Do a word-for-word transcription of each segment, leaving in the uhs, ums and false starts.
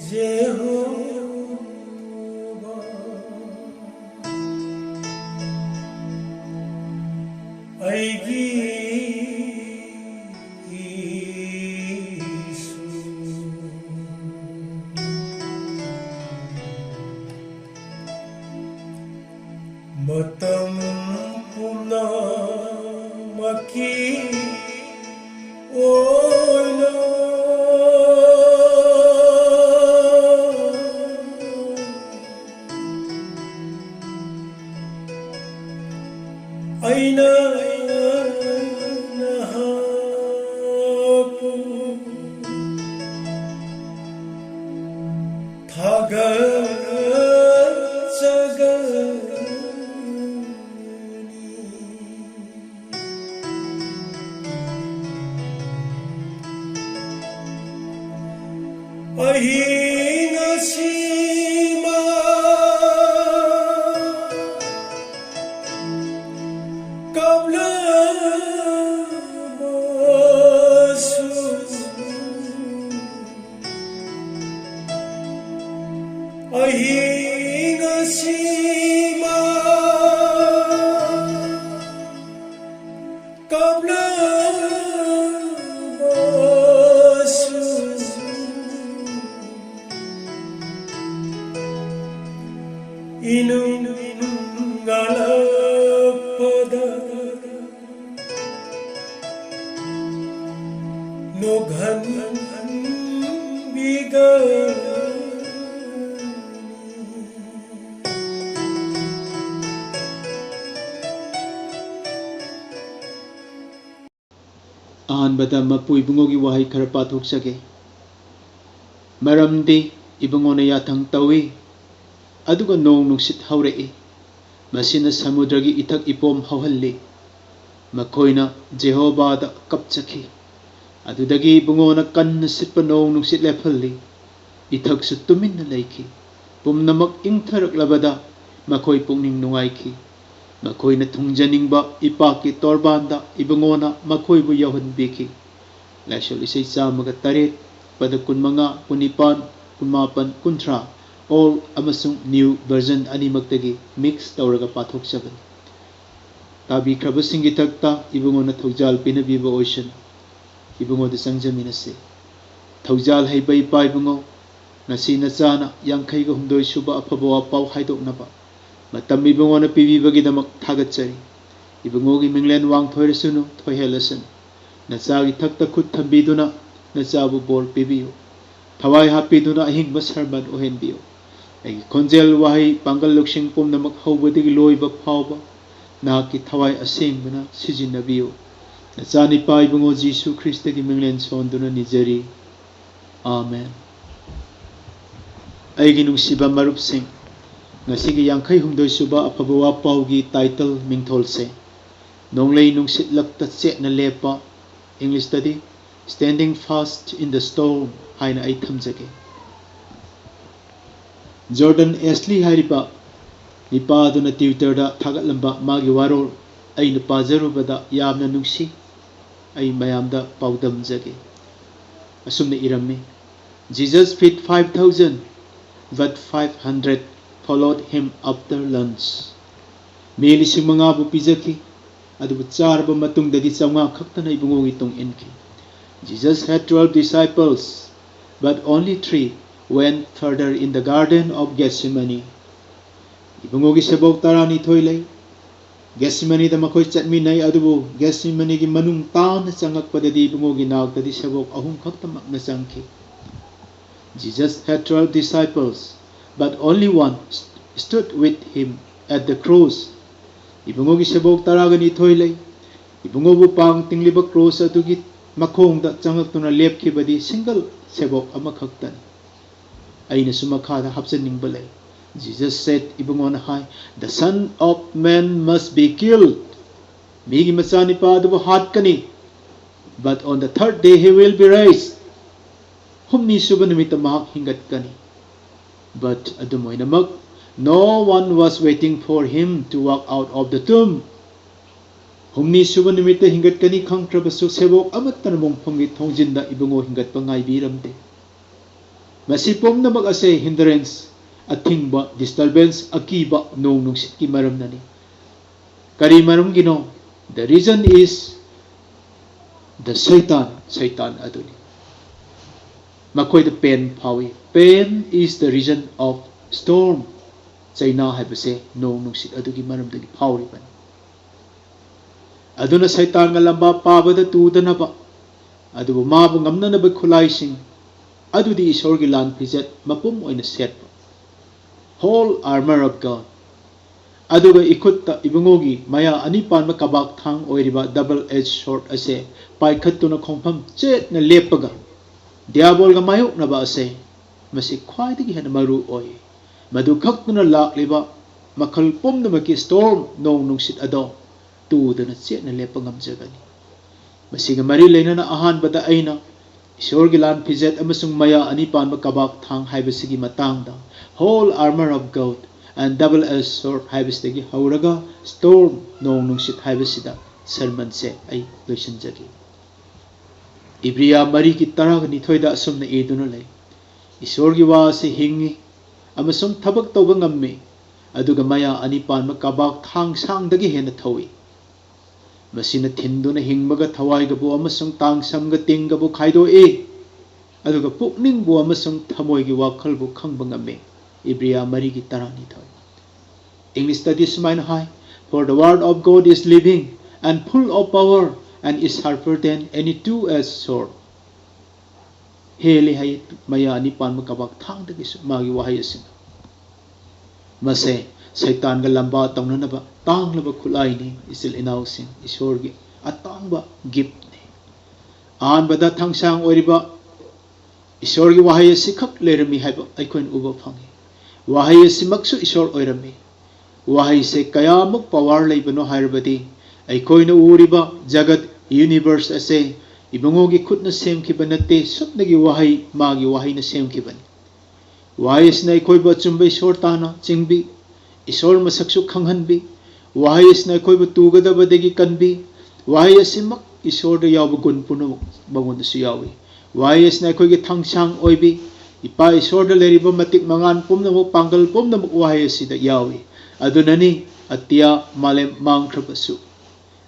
ꯖꯦꯍꯣꯚꯥ, ꯑꯩꯒꯤ ꯏꯁꯨ꯫ ꯃꯇꯝ ꯄꯨꯝꯅꯃꯛꯀꯤ ꯑꯣꯏꯅ ꯑꯩꯅ ꯅꯍꯥꯛꯄꯨ ꯊꯥꯒꯠꯆꯒꯅꯤ꯫ ꯑꯍꯤꯡ ꯑꯁꯤꯃ ꯀꯥꯞꯂꯕꯁꯨ, ꯑꯍꯤꯡ ꯑꯁꯤꯃ ꯀꯥꯞꯂꯕꯁꯨ, ꯏꯅꯨꯡ ꯉꯥꯂꯛꯄꯗ ꯅꯣꯛꯍꯟꯕꯤꯒꯅꯤ꯫ ꯑꯍꯥꯟꯕꯗ ꯃꯄꯨ ꯏꯕꯨꯡꯉꯣꯒꯤ ꯋꯥꯍꯩ ꯈꯔ ꯄꯥꯊꯣꯛꯆꯒꯦ꯫ ꯃꯔꯝꯗꯤ ꯏꯕꯨꯡꯉꯣꯅ ꯌꯥꯊꯪ ꯇꯧꯏ, ꯑꯗꯨꯒ ꯅꯣꯡ ꯅꯨꯡꯁꯤꯠ ꯍꯧꯔꯛꯏ꯫ ꯃꯁꯤꯅ ꯁꯃꯨꯗ꯭ꯔꯒꯤ ꯏꯊꯛ ꯏꯄꯣꯝ ꯍꯧꯍꯜꯂꯤ꯫ ꯃꯈꯣꯏꯅ ꯖꯦꯍꯣꯚꯥꯗ ꯀꯞꯆꯈꯤ꯫ ꯑꯗꯨꯗꯒꯤ ꯏꯕꯨꯡꯉꯣꯅ ꯀꯟꯅ ꯁꯤꯠꯄ ꯅꯣꯡ ꯅꯨꯡꯁꯤꯠ ꯂꯦꯞꯍꯜꯂꯤ꯫ ꯏꯊꯛꯁꯨ ꯇꯨꯃꯤꯟꯅ ꯂꯩꯈꯤ꯫ ꯄꯨꯝꯅꯃꯛ ꯏꯪꯊꯔꯛꯂꯕꯗ ꯃꯈꯣꯏ ꯄꯨꯛꯅꯤꯡ ꯅꯨꯡꯉꯥꯏꯈꯤ꯫ ꯃꯈꯣꯏꯅ ꯊꯨꯡꯖꯅꯤꯡꯕ ꯏꯄꯥꯛꯀꯤ ꯇꯣꯔꯕꯥꯟꯗ ꯏꯕꯨꯡꯉꯣꯅ ꯃꯈꯣꯏꯕꯨ ꯌꯧꯍꯟꯕꯤꯈꯤ꯫ ꯂꯥꯏꯁꯣꯜ ꯏꯁꯩ ꯆꯥꯝꯃꯒ ꯇꯔꯦꯠ꯫ ꯄꯗ ꯀꯨꯟꯃꯉꯥ, ꯀꯨꯟꯅꯤꯄꯥꯟ, ꯀꯨꯟꯃꯥꯄꯟ, ꯀꯨꯟꯊ꯭ꯔꯥ, Old ꯑꯃꯁꯨꯡ New Version ꯑꯅꯤꯃꯛꯇꯒꯤ mix ꯇꯧꯔꯒ ꯄꯥꯊꯣꯛꯆꯕꯅꯤ꯫ ꯇꯥꯕꯤꯈ꯭ꯔꯕꯁꯤꯡꯒꯤ ꯊꯛꯇ ꯏꯕꯨꯡꯉꯣꯅ ꯊꯧꯖꯥꯜ ꯄꯤꯅꯕꯤꯕ ꯑꯣꯏꯁꯅꯨ꯫ ꯏꯕꯨꯡꯉꯣꯗ ꯆꯪꯖꯃꯤꯟꯅꯁꯤ꯫ ꯊꯧꯖꯥꯜ ꯍꯩꯕ ꯏꯄꯥ ꯏꯕꯨꯡꯉꯣ, ꯉꯁꯤ ꯅꯆꯥꯅ ꯌꯥꯡꯈꯩꯒ ꯍꯨꯝꯗꯣꯏ ꯁꯨꯕ ꯑꯐꯕ ꯋꯥꯄꯥꯎ ꯍꯥꯏꯗꯣꯛꯅꯕ ꯃꯇꯝ ꯏꯕꯨꯡꯉꯣꯅ ꯄꯤꯕꯤꯕꯒꯤꯗꯃꯛ ꯊꯥꯒꯠꯆꯔꯤ꯫ ꯏꯕꯨꯡꯉꯣꯒꯤ ꯃꯤꯡꯂꯦꯟ ꯋꯥꯡꯊꯣꯏꯔꯁꯅꯨ, ꯊꯣꯏꯍꯦꯜꯂꯁꯅꯨ꯫ ꯅꯆꯥꯒꯤ ꯊꯛꯇ ꯈꯨꯠ ꯊꯝꯕꯤꯗꯨꯅ ꯅꯆꯥꯕꯨ ꯕꯣꯔ ꯄꯤꯕꯤꯌꯨ꯫ ꯊꯋꯥꯏ ꯍꯥꯞꯄꯤꯗꯨꯅ ꯑꯍꯤꯡꯕ ꯁꯔꯃꯟ ꯑꯣꯏꯍꯟꯕꯤꯌꯨ꯫ ꯑꯩꯒꯤ ꯈꯣꯟꯖꯦꯜ, ꯋꯥꯍꯩ, ꯄꯥꯡꯒꯜ, ꯂꯧꯁꯤꯡ ꯄꯨꯝꯅꯃꯛ ꯍꯧꯕꯗꯒꯤ ꯂꯣꯏꯕ ꯐꯥꯎꯕ ꯅꯍꯥꯛꯀꯤ ꯊꯋꯥꯏ ꯑꯁꯦꯡꯕꯅ ꯁꯤꯖꯤꯟꯅꯕꯤꯌꯨ꯫ ꯅꯆꯥꯅꯤꯄꯥ ꯏꯕꯨꯡꯉꯣ ꯖꯤꯁꯨ ꯈ꯭ꯔꯤꯁꯇꯒꯤ ꯃꯤꯡꯂꯦꯟ ꯁꯣꯟꯗꯨꯅ ꯅꯤꯖꯔꯤ꯫ ꯑꯥꯃꯦꯟ꯫ ꯑꯩꯒꯤ ꯅꯨꯡꯁꯤꯕ ꯃꯔꯨꯞꯁꯤꯡ, ꯉꯁꯤꯒꯤ ꯌꯥꯡꯈꯩ ꯍꯨꯝꯗꯣꯏ ꯁꯨꯕ ꯑꯐꯕ ꯋꯥꯄꯥꯎꯒꯤ title, ꯃꯤꯡꯊꯣꯜꯁꯦ ꯅꯣꯡꯂꯩ ꯅꯨꯡꯁꯤꯠꯂꯛꯇ ꯆꯦꯠꯅ ꯂꯦꯞꯄ, English ꯇꯗꯤ Standing Fast in the Storm ꯍꯥꯏꯅ ꯑꯩ ꯊꯝꯖꯒꯦ꯫ ꯖꯣꯔꯗꯟ ꯑꯦꯁꯂꯤ ꯍꯥꯏꯔꯤꯕ ꯅꯤꯄꯥ ꯑꯗꯨꯅ Twitter ꯗ ꯊꯥꯒꯠꯂꯝꯕ ꯃꯥꯒꯤ ꯋꯥꯔꯣꯜ ꯑꯩꯅ ꯄꯥꯖꯔꯨꯕꯗ ꯌꯥꯝꯅ ꯅꯨꯡꯁꯤ꯫ ꯑꯩ ꯃꯌꯥꯝꯗ ꯄꯥꯎꯗꯝꯖꯒꯦ꯫ ꯑꯁꯨꯝꯅ ꯏꯔꯝꯃꯤ, "Jesus fed five thousand, but five hundred followed him after lunch." ꯃꯤ ꯂꯤꯁꯤꯡ ꯃꯉꯥꯕꯨ ꯄꯤꯖꯈꯤ, ꯑꯗꯨꯕꯨ ꯆꯥꯔꯕ ꯃꯇꯨꯡꯗꯗꯤ ꯆꯥꯝꯃꯉꯥ ꯈꯛꯇꯅ ꯏꯕꯨꯡꯉꯣꯒꯤ ꯇꯨꯡ ꯏꯟꯈꯤ꯫ Jesus had twelve disciples, but only three went further in the Garden of Gethsemane. ꯏꯕꯨꯡꯉꯣꯒꯤ ꯁꯦꯕꯣꯛ ꯇꯔꯥꯅꯤꯊꯣꯏ ꯂꯩ꯫ ꯒꯦꯠꯁꯤꯃꯅꯤꯗ ꯃꯈꯣꯏ ꯆꯠꯃꯤꯟꯅꯩ, ꯑꯗꯨꯕꯨ ꯒꯦꯠꯁꯤꯃꯅꯤꯒꯤ ꯃꯅꯨꯡ ꯇꯥꯅ ꯆꯪꯉꯛꯄꯗꯗꯤ ꯏꯕꯨꯡꯉꯣꯒꯤ ꯅꯥꯛꯇꯗꯤ ꯁꯦꯕꯣꯛ ꯑꯍꯨꯝ ꯈꯛꯇꯃꯛꯅ ꯆꯪꯈꯤ꯫ Jesus had twelve disciples, but only one st-, stood with him at the cross. ꯏꯕꯨꯡꯉꯣꯒꯤ ꯁꯦꯕꯣꯛ ꯇꯔꯥꯒ ꯅꯤꯊꯣꯏ ꯂꯩ꯫ ꯏꯕꯨꯡꯉꯣꯕꯨ ꯄꯥꯡ ꯇꯤꯡꯂꯤꯕ ꯀ꯭ꯔꯣꯁ ꯑꯗꯨꯒꯤ ꯃꯈꯣꯡꯗ ꯆꯪꯉꯛꯇꯨꯅ ꯂꯦꯞꯈꯤꯕꯗꯤ single ꯁꯦꯕꯣꯛ ꯑꯃꯈꯛꯇꯅꯤ꯫ ꯑꯩꯅꯁꯨ ꯃꯈꯥꯗ ꯍꯥꯞꯆꯟꯅꯤꯡꯕ ꯂꯩ꯫ Jesus said, ꯏꯕꯨꯡꯉꯣꯅ high, "The Son of Man must be killed." ꯃꯤꯒꯤ ꯃꯆꯥꯅꯤꯄꯥ ꯑꯗꯨꯕꯨ ꯍꯥꯠꯀꯅꯤ꯫ "But on the third day he will be raised." ꯍꯨꯝꯅꯤ ꯁꯨꯕ ꯅꯨꯃꯤꯠꯇ ꯃꯍꯥꯛ ꯍꯤꯡꯒꯠꯀꯅꯤ꯫ But ꯑꯗꯨꯝ ꯑꯣꯏꯅꯃꯛ, "No one was waiting for him to walk out of the tomb." ꯍꯨꯝꯅꯤ ꯁꯨꯕ ꯅꯨꯃꯤꯠꯇ ꯍꯤꯡꯒꯠꯀꯅꯤ ꯈꯪꯈ꯭ꯔꯕꯁꯨ, ꯁꯦꯕꯣꯛ ꯑꯃꯠꯇꯅ ꯃꯣꯡꯐꯝꯒꯤ ꯊꯣꯡꯖꯤꯟꯗ ꯏꯕꯨꯡꯉꯣ ꯍꯤꯡꯒꯠꯄ ꯉꯥꯏꯕꯤꯔꯝꯗꯦ꯫ ꯃꯁꯤ ꯄꯨꯝꯅꯃꯛ ꯑꯁꯦ hindrance, ꯑꯊꯤꯡꯕ, disturbance, ꯑꯀꯤꯕ, ꯅꯣꯡ ꯅꯨꯡꯁꯤꯠꯀꯤ ꯃꯔꯝꯅꯅꯤ꯫ ꯀꯔꯤ ꯃꯔꯝꯒꯤꯅꯣ? The reason is the ꯁꯩꯇꯥꯟ, ꯁꯩꯇꯥꯟ ꯑꯗꯨꯅꯤ꯫ ꯃꯈꯣꯏꯗ pain ꯐꯥꯎꯏ꯫ Pain is the reason of storm. ꯆꯩꯅꯥ ꯍꯥꯏꯕꯁꯦ ꯅꯣꯡ ꯅꯨꯡꯁꯤꯠ ꯑꯗꯨꯒꯤ ꯃꯔꯝꯗꯒꯤ ꯐꯥꯎꯔꯤꯕꯅꯤ꯫ ꯑꯗꯨꯅ ꯁꯩꯇꯥꯟꯒ ꯂꯝꯕꯥ ꯄꯥꯕꯗ ꯇꯨꯗꯅꯕ, ꯑꯗꯨꯕꯨ ꯃꯥꯕꯨ ꯉꯝꯅꯅꯕ ꯈꯨꯠꯂꯥꯏꯁꯤꯡ ꯑꯗꯨꯗꯤ ꯏꯁꯣꯔꯒꯤ ꯂꯥꯟ ꯐꯤꯖꯦꯠ ꯃꯄꯨꯝ ꯑꯣꯏꯅ ꯁꯦꯠꯄ, whole armor of God, ꯑꯗꯨꯒ ꯏꯈꯨꯠꯇ ꯏꯕꯨꯡꯉꯣꯒꯤ ꯃꯌꯥ ꯑꯅꯤ ꯄꯥꯟꯕ ꯀꯕꯥꯛ ꯊꯥꯡ ꯑꯣꯏꯔꯤꯕ double edged sword ꯑꯁꯦ ꯄꯥꯏꯈꯠꯇꯨꯅ ꯈꯣꯡꯐꯝ ꯆꯦꯠꯅ ꯂꯦꯞꯄꯒ ꯗꯤꯌꯥꯕꯣꯜꯒ ꯃꯥꯌꯣꯛꯅꯕ ꯑꯁꯦ, ꯃꯁꯤ ꯈ꯭ꯋꯥꯏꯗꯒꯤ ꯍꯦꯟꯅ ꯃꯔꯨ ꯑꯣꯏ꯫ ꯃꯗꯨ ꯈꯛꯇꯅ ꯂꯥꯛꯂꯤꯕ ꯃꯈꯜ ꯄꯨꯝꯅꯃꯛꯀꯤ storm, ꯅꯣꯡ ꯅꯨꯡꯁꯤꯠ ꯑꯗꯣ ꯇꯨꯗꯅ ꯆꯦꯠꯅ ꯂꯦꯞꯄ ꯉꯝꯖꯒꯅꯤ꯫ ꯃꯁꯤꯒ ꯃꯔꯤ ꯂꯩꯅꯅ ꯑꯍꯥꯟꯕꯗ ꯑꯩꯅ ꯏꯁꯣꯔꯒꯤ ꯂꯥꯟ ꯐꯤꯖꯦꯠ ꯑꯃꯁꯨꯡ ꯃꯌꯥ ꯑꯅꯤ ꯄꯥꯟꯕ ꯀꯕꯥꯛ ꯊꯥꯡ ꯍꯥꯏꯕꯁꯤꯒꯤ ꯃꯇꯥꯡꯗ, whole armor of God and double edged sword ꯍꯥꯏꯕꯁꯤꯗꯒꯤ ꯍꯧꯔꯒ storm, ꯅꯣꯡ ꯅꯨꯡꯁꯤꯠ ꯍꯥꯏꯕꯁꯤꯗ sermonꯁꯦ ꯑꯩ ꯂꯣꯏꯁꯤꯟꯖꯒꯦ꯫ ꯏꯕ꯭ꯔꯤꯌꯥ ꯃꯔꯤꯒꯤ ꯇꯔꯥꯒ ꯅꯤꯊꯣꯏꯗ ꯑꯁꯨꯝꯅ ꯏꯗꯨꯅ ꯂꯩ, "ꯏꯁꯣꯔꯒꯤ ꯋꯥ ꯑꯁꯤ ꯍꯤꯡꯉꯤ ꯑꯃꯁꯨꯡ ꯊꯕꯛ ꯇꯧꯕ ꯉꯝꯃꯤ, ꯑꯗꯨꯒ ꯃꯌꯥ ꯑꯅꯤ ꯄꯥꯟꯕ ꯀꯕꯥꯛ ꯊꯥꯡ ꯁꯥꯡꯗꯒꯤ ꯍꯦꯟꯅ ꯊꯧꯏ꯫ ꯃꯁꯤꯅ ꯊꯤꯟꯗꯨꯅ ꯍꯤꯡꯕꯒ ꯊꯋꯥꯏꯒꯕꯨ ꯑꯃꯁꯨꯡ ꯇꯥꯡꯁꯝꯒ ꯇꯤꯡꯒꯕꯨ ꯈꯥꯏꯗꯣꯛꯏ, ꯑꯗꯨꯒ ꯄꯨꯛꯅꯤꯡꯕꯨ ꯑꯃꯁꯨꯡ ꯊꯃꯣꯏꯒꯤ ꯋꯥꯈꯜꯕꯨ ꯈꯪꯕ ꯉꯝꯃꯤ"꯫ ꯏꯕ꯭ꯔꯤꯌꯥ ꯃꯔꯤꯒꯤ ꯇꯔꯥꯅꯤꯊꯣꯏ꯫ ꯏꯪꯂꯤꯁꯇꯗꯤ ꯁꯨꯃꯥꯏꯅ ꯍꯥꯏ, "For the word of God is living and full of power and is sharper than any two-edged sword." ꯍꯦꯜꯂꯤ ꯍꯥꯏ, ꯃꯌꯥ ꯑꯅꯤ ꯄꯥꯟꯕ ꯀꯕꯥꯛ ꯊꯥꯡꯗꯒꯤꯁꯨ ꯃꯥꯒꯤ ꯋꯥꯍꯩ ꯑꯁꯤꯅ꯫ ꯃꯁꯦ ꯁꯩꯇꯥꯟꯒ ꯂꯝꯕꯥ ꯇꯧꯅꯅꯕ ꯇꯥꯡꯂꯕ ꯈꯨꯠꯂꯥꯏꯅꯤ, ꯏꯆꯤꯜ ꯏꯅꯥꯎꯁꯤꯡ, ꯏꯁꯣꯔꯒꯤ ꯑꯇꯥꯡꯕ giftꯅꯤ꯫ ꯑꯍꯥꯟꯕꯗ ꯊꯥꯡꯁꯥꯡ ꯑꯣꯏꯔꯤꯕ ꯏꯁꯣꯔꯒꯤ ꯋꯥꯍꯩ ꯑꯁꯤꯈꯛ ꯂꯩꯔꯝꯃꯤ ꯍꯥꯏꯕ ꯑꯩꯈꯣꯏꯅ ꯎꯕ ꯐꯪꯉꯤ꯫ ꯋꯥꯍꯩ ꯑꯁꯤꯃꯛꯁꯨ ꯏꯁꯣꯔ ꯑꯣꯏꯔꯝꯃꯤ꯫ ꯋꯥꯍꯩꯁꯦ ꯀꯌꯥꯃꯨꯛ power ꯂꯩꯕꯅꯣ ꯍꯥꯏꯔꯕꯗꯤ, ꯑꯩꯈꯣꯏꯅ ꯎꯔꯤꯕ ꯖꯒꯠ, universe ꯑꯁꯦ ꯏꯕꯨꯡꯉꯣꯒꯤ ꯈꯨꯠꯅ ꯁꯦꯝꯈꯤꯕ ꯅꯠꯇꯦ, ꯁꯨꯞꯅꯒꯤ ꯋꯥꯍꯩ, ꯃꯥꯒꯤ ꯋꯥꯍꯩꯅ ꯁꯦꯝꯈꯤꯕꯅꯤ꯫ ꯋꯥꯍꯩ ꯑꯁꯤꯅ ꯑꯩꯈꯣꯏꯕꯨ ꯑꯆꯨꯝꯕ ꯏꯁꯣꯔ ꯇꯥꯅ ꯆꯤꯡꯕꯤ, ꯏꯁꯣꯔ ꯃꯁꯛꯁꯨ ꯈꯪꯍꯟꯕꯤ, ꯋꯥꯍꯩ ꯑꯁꯤꯅ ꯑꯩꯈꯣꯏꯕꯨ ꯇꯨꯒꯗꯕꯗꯒꯤ ꯀꯟꯕꯤ꯫ ꯋꯥꯍꯩ ꯑꯁꯤꯃꯛ ꯏꯁꯣꯔꯗ ꯌꯥꯎꯕ ꯒꯨꯟ ꯄꯨꯝꯅꯃꯛ ꯃꯉꯣꯟꯗꯁꯨ ꯌꯥꯎꯏ꯫ ꯋꯥꯍꯩ ꯑꯁꯤꯅ ꯑꯩꯈꯣꯏꯒꯤ ꯊꯥꯡꯁꯥꯡ ꯑꯣꯏꯕꯤ꯫ ꯏꯄꯥ ꯏꯁꯣꯔꯗ ꯂꯩꯔꯤꯕ ꯃꯇꯤꯛ ꯃꯉꯥꯟ ꯄꯨꯝꯅꯃꯛ, ꯄꯥꯡꯒꯜ ꯄꯨꯝꯅꯃꯛ ꯋꯥꯍꯩ ꯑꯁꯤꯗ ꯌꯥꯎꯏ꯫ ꯑꯗꯨꯅꯅꯤ ꯑꯇꯤꯌꯥ ꯃꯥꯂꯦꯝ ꯃꯥꯡꯈ꯭ꯔꯕꯁꯨ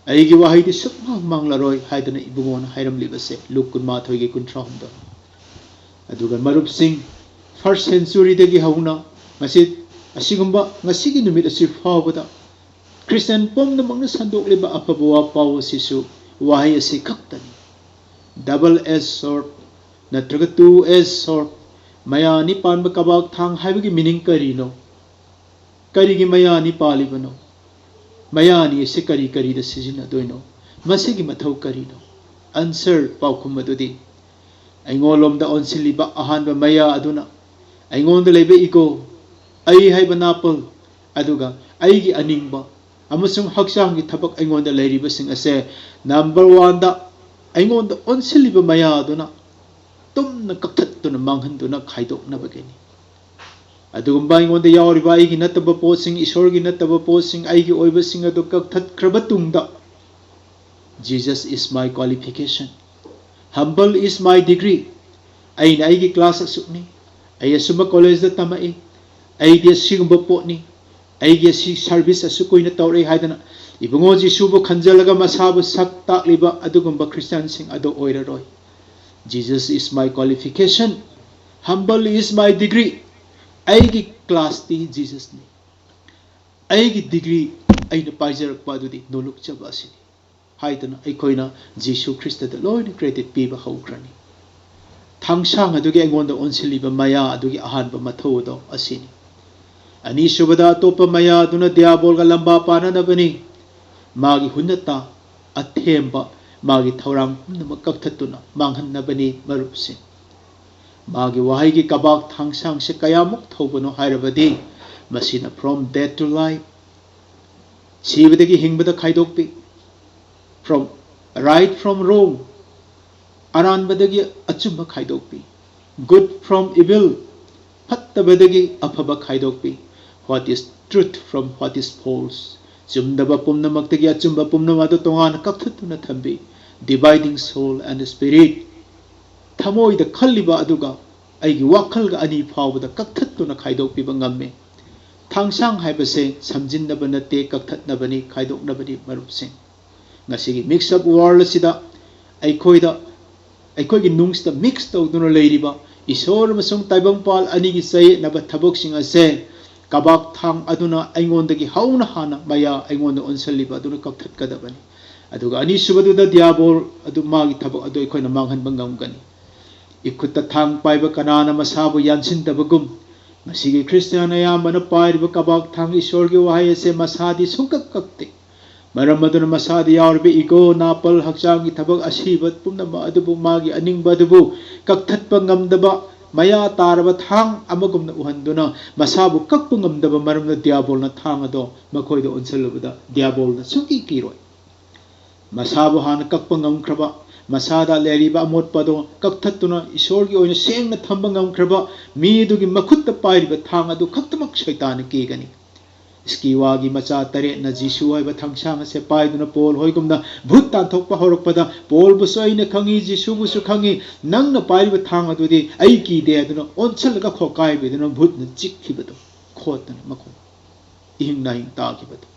ꯑꯩꯒꯤ ꯋꯥꯍꯩꯗꯤ ꯁꯨꯛꯃꯥꯡ ꯃꯥꯡꯂꯔꯣꯏ ꯍꯥꯏꯗꯅ ꯏꯕꯨꯡꯉꯣꯅ ꯍꯥꯏꯔꯝꯂꯤꯕꯁꯦ, ꯂꯨꯛ ꯀꯨꯟꯃꯥꯊꯣꯏꯒꯤ ꯀꯨꯟꯊ꯭ꯔꯥ ꯍꯨꯝꯗꯣꯏ꯫ ꯑꯗꯨꯒ ꯃꯔꯨꯞꯁꯤꯡ, ꯐꯥꯔꯁ ꯁꯦꯟꯆꯨꯔꯤꯗꯒꯤ ꯍꯧꯅ ꯉꯁꯤ, ꯑꯁꯤꯒꯨꯝꯕ ꯉꯁꯤꯒꯤ ꯅꯨꯃꯤꯠ ꯑꯁꯤ ꯐꯥꯎꯕꯗ ꯈ꯭ꯔꯤꯁꯇꯤꯌꯥꯟ ꯄꯨꯝꯅꯃꯛꯅ ꯁꯟꯗꯣꯛꯂꯤꯕ ꯑꯐꯕ ꯋꯥ ꯄꯥꯎ ꯑꯁꯤꯁꯨ ꯋꯥꯍꯩ ꯑꯁꯤ ꯈꯛꯇꯅꯤ꯫ Double edged sword ꯅꯠꯇ꯭ꯔꯒ two edged sword, ꯃꯌꯥ ꯑꯅꯤ ꯄꯥꯟꯕ ꯀꯕꯥꯛ ꯊꯥꯡ ꯍꯥꯏꯕꯒꯤ meaning ꯀꯔꯤꯅꯣ? ꯀꯔꯤꯒꯤ ꯃꯌꯥ ꯑꯅꯤ ꯄꯥꯜꯂꯤꯕꯅꯣ? ꯃꯌꯥ ꯑꯅꯤ ꯑꯁꯤ ꯀꯔꯤ ꯀꯔꯤꯗ ꯁꯤꯖꯤꯟꯅꯗꯣꯏꯅꯣ? ꯃꯁꯤꯒꯤ ꯃꯊꯧ ꯀꯔꯤꯅꯣ? Answer, ꯄꯥꯎꯈꯨꯝ ꯑꯗꯨꯗꯤ, ꯑꯩꯉꯣꯟꯂꯣꯝꯗ ꯑꯣꯟꯁꯤꯜꯂꯤꯕ ꯑꯍꯥꯟꯕ ꯃꯌꯥ ꯑꯗꯨꯅ ꯑꯩꯉꯣꯟꯗ ꯂꯩꯕ ego, ꯑꯩ ꯍꯥꯏꯕ ꯅꯥꯄꯜ, ꯑꯗꯨꯒ ꯑꯩꯒꯤ ꯑꯅꯤꯡꯕ ꯑꯃꯁꯨꯡ ꯍꯛꯆꯥꯡꯒꯤ ꯊꯕꯛ ꯑꯩꯉꯣꯟꯗ ꯂꯩꯔꯤꯕꯁꯤꯡ ꯑꯁꯦ number one ꯗ ꯑꯩꯉꯣꯟꯗ ꯑꯣꯟꯁꯤꯜꯂꯤꯕ ꯃꯌꯥ ꯑꯗꯨꯅ ꯇꯨꯝꯅ ꯀꯛꯊꯠꯇꯨꯅ ꯃꯥꯡꯍꯟꯗꯨꯅ ꯈꯥꯏꯗꯣꯛꯅꯕꯒꯤꯅꯤ꯫ ꯑꯗꯨꯒꯨꯝꯕ ꯑꯩꯉꯣꯟꯗ ꯌꯥꯎꯔꯤꯕ ꯑꯩꯒꯤ ꯅꯠꯇꯕ ꯄꯣꯠꯁꯤꯡ, ꯏꯁꯣꯔꯒꯤ ꯅꯠꯇꯕ ꯄꯣꯠꯁꯤꯡ, ꯑꯩꯒꯤ ꯑꯣꯏꯕꯁꯤꯡ ꯑꯗꯨ ꯀꯛꯊꯠꯈ꯭ꯔꯕ ꯇꯨꯡꯗ, Jesus is my qualification, humble is my degree, ꯑꯩꯅ ꯑꯩꯒꯤ class ꯑꯁꯨꯛꯅꯤ, ꯑꯩ ꯑꯁꯨꯝꯕ college ꯇ ꯇꯝꯃꯛꯏ, ꯑꯩꯗꯤ ꯑꯁꯤꯒꯨꯝꯕ ꯄꯣꯠꯅꯤ, ꯑꯩꯒꯤ ꯑꯁꯤ service ꯑꯁꯨꯛ ꯀꯨꯏꯅ ꯇꯧꯔꯛꯏ ꯍꯥꯏꯗꯅ ꯏꯕꯨꯡꯉꯣ ꯖꯤꯁꯨꯕꯨ ꯈꯟꯖꯜꯂꯒ ꯃꯁꯥꯕꯨ ꯁꯛ ꯇꯥꯛꯂꯤꯕ ꯑꯗꯨꯒꯨꯝꯕ ꯈ꯭ꯔꯤꯁꯇꯤꯌꯥꯟꯁꯤꯡ ꯑꯗꯨ ꯑꯣꯏꯔꯔꯣꯏ꯫ Jesus is my qualification, humble is my degree. ꯑꯩꯒꯤ class ꯇꯤ Jesus ꯅꯤ꯫ ꯑꯩꯒꯤ degree, ꯑꯩꯅ ꯄꯥꯏꯖꯔꯛꯄ ꯑꯗꯨꯗꯤ ꯅꯣꯂꯨꯛꯆꯕ ꯑꯁꯤꯅꯤ ꯍꯥꯏꯗꯨꯅ ꯑꯩꯈꯣꯏꯅ ꯖꯤꯁꯨ ꯈ꯭ꯔꯤꯁꯇꯗ ꯂꯣꯏꯅ credit ꯄꯤꯕ ꯍꯧꯈ꯭ꯔꯅꯤ꯫ ꯊꯥꯡꯁꯥꯡ ꯑꯗꯨꯒꯤ ꯑꯩꯉꯣꯟꯗ ꯑꯣꯟꯁꯤꯜꯂꯤꯕ ꯃꯌꯥ ꯑꯗꯨꯒꯤ ꯑꯍꯥꯟꯕ ꯃꯊꯧ ꯑꯗꯣ ꯑꯁꯤꯅꯤ꯫ ꯑꯅꯤꯁꯨꯕꯗ, ꯑꯇꯣꯞꯄ ꯃꯌꯥ ꯑꯗꯨꯅ ꯗꯤꯌꯥꯕꯣꯜꯒ ꯂꯝꯕꯥ ꯄꯥꯅꯅꯕꯅꯤ꯫ ꯃꯥꯒꯤ ꯍꯨꯟꯅꯇꯥ, ꯑꯊꯦꯝꯕ, ꯃꯥꯒꯤ ꯊꯧꯔꯥꯡ ꯄꯨꯝꯅꯃꯛ ꯀꯛꯊꯠꯇꯨꯅ ꯃꯥꯡꯍꯟꯅꯕꯅꯤ, ꯃꯔꯨꯞꯁꯤꯡ꯫ ꯃꯥꯒꯤ ꯋꯥꯍꯩꯒꯤ ꯀꯕꯥꯛ ꯊꯥꯡꯁꯥꯡꯁꯦ ꯀꯌꯥꯃꯨꯛ ꯊꯧꯕꯅꯣ ꯍꯥꯏꯔꯕꯗꯤ, ꯃꯁꯤꯅ from death to life, ꯁꯤꯕꯗꯒꯤ ꯍꯤꯡꯕꯗ ꯈꯥꯏꯗꯣꯛꯄꯤ, from right from wrong, ꯑꯔꯥꯟꯕꯗꯒꯤ ꯑꯆꯨꯝꯕ ꯈꯥꯏꯗꯣꯛꯄꯤ, good from evil, ꯐꯠꯇꯕꯗꯒꯤ ꯑꯐꯕ ꯈꯥꯏꯗꯣꯛꯄꯤ, what is truth from what is false, ꯆꯨꯝꯗꯕ ꯄꯨꯝꯅꯃꯛꯇꯒꯤ ꯑꯆꯨꯝꯕ ꯄꯨꯝꯅꯃꯛ ꯑꯗꯨ ꯇꯣꯉꯥꯟꯅ ꯀꯛꯊꯠꯇꯨꯅ ꯊꯝꯕꯤ꯫ Dividing soul and spirit, ꯊꯃꯣꯏꯗ ꯈꯜꯂꯤꯕ ꯑꯗꯨꯒ ꯑꯩꯒꯤ ꯋꯥꯈꯜꯒ ꯑꯅꯤ ꯐꯥꯎꯕꯗ ꯀꯛꯊꯠꯇꯨꯅ ꯈꯥꯏꯗꯣꯛꯄꯤꯕ ꯉꯝꯃꯤ꯫ ꯊꯥꯡꯁꯥꯡ ꯍꯥꯏꯕꯁꯦ ꯁꯝꯖꯤꯟꯅꯕ ꯅꯠꯇꯦ, ꯀꯛꯊꯠꯅꯕꯅꯤ, ꯈꯥꯏꯗꯣꯛꯅꯕꯅꯤ, ꯃꯔꯨꯞꯁꯤꯡ꯫ ꯉꯁꯤꯒꯤ mix up world ꯑꯁꯤꯗ ꯑꯩꯈꯣꯏꯗ, ꯑꯩꯈꯣꯏꯒꯤ ꯅꯨꯡꯁꯤꯗ mix ꯇꯧꯗꯨꯅ ꯂꯩꯔꯤꯕ ꯏꯁꯣꯔ ꯑꯃꯁꯨꯡ ꯇꯥꯏꯕꯪꯄꯥꯜ ꯑꯅꯤꯒꯤ ꯆꯌꯦꯠꯅꯕ ꯊꯕꯛꯁꯤꯡ ꯑꯁꯦ ꯀꯕꯥꯛ ꯊꯥꯡ ꯑꯗꯨꯅ ꯑꯩꯉꯣꯟꯗꯒꯤ ꯍꯧꯅ ꯍꯥꯟꯅ ꯃꯌꯥ ꯑꯩꯉꯣꯟꯗ ꯑꯣꯟꯁꯤꯜꯂꯤꯕ ꯑꯗꯨꯅ ꯀꯛꯊꯠꯀꯗꯕꯅꯤ꯫ ꯑꯗꯨꯒ ꯑꯅꯤꯁꯨꯕꯗꯨꯗ ꯗꯤꯌꯥꯕꯣꯜ ꯑꯗꯨ, ꯃꯥꯒꯤ ꯊꯕꯛ ꯑꯗꯨ ꯑꯩꯈꯣꯏꯅ ꯃꯥꯡꯍꯟꯕ ꯉꯝꯒꯅꯤ꯫ ꯏꯈꯨꯠꯇ ꯊꯥꯡ ꯄꯥꯏꯕ ꯀꯅꯥꯅ ꯃꯁꯥꯕꯨ ꯌꯥꯟꯁꯤꯟꯗꯕꯒꯨꯝ, ꯉꯁꯤꯒꯤ ꯈ꯭ꯔꯤꯁꯇꯤꯌꯥꯟ ꯑꯌꯥꯝꯕꯅ ꯄꯥꯏꯔꯤꯕ ꯀꯕꯥꯛ ꯊꯥꯡ ꯏꯁꯣꯔꯒꯤ ꯋꯥꯍꯩ ꯑꯁꯦ ꯃꯁꯥꯗꯤ ꯁꯨꯡꯀꯛ ꯀꯛꯇꯦ꯫ ꯃꯔꯝ ꯑꯗꯨꯅ ꯃꯁꯥꯗ ꯌꯥꯎꯔꯤꯕ ego, ꯅꯥꯄꯜ, ꯍꯛꯆꯥꯡꯒꯤ ꯊꯕꯛ ꯑꯁꯤꯕ ꯄꯨꯝꯅꯃꯛ ꯑꯗꯨꯕꯨ ꯃꯥꯒꯤ ꯑꯅꯤꯡꯕ ꯑꯗꯨꯕꯨ ꯀꯛꯊꯠꯄ ꯉꯝꯗꯕ ꯃꯌꯥ ꯇꯥꯔꯕ ꯊꯥꯡ ꯑꯃꯒꯨꯝꯅ ꯎꯍꯟꯗꯨꯅ ꯃꯁꯥꯕꯨ ꯀꯛꯄ ꯉꯝꯗꯕ ꯃꯔꯝꯅ ꯗꯤꯌꯥꯕꯣꯜꯅ ꯊꯥꯡ ꯑꯗꯣ ꯃꯈꯣꯏꯗ ꯑꯣꯟꯁꯤꯜꯂꯨꯕꯗ ꯗꯤꯌꯥꯕꯣꯜꯅ ꯁꯨꯡꯀꯤ ꯀꯤꯔꯣꯏ꯫ ꯃꯁꯥꯕꯨ ꯍꯥꯟꯅ ꯀꯛꯄ ꯉꯝꯈ꯭ꯔꯕ, ꯃꯁꯥꯗ ꯂꯩꯔꯤꯕ ꯑꯃꯣꯠꯄ ꯑꯗꯣ ꯀꯛꯊꯠꯇꯨꯅ ꯏꯁꯣꯔꯒꯤ ꯑꯣꯏꯅ ꯁꯦꯡꯅ ꯊꯝꯕ ꯉꯝꯈ꯭ꯔꯕ ꯃꯤ ꯑꯗꯨꯒꯤ ꯃꯈꯨꯠꯇ ꯄꯥꯏꯔꯤꯕ ꯊꯥꯡ ꯑꯗꯨ ꯈꯛꯇꯃꯛ ꯁꯩꯇꯥꯟꯅ ꯀꯤꯒꯅꯤ꯫ ꯁ꯭ꯀꯤꯋꯥꯒꯤ ꯃꯆꯥ ꯇꯔꯦꯠꯅ ꯖꯤꯁꯨ ꯍꯥꯏꯕ ꯊꯥꯡꯁꯥꯡ ꯑꯁꯦ ꯄꯥꯏꯗꯨꯅ ꯄꯣꯜ ꯍꯣꯏꯒꯨꯝꯅ ꯚꯨꯠ ꯇꯥꯟꯊꯣꯛꯄ ꯍꯧꯔꯛꯄꯗ, "ꯄꯣꯜꯕꯨꯁꯨ ꯑꯩꯅ ꯈꯪꯉꯤ, ꯖꯤꯁꯨꯕꯨꯁꯨ ꯈꯪꯉꯤ, ꯅꯪꯅ ꯄꯥꯏꯔꯤꯕ ꯊꯥꯡ ꯑꯗꯨꯗꯤ ꯑꯩ ꯀꯤꯗꯦ" ꯑꯗꯨꯅ ꯑꯣꯟꯁꯤꯜꯂꯒ ꯈꯣꯀꯥꯏꯕꯤꯗꯨꯅ ꯚꯨꯠꯅ ꯆꯤꯛꯈꯤꯕꯗꯣ, ꯈꯣꯠꯇꯅ ꯃꯈꯣꯡ ꯏꯍꯤꯡ ꯅꯥꯍꯤꯡ ꯇꯥꯈꯤꯕꯗꯣ꯫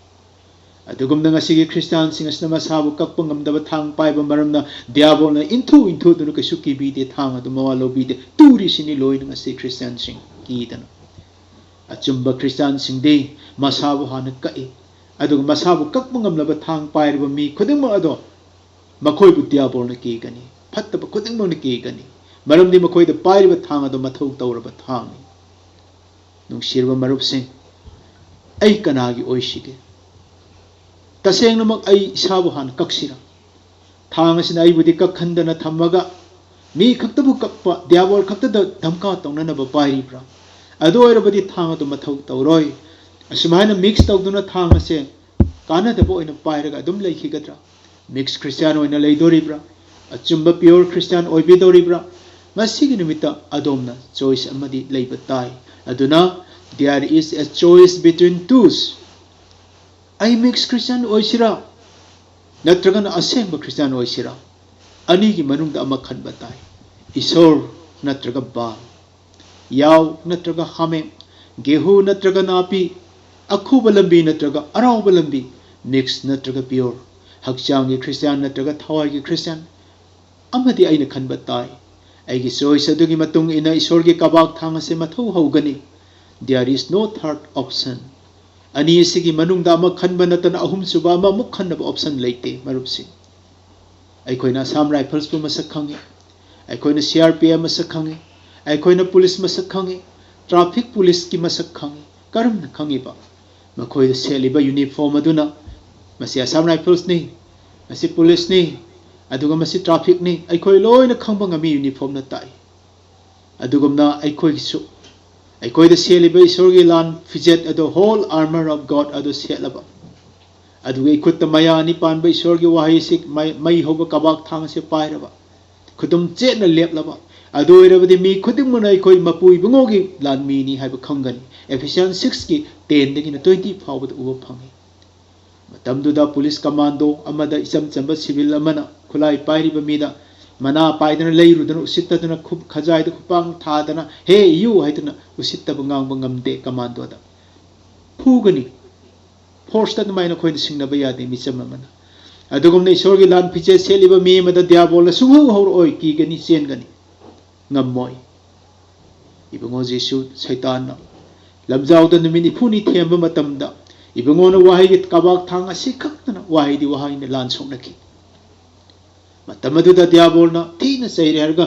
ꯑꯗꯨꯒꯨꯝꯅ ꯉꯁꯤꯒꯤ ꯈ꯭ꯔꯤꯁꯇꯤꯌꯥꯟꯁꯤꯡ ꯑꯁꯤꯅ ꯃꯁꯥꯕꯨ ꯀꯛꯄ ꯉꯝꯗꯕ ꯊꯥꯡ ꯄꯥꯏꯕ ꯃꯔꯝꯅ ꯗꯤꯌꯥꯕꯣꯜꯅ ꯏꯟꯊꯨ ꯏꯟꯊꯨꯗꯨꯅ ꯀꯩꯁꯨ ꯀꯤꯕꯤꯗꯦ, ꯊꯥꯡ ꯑꯗꯨ ꯃꯋꯥ ꯂꯧꯕꯤꯗꯦ꯫ ꯇꯨꯔꯤꯁꯤꯅꯤ ꯂꯣꯏꯅ ꯉꯁꯤ ꯈ꯭ꯔꯤꯁꯇꯤꯌꯥꯟꯁꯤꯡ ꯀꯤꯗꯅ꯫ ꯑꯆꯨꯝꯕ ꯈ꯭ꯔꯤꯁꯇꯤꯌꯥꯟꯁꯤꯡꯗꯤ ꯃꯁꯥꯕꯨ ꯍꯥꯟꯅ ꯀꯛꯏ, ꯑꯗꯨꯒ ꯃꯁꯥꯕꯨ ꯀꯛꯄ ꯉꯝꯂꯕ ꯊꯥꯡ ꯄꯥꯏꯔꯤꯕ ꯃꯤ ꯈꯨꯗꯤꯡꯃꯛ ꯑꯗꯣ ꯃꯈꯣꯏꯕꯨ ꯗꯤꯌꯥꯕꯣꯜꯅ ꯀꯤꯒꯅꯤ, ꯐꯠꯇꯕ ꯈꯨꯗꯤꯡꯃꯛꯅ ꯀꯤꯒꯅꯤ, ꯃꯔꯝꯗꯤ ꯃꯈꯣꯏꯗ ꯄꯥꯏꯔꯤꯕ ꯊꯥꯡ ꯑꯗꯨ ꯃꯊꯧ ꯇꯧꯔꯕ ꯊꯥꯡꯅꯤ꯫ ꯅꯨꯡꯁꯤꯔꯕ ꯃꯔꯨꯞꯁꯤꯡ, ꯑꯩ ꯀꯅꯥꯒꯤ ꯑꯣꯏꯁꯤꯒꯦ? ꯇꯁꯦꯡꯅꯃꯛ ꯑꯩ ꯏꯁꯥꯕꯨ ꯍꯥꯟꯅ ꯀꯛꯁꯤꯔꯥ? ꯊꯥꯡ ꯑꯁꯤꯅ ꯑꯩꯕꯨꯗꯤ ꯀꯛꯍꯟꯗꯅ ꯊꯝꯃꯒ ꯃꯤ ꯈꯛꯇꯕꯨ ꯀꯛꯄ, ꯗꯤꯌꯥꯕꯣꯜ ꯈꯛꯇꯗ ꯙꯝꯀꯥ ꯇꯧꯅꯅꯕ ꯄꯥꯏꯔꯤꯕ꯭ꯔꯥ? ꯑꯗꯨ ꯑꯣꯏꯔꯕꯗꯤ ꯊꯥꯡ ꯑꯗꯨ ꯃꯊꯧ ꯇꯧꯔꯣꯏ꯫ ꯑꯁꯨꯃꯥꯏꯅ mix ꯇꯧꯗꯨꯅ ꯊꯥꯡ ꯑꯁꯦ ꯀꯥꯟꯅꯗꯕ ꯑꯣꯏꯅ ꯄꯥꯏꯔꯒ ꯑꯗꯨꯝ ꯂꯩꯈꯤꯒꯗ꯭ꯔꯥ? Mix ꯈ꯭ꯔꯤꯁꯇꯤꯌꯥꯟ ꯑꯣꯏꯅ ꯂꯩꯗꯣꯔꯤꯕ꯭ꯔꯥ? ꯑꯆꯨꯝꯕ pure ꯈ꯭ꯔꯤꯁꯇꯤꯌꯥꯟ ꯑꯣꯏꯕꯤꯗꯧꯔꯤꯕ꯭ꯔꯥ? ꯉꯁꯤꯒꯤ ꯅꯨꯃꯤꯠꯇ ꯑꯗꯣꯝꯅ choice ꯑꯃꯗꯤ ꯂꯩꯕ ꯇꯥꯏ꯫ ꯑꯗꯨꯅ, there is a choice between twos. ꯑꯩ ꯃꯤꯛꯁ ꯈ꯭ꯔꯤꯁꯇꯤꯌꯥꯟ ꯑꯣꯏꯁꯤꯔꯥ, ꯅꯠꯇ꯭ꯔꯒꯅ ꯑꯁꯦꯡꯕ ꯈ꯭ꯔꯤꯁꯇꯤꯌꯥꯟ ꯑꯣꯏꯁꯤꯔꯥ? ꯑꯅꯤꯒꯤ ꯃꯅꯨꯡꯗ ꯑꯃ ꯈꯟꯕ ꯇꯥꯏ, ꯏꯁꯣꯔ ꯅꯠꯇ꯭ꯔꯒ ꯕꯥꯜ, ꯌꯥꯎ ꯅꯠꯇ꯭ꯔꯒ ꯍꯥꯃꯦꯡ, ꯒꯦꯍꯨ ꯅꯠꯇ꯭ꯔꯒ ꯅꯥꯄꯤ, ꯑꯈꯨꯕ ꯂꯝꯕꯤ ꯅꯠꯇ꯭ꯔꯒ ꯑꯔꯥꯎꯕ ꯂꯝꯕꯤ, ꯃꯤꯛꯁ ꯅꯠꯇ꯭ꯔꯒ ꯄꯤꯌꯣꯔ, ꯍꯛꯆꯥꯡꯒꯤ ꯈ꯭ꯔꯤꯁꯇꯤꯌꯥꯟ ꯅꯠꯇ꯭ꯔꯒ ꯊꯋꯥꯏꯒꯤ ꯈ꯭ꯔꯤꯁꯇꯤꯌꯥꯟ꯫ ꯑꯃꯗꯤ ꯑꯩꯅ ꯈꯟꯕ ꯇꯥꯏ꯫ ꯑꯩꯒꯤ ꯆꯣꯏꯁ ꯑꯗꯨꯒꯤ ꯃꯇꯨꯡ ꯏꯟꯅ ꯏꯁꯣꯔꯒꯤ ꯀꯕꯥꯛ ꯊꯥꯡ ꯑꯁꯤ ꯃꯊꯧ ꯍꯧꯒꯅꯤ꯫ There is no third option. ꯑꯅꯤ ꯑꯁꯤꯒꯤ ꯃꯅꯨꯡꯗ ꯑꯃ ꯈꯟꯕ ꯅꯠꯇꯅ ꯑꯍꯨꯝꯁꯨꯕ ꯑꯃꯃꯨꯛ ꯈꯟꯅꯕ ꯑꯣꯞꯁꯟ ꯂꯩꯇꯦ, ꯃꯔꯨꯞꯁꯤꯡ꯫ ꯑꯩꯈꯣꯏꯅ ꯑꯁꯥꯝ ꯔꯥꯏꯐꯜꯁꯄꯨ ꯃꯁꯛ ꯈꯪꯉꯤ, ꯑꯩꯈꯣꯏꯅ ꯁꯤ ꯑꯥꯔ ꯄꯤ ꯑꯦꯐ ꯃꯁꯛ ꯈꯪꯉꯤ, ꯑꯩꯈꯣꯏꯅ ꯄꯨꯂꯤꯁ ꯃꯁꯛ ꯈꯪꯉꯤ, ꯇ꯭ꯔꯥꯐꯤꯛ ꯄꯨꯂꯤꯁꯀꯤ ꯃꯁꯛ ꯈꯪꯉꯤ꯫ ꯀꯔꯝꯅ ꯈꯪꯉꯤꯕ? ꯃꯈꯣꯏꯗ ꯁꯦꯠꯂꯤꯕ ꯌꯨꯅꯤꯐꯣꯔꯝ ꯑꯗꯨꯅ ꯃꯁꯤ ꯑꯁꯥꯝ ꯔꯥꯏꯐꯜꯁꯅꯤ, ꯃꯁꯤ ꯄꯨꯂꯤꯁꯅꯤ, ꯑꯗꯨꯒ ꯃꯁꯤ ꯇ꯭ꯔꯥꯐꯤꯛꯅꯤ, ꯑꯩꯈꯣꯏ ꯂꯣꯏꯅ ꯈꯪꯕ ꯉꯝꯃꯤ ꯌꯨꯅꯤꯐꯣꯔꯝꯅ ꯇꯥꯛꯏ꯫ ꯑꯗꯨꯒꯨꯝꯅ ꯑꯩꯈꯣꯏꯒꯤꯁꯨ, ꯑꯩꯈꯣꯏꯗ ꯁꯦꯠꯂꯤꯕ ꯏꯁꯣꯔꯒꯤ ꯂꯥꯟ ꯐꯤꯖꯦꯠ ꯑꯗꯨ, whole armor of God ꯑꯗꯨ ꯁꯦꯠꯂꯕ, ꯑꯗꯨꯒ ꯏꯈꯨꯠꯇ ꯃꯌꯥ ꯑꯅꯤ ꯄꯥꯟꯕ ꯏꯁꯣꯔꯒꯤ ꯋꯥꯍꯩꯁꯤ, ꯃꯩ, ꯃꯩ ꯍꯧꯕ ꯀꯕꯥꯛ ꯊꯥꯡ ꯑꯁꯤ ꯄꯥꯏꯔꯕ, ꯈꯨꯗꯨꯝ ꯆꯦꯠꯅ ꯂꯦꯞꯂꯕ, ꯑꯗꯨ ꯑꯣꯏꯔꯕꯗꯤ ꯃꯤ ꯈꯨꯗꯤꯡꯃꯛꯅ ꯑꯩꯈꯣꯏ ꯃꯄꯨ ꯏꯕꯨꯡꯉꯣꯒꯤ ꯂꯥꯟꯃꯤꯅꯤ ꯍꯥꯏꯕ ꯈꯪꯒꯅꯤ꯫ Ephesians sixꯀꯤ tenꯗꯒꯤꯅ twenty ꯐꯥꯎꯕꯗ ꯎꯕ ꯐꯪꯏ꯫ ꯃꯇꯝꯗꯨꯗ ꯄꯨꯂꯤꯁ ꯀꯃꯥꯟꯗꯣ ꯑꯃꯗ ꯏꯆꯝ ꯆꯝꯕ ꯁꯤꯚꯤꯜ ꯑꯃꯅ ꯈꯨꯠꯂꯥꯏ ꯄꯥꯏꯔꯤꯕ ꯃꯤꯗ ꯃꯅꯥ ꯄꯥꯏꯗꯅ, ꯂꯩꯔꯨꯗꯅ, ꯎꯁꯤꯠꯇꯗꯅ, ꯈꯨꯞ ꯈꯖꯥꯏꯗ ꯈꯨꯄꯥꯡ ꯊꯥꯗꯅ, "Hey, you" ꯍꯥꯏꯗꯨꯅ ꯎꯁꯤꯠꯇꯕ ꯉꯥꯡꯕ ꯉꯝꯗꯦ ꯀꯃꯥꯟꯗꯣꯗ꯫ ꯐꯨꯒꯅꯤ꯫ ꯐꯣꯔꯁꯇ ꯑꯗꯨꯃꯥꯏꯅ ꯑꯩꯈꯣꯏꯅ ꯁꯤꯡꯅꯕ ꯌꯥꯗꯦ ꯃꯤꯆꯝ ꯑꯃꯅ꯫ ꯑꯗꯨꯒꯨꯝꯅ ꯏꯁꯣꯔꯒꯤ ꯂꯥꯟ ꯐꯤꯖꯦꯠ ꯁꯦꯠꯂꯤꯕ ꯃꯤ ꯑꯃꯗ ꯗꯤꯌꯥꯕꯣꯜꯅ ꯁꯨꯡꯍꯧ ꯍꯧꯔꯛꯑꯣꯏ, ꯀꯤꯒꯅꯤ, ꯆꯦꯟꯒꯅꯤ꯫ ꯉꯝꯃꯣꯏ꯫ ꯏꯕꯨꯡꯉꯣ ꯖꯤꯁꯨ ꯁꯩꯇꯥꯟꯅ ꯂꯝꯖꯥꯎꯗ ꯅꯨꯃꯤꯠ ꯅꯤꯐꯨꯅꯤ ꯊꯦꯝꯕ ꯃꯇꯝꯗ ꯏꯕꯨꯡꯉꯣꯅ ꯋꯥꯍꯩꯒꯤ ꯀꯕꯥꯛ ꯊꯥꯡ ꯑꯁꯤ ꯈꯛꯇꯅ ꯋꯥꯍꯩꯗꯤ ꯋꯥꯍꯩꯅ ꯂꯥꯟ ꯁꯣꯛꯅꯈꯤ꯫ ꯃꯇꯝ ꯑꯗꯨꯗ ꯗꯤꯌꯥꯕꯣꯜꯅ ꯊꯤꯅ ꯆꯩꯔꯦ ꯍꯥꯏꯔꯒ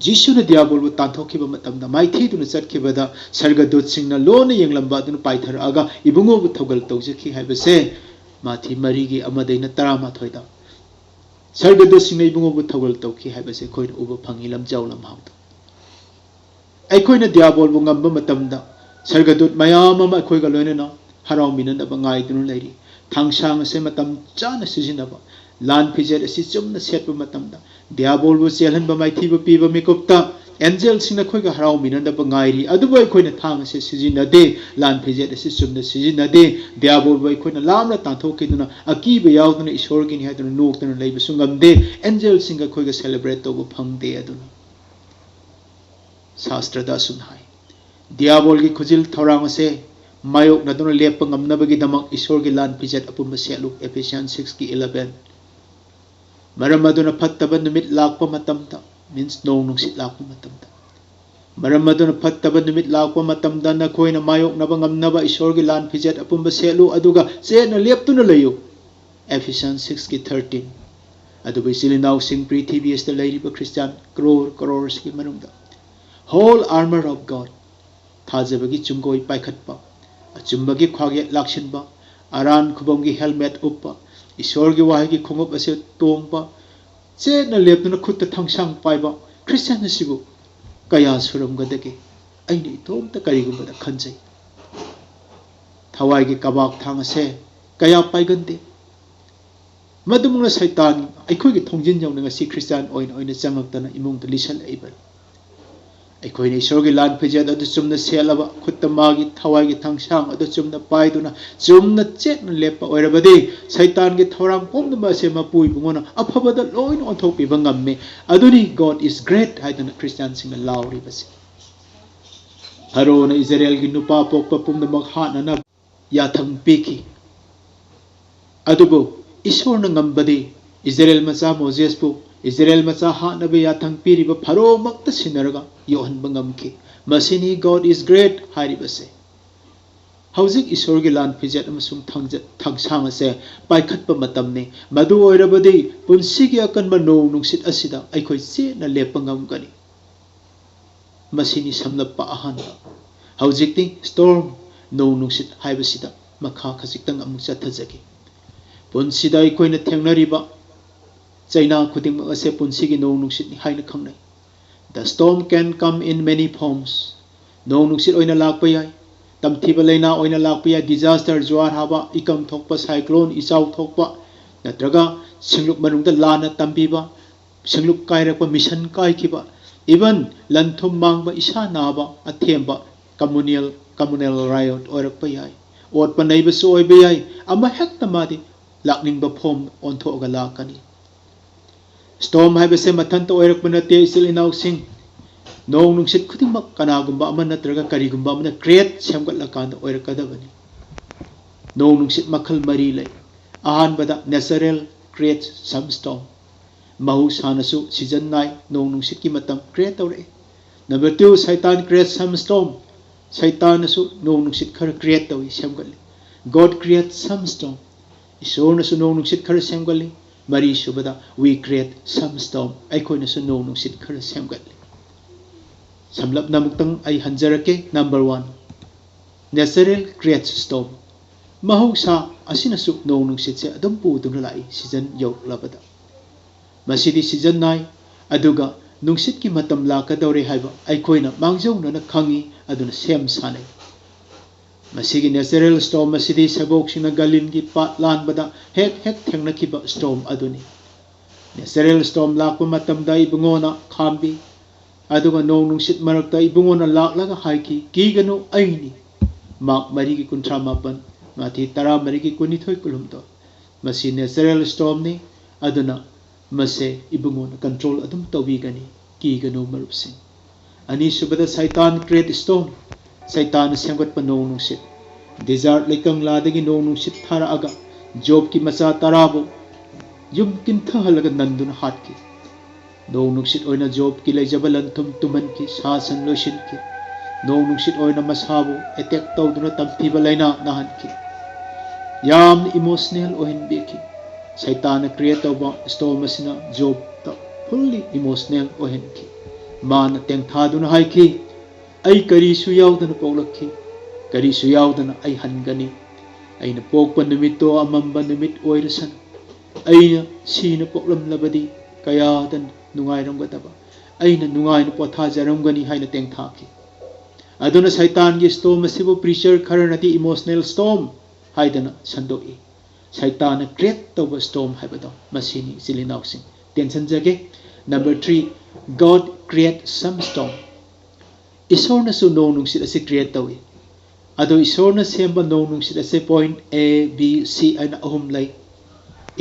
ꯖꯤꯁꯨꯅ ꯗꯤꯌꯥꯕꯣꯜꯕꯨ ꯇꯥꯟꯊꯣꯛꯈꯤꯕ ꯃꯇꯝꯗ ꯃꯥꯏꯊꯤꯗꯨꯅ ꯆꯠꯈꯤꯕꯗ ꯁꯔꯒꯗꯨꯠꯁꯤꯡꯅ ꯂꯣꯟꯅ ꯌꯦꯡꯂꯝꯕ ꯑꯗꯨꯅ ꯄꯥꯏꯊꯔꯛꯑꯒ ꯏꯕꯨꯡꯉꯣꯕꯨ ꯊꯧꯒꯜ ꯇꯧꯖꯈꯤ ꯍꯥꯏꯕꯁꯦ ꯃꯥꯊꯤ ꯃꯔꯤꯒꯤ ꯑꯃꯗꯩꯅ ꯇꯔꯥꯃꯥꯊꯣꯏꯗ ꯁꯔꯒꯗꯨꯠꯁꯤꯡꯅ ꯏꯕꯨꯡꯉꯣꯕꯨ ꯊꯧꯒꯜ ꯇꯧꯈꯤ ꯍꯥꯏꯕꯁꯦ ꯑꯩꯈꯣꯏꯅ ꯎꯕ ꯐꯪꯉꯤ ꯂꯝꯖꯥꯎ ꯂꯝꯍꯥꯎꯗ꯫ ꯑꯩꯈꯣꯏꯅ ꯗꯤꯌꯥꯕꯣꯜꯕꯨ ꯉꯝꯕ ꯃꯇꯝꯗ ꯁꯔꯒꯗꯨꯠ ꯃꯌꯥꯝ ꯑꯃ ꯑꯩꯈꯣꯏꯒ ꯂꯣꯏꯅꯅ ꯍꯔꯥꯎꯃꯤꯟꯅꯅꯕ ꯉꯥꯏꯗꯨꯅ ꯂꯩꯔꯤ꯫ ꯊꯥꯡꯁꯥꯡ ꯑꯁꯦ ꯃꯇꯝ ꯆꯥꯅ ꯁꯤꯖꯤꯟꯅꯕ, ꯂꯥꯟ ꯐꯤꯖꯦꯠ ꯑꯁꯤ ꯆꯨꯝꯅ ꯁꯦꯠꯄ ꯃꯇꯝꯗ, ꯗꯤꯌꯥꯕꯣꯜꯕꯨ ꯆꯦꯜꯍꯟꯕ ꯃꯥꯏꯊꯤꯕ ꯄꯤꯕ ꯃꯤꯀꯨꯞꯇ ꯑꯦꯟꯖꯦꯜꯁꯤꯡꯅ ꯑꯩꯈꯣꯏꯒ ꯍꯔꯥꯎꯃꯤꯟꯅꯅꯕ ꯉꯥꯏꯔꯤ, ꯑꯗꯨꯕꯨ ꯑꯩꯈꯣꯏꯅ ꯊꯥꯡ ꯑꯁꯤ ꯁꯤꯖꯤꯟꯅꯗꯦ, ꯂꯥꯟ ꯐꯤꯖꯦꯠ ꯑꯁꯤ ꯆꯨꯝꯅ ꯁꯤꯖꯤꯟꯅꯗꯦ꯫ ꯗꯤꯌꯥꯕꯣꯜꯕꯨ ꯑꯩꯈꯣꯏꯅ ꯂꯥꯞꯅ ꯇꯥꯟꯊꯣꯛꯈꯤꯗꯨꯅ, ꯑꯀꯤꯕ ꯌꯥꯎꯗꯅ ꯏꯁꯣꯔꯒꯤꯅꯤ ꯍꯥꯏꯗꯨꯅ ꯅꯣꯛꯇꯅ ꯂꯩꯕꯁꯨ ꯉꯝꯗꯦ꯫ ꯑꯦꯟꯖꯦꯜꯁꯤꯡꯒ ꯑꯩꯈꯣꯏꯒ ꯁꯦꯂꯦꯕ꯭ꯔꯦꯠ ꯇꯧꯕ ꯐꯪꯗꯦ꯫ ꯑꯗꯨꯅ ꯁꯥꯁꯇ꯭ꯔꯗ ꯑꯁꯨꯝꯅ ꯍꯥꯏ, ꯗꯤꯌꯥꯕꯣꯜꯒꯤ ꯈꯨꯖꯤꯜ ꯊꯧꯔꯥꯡ ꯑꯁꯦ ꯃꯥꯌꯣꯛꯅꯗꯨꯅ ꯂꯦꯞꯄ ꯉꯝꯅꯕꯒꯤꯗꯃꯛ ꯏꯁꯣꯔꯒꯤ ꯂꯥꯟ ꯐꯤꯖꯦꯠ ꯑꯄꯨꯝꯕ ꯁꯦꯠꯂꯨ꯫ Ephesians six ꯀꯤ eleven꯫ ꯃꯔꯝ ꯑꯗꯨꯅ ꯐꯠꯇꯕ ꯅꯨꯃꯤꯠ ꯂꯥꯛꯄ ꯃꯇꯝꯗ, means ꯅꯣꯡ ꯅꯨꯡꯁꯤꯠ ꯂꯥꯛꯄ ꯃꯇꯝꯗ, ꯃꯔꯝ ꯑꯗꯨꯅ ꯐꯠꯇꯕ ꯅꯨꯃꯤꯠ ꯂꯥꯛꯄ ꯃꯇꯝꯗ ꯅꯈꯣꯏꯅ ꯃꯥꯌꯣꯛꯅꯕ ꯉꯝꯅꯕ ꯏꯁꯣꯔꯒꯤ ꯂꯥꯟ ꯐꯤꯖꯦꯠ ꯑꯄꯨꯝꯕ ꯁꯦꯠꯂꯨ, ꯑꯗꯨꯒ ꯆꯦꯠꯅ ꯂꯦꯞꯇꯨꯅ ꯂꯩꯌꯨ꯫ Ephesians six ꯀꯤ thirteen꯫ ꯑꯗꯨꯕꯨ ꯏꯆꯤꯜ ꯏꯅꯥꯎꯁꯤꯡ, ꯄ꯭ꯔꯤꯊꯤꯕꯤ ꯑꯁꯤꯗ ꯂꯩꯔꯤꯕ ꯈ꯭ꯔꯤꯁꯇꯤꯌꯥꯟ ꯀ꯭ꯔꯣꯔ ꯀ꯭ꯔꯣꯔꯁꯀꯤ ꯃꯅꯨꯡꯗ whole armor of God, ꯊꯥꯖꯕꯒꯤ ꯆꯨꯡꯒꯣꯏ ꯄꯥꯏꯈꯠꯄ, ꯑꯆꯨꯝꯕꯒꯤ ꯈ꯭ꯋꯥꯡꯌꯦꯠ ꯂꯥꯛꯁꯤꯟꯕ, ꯑꯔꯥꯟ ꯈꯨꯕꯝꯒꯤ ꯍꯦꯜꯃꯦꯠ ꯎꯞꯄ, ꯏꯁꯣꯔꯒꯤ ꯋꯥꯍꯩꯒꯤ ꯈꯣꯡꯎꯞ ꯑꯁꯤ ꯇꯣꯡꯕ, ꯆꯦꯠꯅ ꯂꯦꯞꯇꯨꯅ ꯈꯨꯠꯇ ꯊꯥꯡꯁꯥꯡ ꯄꯥꯏꯕ ꯈ꯭ꯔꯤꯁꯇꯤꯌꯥꯟ ꯑꯁꯤꯕꯨ ꯀꯌꯥ ꯁꯨꯔꯝꯒꯗꯒꯦ? ꯑꯩꯅ ꯏꯇꯣꯝꯇ ꯀꯔꯤꯒꯨꯝꯕꯗ ꯈꯟꯖꯩ꯫ ꯊꯋꯥꯏꯒꯤ ꯀꯕꯥꯛ ꯊꯥꯡ ꯑꯁꯦ ꯀꯌꯥ ꯄꯥꯏꯒꯟꯗꯦ꯫ ꯃꯗꯨꯃꯛꯅ ꯁꯩꯇꯥꯟ ꯑꯩꯈꯣꯏꯒꯤ ꯊꯣꯡꯖꯤꯟ ꯌꯧꯅ ꯉꯁꯤ ꯈ꯭ꯔꯤꯁꯇꯤꯌꯥꯟ ꯑꯣꯏꯅ ꯑꯣꯏꯅ ꯆꯪꯉꯛꯇꯅ ꯏꯃꯨꯡꯗ ꯂꯤꯁꯜꯂꯛꯏꯕꯅꯤ꯫ ꯑꯩꯈꯣꯏꯅ ꯏꯁꯣꯔꯒꯤ ꯂꯥꯟ ꯐꯤꯖꯦꯠ ꯑꯗꯨ ꯆꯨꯝꯅ ꯁꯦꯠꯂꯕ, ꯈꯨꯠꯇ ꯃꯥꯒꯤ ꯊꯋꯥꯏꯒꯤ ꯊꯥꯡꯁꯥꯡ ꯑꯗꯨ ꯆꯨꯝꯅ ꯄꯥꯏꯗꯨꯅ ꯆꯨꯝꯅ ꯆꯦꯠꯅ ꯂꯦꯞꯄ ꯑꯣꯏꯔꯕꯗꯤ, ꯁꯩꯇꯥꯟꯒꯤ ꯊꯧꯔꯥꯡ ꯄꯨꯝꯅꯃꯛ ꯑꯁꯦ ꯃꯄꯨ ꯏꯕꯨꯡꯉꯣꯅ ꯑꯐꯕꯗ ꯂꯣꯏꯅ ꯑꯣꯟꯊꯣꯛꯄꯤꯕ ꯉꯝꯃꯤ꯫ ꯑꯗꯨꯅꯤ God is great ꯍꯥꯏꯗꯨꯅ ꯈ꯭ꯔꯤꯁꯇꯤꯌꯥꯟꯁꯤꯡꯅ ꯂꯥꯎꯔꯤꯕꯁꯤ꯫ ꯐꯔꯣꯅ ꯏꯖꯔꯦꯜꯒꯤ ꯅꯨꯄꯥ ꯄꯣꯛꯄ ꯄꯨꯝꯅꯃꯛ ꯍꯥꯠꯅꯅꯕ ꯌꯥꯊꯪ ꯄꯤꯈꯤ꯫ ꯑꯗꯨꯕꯨ ꯏꯁꯣꯔꯅ ꯉꯝꯕꯗꯤ ꯏꯖꯔꯦꯜ ꯃꯆꯥ ꯃꯣꯖꯦꯁꯄꯨ ꯏꯖꯔꯦꯜ ꯃꯆꯥ ꯍꯥꯠꯅꯕ ꯌꯥꯊꯪ ꯄꯤꯔꯤꯕ ꯐꯔꯣꯃꯛꯇ ꯁꯤꯟꯅꯔꯒ ꯌꯣꯛꯍꯟꯕ ꯉꯝꯈꯤ꯫ ꯃꯁꯤꯅꯤ God is great ꯍꯥꯏꯔꯤꯕꯁꯦ꯫ ꯍꯧꯖꯤꯛ ꯏꯁꯣꯔꯒꯤ ꯂꯥꯟ ꯐꯤꯖꯦꯠ ꯑꯃꯁꯨꯡ ꯊꯥꯡꯖ-, ꯊꯥꯡꯁꯥꯡ ꯑꯁꯦ ꯄꯥꯏꯈꯠꯄ ꯃꯇꯝꯅꯤ꯫ ꯃꯗꯨ ꯑꯣꯏꯔꯕꯗꯤ ꯄꯨꯟꯁꯤꯒꯤ ꯑꯀꯟꯕ ꯅꯣꯡ ꯅꯨꯡꯁꯤꯠ ꯑꯁꯤꯗ ꯑꯩꯈꯣꯏ ꯆꯦꯠꯅ ꯂꯦꯞꯄ ꯉꯝꯒꯅꯤ꯫ ꯃꯁꯤꯅꯤ ꯁꯝꯂꯞꯄ ꯑꯍꯥꯟꯕ꯫ ꯍꯧꯖꯤꯛꯇꯤ storm, ꯅꯣꯡ ꯅꯨꯡꯁꯤꯠ ꯍꯥꯏꯕꯁꯤꯗ ꯃꯈꯥ ꯈꯖꯤꯛꯇꯪ ꯑꯃꯨꯛ ꯆꯠꯊꯖꯒꯦ꯫ ꯄꯨꯟꯁꯤꯗ ꯑꯩꯈꯣꯏꯅ ꯊꯦꯡꯅꯔꯤꯕ ꯆꯩꯅꯥ ꯈꯨꯗꯤꯡꯃꯛ ꯑꯁꯦ ꯄꯨꯟꯁꯤꯒꯤ ꯅꯣꯡ ꯅꯨꯡꯁꯤꯠꯅꯤ ꯍꯥꯏꯅ ꯈꯪꯅꯩ꯫ The storm can come in many forms. ꯅꯣꯡ ꯅꯨꯡꯁꯤꯠ ꯑꯣꯏꯅ ꯂꯥꯛꯄ ꯌꯥꯏ, ꯇꯝꯊꯤꯕ ꯂꯩꯅꯥ ꯑꯣꯏꯅ ꯂꯥꯛꯄ ꯌꯥꯏ, disaster, ꯖꯨꯋꯥꯔ ꯍꯥꯕ, ꯏꯀꯪ ꯊꯣꯛꯄ, cyclone, ꯏꯆꯥꯎ ꯊꯣꯛꯄ, ꯅꯠꯇ꯭ꯔꯒ ꯁꯤꯡꯂꯨꯞ ꯃꯅꯨꯡꯗ ꯂꯥꯟꯅ ꯇꯝꯕꯤꯕ, ꯁꯤꯡꯂꯨꯞ ꯀꯥꯏꯔꯛꯄ, mission ꯀꯥꯏꯈꯤꯕ, Even ꯂꯟ ꯊꯨꯝ ꯃꯥꯡꯕ, ꯏꯁꯥ ꯅꯥꯕ, ꯑꯊꯦꯝꯕ, communal communal riot ꯑꯣꯏꯔꯛꯄ ꯌꯥꯏ꯫ ꯑꯣꯠꯄ ꯅꯩꯕꯁꯨ ꯑꯣꯏꯕ ꯌꯥꯏ꯫ ꯑꯃ ꯍꯦꯛꯇ ꯃꯥꯗꯤ ꯂꯥꯛꯅꯤꯡꯕ ꯐꯣꯝ ꯑꯣꯟꯊꯣꯛꯑꯒ ꯂꯥꯛꯀꯅꯤ꯫ Storm ꯍꯥꯏꯕꯁꯦ ꯃꯊꯟꯇ ꯑꯣꯏꯔꯛꯄ ꯅꯠꯇꯦ, ꯏꯆꯤꯜ ꯏꯅꯥꯎꯁꯤꯡ꯫ ꯅꯣꯡ ꯅꯨꯡꯁꯤꯠ ꯈꯨꯗꯤꯡꯃꯛ ꯀꯅꯥꯒꯨꯝꯕ ꯑꯃ ꯅꯠꯇ꯭ꯔꯒ ꯀꯔꯤꯒꯨꯝꯕ ꯑꯃꯅ create ꯁꯦꯝꯒꯠꯂꯀꯥꯟꯗ ꯑꯣꯏꯔꯛꯀꯗꯕꯅꯤ꯫ ꯅꯣꯡ ꯅꯨꯡꯁꯤꯠ ꯃꯈꯜ ꯃꯔꯤ ꯂꯩ꯫ ꯑꯍꯥꯟꯕꯗ natural create some storm꯫ ꯃꯍꯧꯁꯥꯅꯁꯨ season ꯅꯥꯏ, ꯅꯣꯡ ꯅꯨꯡꯁꯤꯠꯀꯤ ꯃꯇꯝ create ꯇꯧꯔꯛꯏ꯫ Number two, Satan create some storm꯫ ꯁꯩꯇꯥꯟꯅꯁꯨ ꯅꯣꯡ ꯅꯨꯡꯁꯤꯠ ꯈꯔ create ꯇꯧꯏ, ꯁꯦꯝꯒꯠꯂꯤ꯫ God create some storm꯫ ꯏꯁꯣꯔꯅꯁꯨ ꯅꯣꯡ ꯅꯨꯡꯁꯤꯠ ꯈꯔ ꯁꯦꯝꯒꯠꯂꯤ꯫ ꯃꯔꯤꯁꯨꯕꯗ, we create some storm꯫ ꯑꯩꯈꯣꯏꯅꯁꯨ ꯅꯣꯡ ꯅꯨꯡꯁꯤꯠ ꯈꯔ ꯁꯦꯝꯒꯠꯂꯤ꯫ ꯁꯝꯂꯞꯅ ꯑꯃꯨꯛꯇꯪ ꯑꯩ ꯍꯟꯖꯔꯛꯀꯦ꯫ Number one, natural creates storm꯫ ꯃꯍꯧꯁꯥ ꯑꯁꯤꯅꯁꯨ ꯅꯣꯡ ꯅꯨꯡꯁꯤꯠꯁꯦ ꯑꯗꯨꯝ ꯄꯨꯗꯨꯅ ꯂꯥꯛꯏ season ꯌꯧꯔꯛꯂꯕꯗ꯫ ꯃꯁꯤꯗꯤ season ꯅꯥꯏ, ꯑꯗꯨꯒ ꯅꯨꯡꯁꯤꯠꯀꯤ ꯃꯇꯝ ꯂꯥꯛꯀꯗꯧꯔꯦ ꯍꯥꯏꯕ ꯑꯩꯈꯣꯏꯅ ꯃꯥꯡꯖꯧꯅꯅ ꯈꯪꯏ, ꯑꯗꯨꯅ ꯁꯦꯝ ꯁꯥꯅꯩ꯫ ꯃꯁꯤꯒꯤ natural storm ꯑꯁꯤꯗꯤ ꯁꯩꯕꯣꯛꯁꯤꯡꯅ ꯒꯂꯤꯝꯒꯤ ꯄꯥꯠ ꯂꯥꯟꯕꯗ ꯍꯦꯛ ꯍꯦꯛ ꯊꯦꯡꯅꯈꯤꯕ storm ꯑꯗꯨꯅꯤ꯫ Natural storm ꯂꯥꯛꯄ ꯃꯇꯝꯗ ꯏꯕꯨꯡꯉꯣꯅ ꯈꯥꯝꯕꯤ, ꯑꯗꯨꯒ ꯅꯣꯡ ꯅꯨꯡꯁꯤꯠ ꯃꯔꯛꯇ ꯏꯕꯨꯡꯉꯣꯅ ꯂꯥꯛꯂꯒ ꯍꯥꯏꯈꯤ, "ꯀꯤꯒꯅꯨ, ꯑꯩꯅꯤ"꯫ ꯃꯥꯔꯛ ꯃꯔꯤꯒꯤ ꯀꯨꯟꯊ꯭ꯔꯥ ꯃꯥꯄꯟ, ꯃꯥꯊꯤ ꯇꯔꯥꯃꯔꯤꯒꯤ ꯀꯨꯟꯅꯤꯊꯣꯏ ꯀꯨꯟꯍꯨꯝꯗꯣꯏ꯫ ꯃꯁꯤ natural stormꯅꯤ, ꯑꯗꯨꯅ ꯃꯁꯦ ꯏꯕꯨꯡꯉꯣꯅ control ꯑꯗꯨꯝ ꯇꯧꯕꯤꯒꯅꯤ, ꯀꯤꯒꯅꯨ ꯃꯔꯨꯞꯁꯤꯡ꯫ ꯑꯅꯤꯁꯨꯕꯗ, ꯁꯩꯇꯥꯟ create storm꯫ ꯁꯩꯇꯥꯟꯅ ꯁꯦꯝꯒꯠꯄ ꯅꯣꯡ ꯅꯨꯡꯁꯤꯠ꯫ Desert ꯂꯩꯀꯪꯂꯥꯗꯒꯤ ꯅꯣꯡ ꯅꯨꯡꯁꯤꯠ ꯊꯥꯔꯛꯑꯒ ꯖꯣꯕꯀꯤ ꯃꯆꯥ ꯇꯔꯥꯕꯨ ꯌꯨꯝ ꯀꯤꯟꯊꯍꯜꯂꯒ ꯅꯟꯗꯨꯅ ꯍꯥꯠꯈꯤ꯫ ꯅꯣꯡ ꯅꯨꯡꯁꯤꯠ ꯑꯣꯏꯅ ꯖꯣꯕꯀꯤ ꯂꯩꯖꯕ ꯂꯟ ꯊꯨꯝ ꯇꯨꯝꯍꯟꯈꯤ, ꯁꯥ ꯁꯟ ꯂꯣꯏꯁꯤꯟꯈꯤ꯫ ꯅꯣꯡ ꯅꯨꯡꯁꯤꯠ ꯑꯣꯏꯅ ꯃꯁꯥꯕꯨ attack ꯇꯧꯗꯨꯅ ꯇꯝꯊꯤꯕ ꯂꯥꯏꯅꯥ ꯅꯥꯍꯟꯈꯤ꯫ ꯌꯥꯝꯅ emotional ꯑꯣꯏꯍꯟꯕꯤꯈꯤ꯫ ꯁꯩꯇꯥꯟꯅ create ꯇꯧꯕ storm ꯑꯁꯤꯅ ꯖꯣꯕꯇ fully emotional ꯑꯣꯏꯍꯟꯈꯤ꯫ ꯃꯥꯅ ꯇꯦꯡꯊꯥꯗꯨꯅ ꯍꯥꯏꯈꯤ, "ꯑꯩ ꯀꯔꯤꯁꯨ ꯌꯥꯎꯗꯅ ꯄꯣꯛꯂꯛꯈꯤ, ꯀꯔꯤꯁꯨ ꯌꯥꯎꯗꯅ ꯑꯩ ꯍꯟꯒꯅꯤ꯫ ꯑꯩꯅ ꯄꯣꯛꯄ ꯅꯨꯃꯤꯠꯇꯣ ꯑꯃꯝꯕ ꯅꯨꯃꯤꯠ ꯑꯣꯏꯔꯁꯅꯨ꯫ ꯑꯩꯅ ꯁꯤꯅ ꯄꯣꯛꯂꯝꯂꯕꯗꯤ ꯀꯌꯥꯗ ꯅꯨꯡꯉꯥꯏꯔꯝꯒꯗꯕ, ꯑꯩꯅ ꯅꯨꯡꯉꯥꯏꯅ ꯄꯣꯊꯥꯖꯔꯝꯒꯅꯤ" ꯍꯥꯏꯅ ꯇꯦꯡꯊꯥꯈꯤ꯫ ꯑꯗꯨꯅ ꯁꯩꯇꯥꯟꯒꯤ storm ꯑꯁꯤꯕꯨ preacher ꯈꯔꯅꯗꯤ emotional storm ꯍꯥꯏꯗꯅ ꯁꯟꯗꯣꯛꯏ꯫ ꯁꯩꯇꯥꯟꯅ create ꯇꯧꯕ storm ꯍꯥꯏꯕꯗꯣ ꯃꯁꯤꯅꯤ, ꯏꯆꯤꯜ ꯏꯅꯥꯎꯁꯤꯡ꯫ ꯇꯦꯟꯁꯤꯟꯖꯒꯦ꯫ Number three, God create some storm. ꯏꯁꯣꯔꯅꯁꯨ ꯅꯣꯡ ꯅꯨꯡꯁꯤꯠ ꯑꯁꯤ create ꯇꯧꯏ꯫ ꯑꯗꯣ ꯏꯁꯣꯔꯅ ꯁꯦꯝꯕ ꯅꯣꯡ ꯅꯨꯡꯁꯤꯠ ꯑꯁꯦ point A, B, C ꯍꯥꯏꯅ ꯑꯍꯨꯝ ꯂꯩ꯫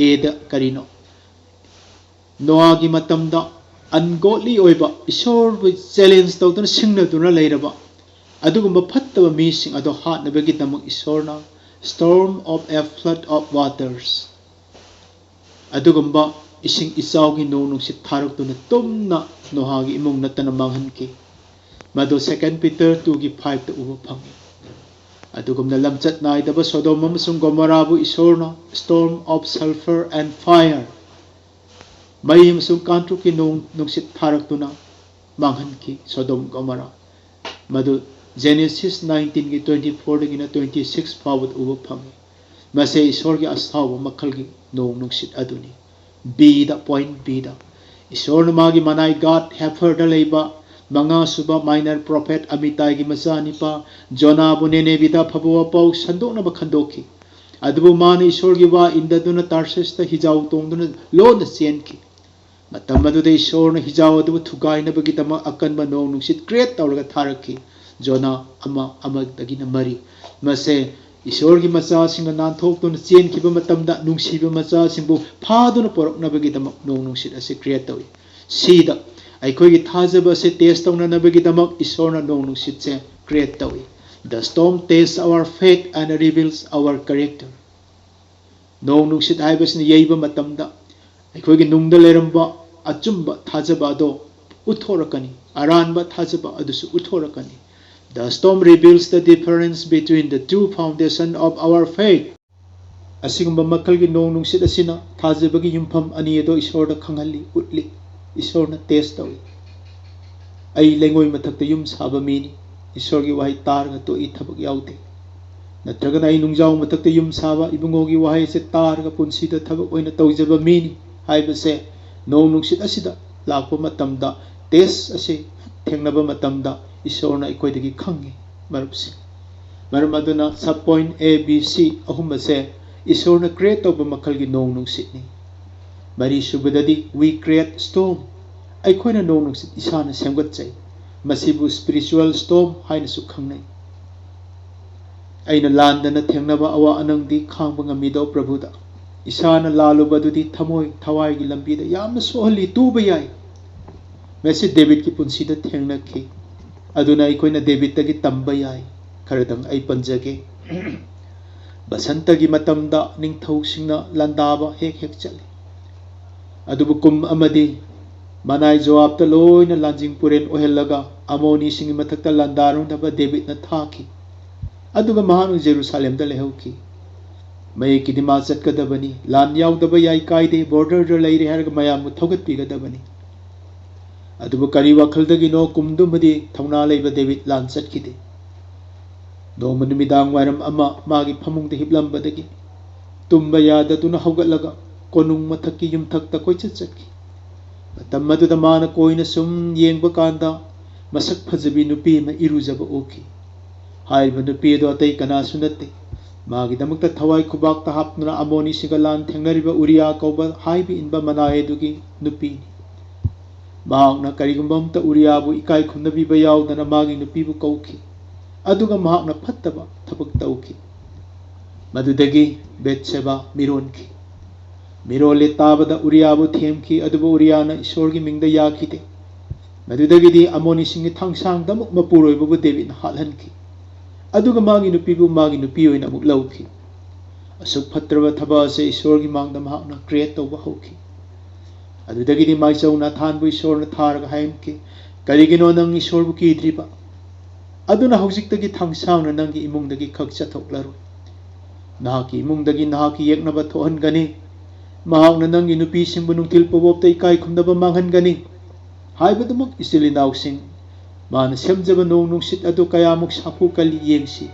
Aꯗ ꯀꯔꯤꯅꯣ? ꯅꯣꯍꯥꯒꯤ ꯃꯇꯝꯗ ungodly ꯑꯣꯏꯕ, ꯏꯁꯣꯔꯕꯨ challenge ꯇꯧꯗꯨꯅ ꯁꯤꯡꯅꯗꯨꯅ ꯂꯩꯔꯕ ꯑꯗꯨꯒꯨꯝꯕ ꯐꯠꯇꯕ ꯃꯤꯁꯤꯡ ꯑꯗꯣ ꯍꯥꯠꯅꯕꯒꯤꯗꯃꯛ ꯏꯁꯣꯔꯅ storm of a flood of waters, ꯑꯗꯨꯒꯨꯝꯕ ꯏꯁꯤꯡ ꯏꯆꯥꯎꯒꯤ ꯅꯣꯡ ꯅꯨꯡꯁꯤꯠ ꯊꯥꯔꯛꯇꯨꯅ ꯇꯨꯝꯅ ꯅꯣꯍꯥꯒꯤ ꯏꯃꯨꯡ ꯅꯠꯇꯅ ꯃꯥꯡꯍꯟꯈꯤ꯫ ꯃꯗꯨ Second Peter twoꯒꯤ fiveꯇ ꯎꯕ ꯐꯪꯏ꯫ ꯑꯗꯨꯒꯨꯝꯅ ꯂꯝꯆꯠ ꯅꯥꯏꯗꯕ ꯁꯣꯗꯣꯝ ꯑꯃꯁꯨꯡ ꯒꯣꯃꯣꯔꯥꯕꯨ ꯏꯁꯣꯔꯅ storm of sulfur and fire, ꯃꯩ ꯑꯃꯁꯨꯡ ꯀꯥꯡꯇ꯭ꯔꯨꯛꯀꯤ ꯅꯣꯡ ꯅꯨꯡꯁꯤꯠ ꯊꯥꯔꯛꯇꯨꯅ ꯃꯥꯡꯍꯟꯈꯤ꯫ ꯁꯣꯗꯣꯝ ꯒꯣꯃꯣꯔꯥ, ꯃꯗꯨ Genesis nineteenꯒꯤ twenty fourꯗꯒꯤꯅ twenty six ꯐꯥꯎꯕꯗ ꯎꯕ ꯐꯪꯏ꯫ ꯃꯁꯦ ꯏꯁꯣꯔꯒꯤ ꯑꯁꯥꯎꯕ ꯃꯈꯜꯒꯤ ꯅꯣꯡ ꯅꯨꯡꯁꯤꯠ ꯑꯗꯨꯅꯤ꯫ Bꯗ, point Bꯗ, ꯏꯁꯣꯔꯅ ꯃꯥꯒꯤ ꯃꯅꯥꯏ God Heiferꯗ ꯂꯩꯕ ꯃꯉꯥꯁꯨꯕ minor prophet ꯑꯃꯤꯇꯥꯏꯒꯤ ꯃꯆꯥꯅꯤꯄꯥ ꯖꯣꯅꯥꯕꯨ ꯅꯦꯅꯦꯕꯤꯗ ꯑꯐꯕ ꯋꯥꯄꯥꯎ ꯁꯟꯗꯣꯛꯅꯕ ꯈꯟꯗꯣꯛꯈꯤ꯫ ꯑꯗꯨꯕꯨ ꯃꯥꯅ ꯏꯁꯣꯔꯒꯤ ꯋꯥ ꯏꯟꯗꯗꯨꯅ ꯇꯥꯔꯁꯤꯁꯇ ꯍꯤꯖꯥꯎ ꯇꯣꯡꯗꯨꯅ ꯂꯣꯟꯅ ꯆꯦꯟꯈꯤ꯫ ꯃꯇꯝ ꯑꯗꯨꯗ ꯏꯁꯣꯔꯅ ꯍꯤꯖꯥꯎ ꯑꯗꯨꯕꯨ ꯊꯨꯒꯥꯏꯅꯕꯒꯤꯗꯃꯛ ꯑꯀꯟꯕ ꯅꯣꯡ ꯅꯨꯡꯁꯤꯠ create ꯇꯧꯔꯒ ꯊꯥꯔꯛꯈꯤ꯫ ꯖꯣꯅꯥ ꯑꯃ, ꯑꯃꯗꯒꯤꯅ ꯃꯔꯤ꯫ ꯃꯁꯦ ꯏꯁꯣꯔꯒꯤ ꯃꯆꯥꯁꯤꯡꯅ ꯅꯥꯟꯊꯣꯛꯇꯨꯅ ꯆꯦꯟꯈꯤꯕ ꯃꯇꯝꯗ ꯅꯨꯡꯁꯤꯕ ꯃꯆꯥꯁꯤꯡꯕꯨ ꯐꯥꯗꯨꯅ ꯄꯨꯔꯛꯅꯕꯒꯤꯗꯃꯛ ꯅꯣꯡ ꯅꯨꯡꯁꯤꯠ ꯑꯁꯤ create ꯇꯧꯏ꯫ Cꯗ, ꯑꯩꯈꯣꯏꯒꯤ ꯊꯥꯖꯕ ꯑꯁꯤ test ꯇꯧꯅꯅꯕꯒꯤꯗꯃꯛ ꯏꯁꯣꯔꯅ ꯅꯣꯡ ꯅꯨꯡꯁꯤꯠꯁꯦ create ꯇꯧꯏ꯫ The storm tests our faith and reveals our character. ꯅꯣꯡ ꯅꯨꯡꯁꯤꯠ ꯍꯥꯏꯕꯁꯤꯅ ꯌꯩꯕ ꯃꯇꯝꯗ ꯑꯩꯈꯣꯏꯒꯤ ꯅꯨꯡꯗ ꯂꯩꯔꯝꯕ ꯑꯆꯨꯝꯕ ꯊꯥꯖꯕ ꯑꯗꯣ ꯎꯠꯊꯣꯔꯛꯀꯅꯤ, ꯑꯔꯥꯟꯕ ꯊꯥꯖꯕ ꯑꯗꯨꯁꯨ ꯎꯠꯊꯣꯔꯛꯀꯅꯤ꯫ The storm reveals the difference between the two foundation of our faith. ꯑꯁꯤꯒꯨꯝꯕ ꯃꯈꯜꯒꯤ ꯅꯣꯡ ꯅꯨꯡꯁꯤꯠ ꯑꯁꯤꯅ ꯊꯥꯖꯕꯒꯤ ꯌꯨꯝꯐꯝ ꯑꯅꯤ ꯑꯗꯣ ꯏꯁꯣꯔꯗ ꯈꯪꯍꯜꯂꯤ, ꯎꯠꯂꯤ꯫ ꯏꯁꯣꯔꯅ test ꯇꯧꯏ꯫ ꯑꯩ ꯂꯩꯉꯣꯏ ꯃꯊꯛꯇ ꯌꯨꯝ ꯁꯥꯕ ꯃꯤꯅꯤ꯫ ꯏꯁꯣꯔꯒꯤ ꯋꯥꯍꯩ ꯇꯥꯔꯒ ꯇꯣꯛꯏ, ꯊꯕꯛ ꯌꯥꯎꯗꯦ꯫ ꯅꯠꯇ꯭ꯔꯒꯅ ꯑꯩ ꯅꯨꯡꯖꯥꯎ ꯃꯊꯛꯇ ꯌꯨꯝ ꯁꯥꯕ, ꯏꯕꯨꯡꯉꯣꯒꯤ ꯋꯥꯍꯩꯁꯦ ꯇꯥꯔꯒ ꯄꯨꯟꯁꯤꯗ ꯊꯕꯛ ꯑꯣꯏꯅ ꯇꯧꯖꯕ ꯃꯤꯅꯤ ꯍꯥꯏꯕꯁꯦ ꯅꯣꯡ ꯅꯨꯡꯁꯤꯠ ꯑꯁꯤꯗ ꯂꯥꯛꯄ ꯃꯇꯝꯗ, test ꯑꯁꯤ ꯊꯦꯡꯅꯕ ꯃꯇꯝꯗ ꯏꯁꯣꯔꯅ ꯑꯩꯈꯣꯏꯗꯒꯤ ꯈꯪꯉꯤ, ꯃꯔꯨꯞꯁꯤꯡ꯫ ꯃꯔꯝ ꯑꯗꯨꯅ sub point A, B, C ꯑꯍꯨꯝ ꯑꯁꯦ ꯏꯁꯣꯔꯅ create ꯇꯧꯕ ꯃꯈꯜꯒꯤ ꯅꯣꯡ ꯅꯨꯡꯁꯤꯠꯅꯤ꯫ ꯃꯔꯤꯁꯨꯕꯗꯗꯤ, we create storm. ꯑꯩꯈꯣꯏꯅ ꯅꯣꯡ ꯅꯨꯡꯁꯤꯠ ꯏꯁꯥꯅ ꯁꯦꯝꯒꯠꯆꯩ꯫ ꯃꯁꯤꯕꯨ spiritual storm ꯍꯥꯏꯅꯁꯨ ꯈꯪꯅꯩ꯫ ꯑꯩꯅ ꯂꯥꯟꯗꯅ ꯊꯦꯡꯅꯕ ꯑꯋꯥ ꯑꯅꯪꯗꯤ ꯈꯥꯡꯕ ꯉꯝꯃꯤꯗꯣ ꯄ꯭ꯔꯚꯨꯗ꯫ ꯏꯁꯥꯅ ꯂꯥꯜꯂꯨꯕ ꯑꯗꯨꯗꯤ ꯊꯃꯣꯏ ꯊꯋꯥꯏꯒꯤ ꯂꯝꯕꯤꯗ ꯌꯥꯝꯅ ꯁꯣꯛꯍꯜꯂꯤ, ꯇꯨꯕ ꯌꯥꯏ꯫ ꯃꯁꯤ ꯗꯦꯕꯤꯠꯀꯤ ꯄꯨꯟꯁꯤꯗ ꯊꯦꯡꯅꯈꯤ꯫ ꯑꯗꯨꯅ ꯑꯩꯈꯣꯏꯅ ꯗꯦꯕꯤꯠꯇꯒꯤ ꯇꯝꯕ ꯌꯥꯏ꯫ ꯈꯔꯗꯪ ꯑꯩ ꯄꯟꯖꯒꯦ꯫ ꯕꯁꯟꯇꯒꯤ ꯃꯇꯝꯗ ꯅꯤꯡꯊꯧꯁꯤꯡꯅ ꯂꯥꯟꯗꯥꯕ ꯍꯦꯛ ꯍꯦꯛ ꯆꯠꯂꯤ꯫ ꯑꯗꯨꯕꯨ ꯀꯨꯝ ꯑꯃꯗꯤ ꯃꯅꯥꯏ ꯖꯣꯑꯥꯕꯇ ꯂꯣꯏꯅ ꯂꯥꯟꯖꯤꯡ ꯄꯨꯔꯦꯟ ꯑꯣꯏꯍꯜꯂꯒ ꯑꯃꯣꯅꯤꯁꯤꯡꯒꯤ ꯃꯊꯛꯇ ꯂꯥꯟꯗꯥꯔꯨꯅꯕ ꯗꯦꯕꯤꯠꯅ ꯊꯥꯈꯤ꯫ ꯑꯗꯨꯒ ꯃꯍꯥꯛꯅ ꯖꯦꯔꯨꯁꯥꯂꯦꯝꯗ ꯂꯩꯍꯧꯈꯤ꯫ ꯃꯌꯦꯛꯀꯤꯗꯤ ꯃꯥ ꯆꯠꯀꯗꯕꯅꯤ, ꯂꯥꯟ ꯌꯥꯎꯗꯕ ꯌꯥꯏ ꯀꯥꯏꯗꯦ, ꯕꯣꯔꯗꯔꯗ ꯂꯩꯔꯦ ꯍꯥꯏꯔꯒ ꯃꯌꯥꯝꯕꯨ ꯊꯧꯒꯠꯄꯤꯒꯗꯕꯅꯤ꯫ ꯑꯗꯨꯕꯨ ꯀꯔꯤ ꯋꯥꯈꯜꯗꯒꯤꯅꯣ ꯀꯨꯝꯗꯨꯃꯗꯤ ꯊꯧꯅꯥ ꯂꯩꯕ ꯗꯦꯕꯤꯠ ꯂꯥꯟ ꯆꯠꯈꯤꯗꯦ꯫ ꯅꯣꯡꯃ ꯅꯨꯃꯤꯗꯥꯡ ꯋꯥꯏꯔꯝ ꯑꯃ ꯃꯥꯒꯤ ꯐꯃꯨꯡꯗ ꯍꯤꯞꯂꯝꯕꯗꯒꯤ ꯇꯨꯝꯕ ꯌꯥꯗꯗꯨꯅ ꯍꯧꯒꯠꯂꯒ ꯀꯣꯅꯨꯡ ꯃꯊꯛꯀꯤ ꯌꯨꯝꯊꯛꯇ ꯀꯣꯏꯆꯠ ꯆꯠꯈꯤ꯫ ꯃꯇꯝ ꯑꯗꯨꯗ ꯃꯥꯅ ꯀꯣꯏꯅ ꯁꯨꯝ ꯌꯦꯡꯕ ꯀꯥꯟꯗ ꯃꯁꯛ ꯐꯖꯕꯤ ꯅꯨꯄꯤ ꯑꯃ ꯏꯔꯨꯖꯕ ꯎꯈꯤ꯫ ꯍꯥꯏꯔꯤꯕ ꯅꯨꯄꯤ ꯑꯗꯨ ꯑꯇꯩ ꯀꯅꯥꯁꯨ ꯅꯠꯇꯦ, ꯃꯥꯒꯤꯗꯃꯛꯇ ꯊꯋꯥꯏ ꯈꯨꯕꯥꯛꯇ ꯍꯥꯞꯇꯨꯅ ꯑꯃꯣꯅꯤꯁꯤꯒ ꯂꯥꯟ ꯊꯦꯡꯅꯔꯤꯕ ꯎꯔꯤꯌꯥ ꯀꯧꯕ ꯍꯥꯏꯕ ꯏꯟꯕ ꯃꯅꯥꯏ ꯑꯗꯨꯒꯤ ꯅꯨꯄꯤꯅꯤ꯫ ꯃꯍꯥꯛꯅ ꯀꯔꯤꯒꯨꯝꯕ ꯑꯃꯇ ꯎꯔꯤꯌꯥꯕꯨ ꯏꯀꯥꯏ ꯈꯨꯝꯅꯕꯤꯕ ꯌꯥꯎꯗꯅ ꯃꯥꯒꯤ ꯅꯨꯄꯤꯕꯨ ꯀꯧꯈꯤ, ꯑꯗꯨꯒ ꯃꯍꯥꯛꯅ ꯐꯠꯇꯕ ꯊꯕꯛ ꯇꯧꯈꯤ꯫ ꯃꯗꯨꯗꯒꯤ ꯕꯦꯠꯁꯦꯕꯥ ꯃꯤꯔꯣꯟꯈꯤ꯫ ꯃꯤꯔꯣꯜꯂꯦ ꯇꯥꯕꯗ ꯎꯔꯤꯌꯥꯕꯨ ꯊꯦꯝꯈꯤ, ꯑꯗꯨꯕꯨ ꯎꯔꯤꯌꯥꯅ ꯏꯁꯣꯔꯒꯤ ꯃꯤꯡꯗ ꯌꯥꯈꯤꯗꯦ꯫ ꯃꯗꯨꯗꯒꯤꯗꯤ ꯑꯃꯣꯅꯤꯁꯤꯡꯒꯤ ꯊꯥꯡꯁꯥꯡꯗ ꯑꯃꯨꯛ ꯃꯄꯨꯔꯣꯏꯕꯕꯨ ꯗꯦꯕꯤꯠꯅ ꯍꯥꯠꯍꯟꯈꯤ, ꯑꯗꯨꯒ ꯃꯥꯒꯤ ꯅꯨꯄꯤꯕꯨ ꯃꯥꯒꯤ ꯅꯨꯄꯤ ꯑꯣꯏꯅ ꯑꯃꯨꯛ ꯂꯧꯈꯤ꯫ ꯑꯁꯨꯛ ꯐꯠꯇ꯭ꯔꯕ ꯊꯕꯛ ꯑꯁꯦ ꯏꯁꯣꯔꯒꯤ ꯃꯥꯡꯗ ꯃꯍꯥꯛꯅ ꯀ꯭ꯔꯤꯌꯦꯠ ꯇꯧꯕ ꯍꯧꯈꯤ꯫ ꯑꯗꯨꯗꯒꯤꯗꯤ ꯃꯥꯏꯆꯧ ꯅꯥꯊꯥꯟꯕꯨ ꯏꯁꯣꯔꯅ ꯊꯥꯔꯒ ꯍꯥꯏꯔꯝꯈꯤ, "ꯀꯔꯤꯒꯤꯅꯣ ꯅꯪ ꯏꯁꯣꯔꯕꯨ ꯀꯤꯗ꯭ꯔꯤꯕ? ꯑꯗꯨꯅ ꯍꯧꯖꯤꯛꯇꯒꯤ ꯊꯥꯡꯁꯥꯡꯅ ꯅꯪꯒꯤ ꯏꯃꯨꯡꯗꯒꯤ ꯈꯛ ꯆꯠꯊꯣꯛꯂꯔꯣꯏ꯫ ꯅꯍꯥꯛꯀꯤ ꯏꯃꯨꯡꯗꯒꯤ ꯅꯍꯥꯛꯀꯤ ꯌꯦꯛꯅꯕ ꯊꯣꯛꯍꯟꯒꯅꯤ꯫ ꯃꯍꯥꯛꯅ ꯅꯪꯒꯤ ꯅꯨꯄꯤꯁꯤꯡꯕꯨ ꯅꯨꯡꯊꯤꯜ ꯄꯣꯕꯣꯞꯇ ꯏꯀꯥꯏ ꯈꯨꯝꯅꯕ ꯃꯥꯡꯍꯟꯒꯅꯤ꯫ ꯍꯥꯏꯕꯗꯨꯃꯛ ꯏꯆꯤꯜ ꯏꯅꯥꯎꯁꯤꯡ, ꯃꯥꯅ ꯁꯦꯝꯖꯕ ꯅꯣꯡ ꯅꯨꯡꯁꯤꯠ ꯑꯗꯨ ꯀꯌꯥꯃꯨꯛ ꯁꯥꯐꯨ ꯀꯜꯂꯤ ꯌꯦꯡꯁꯤ꯫"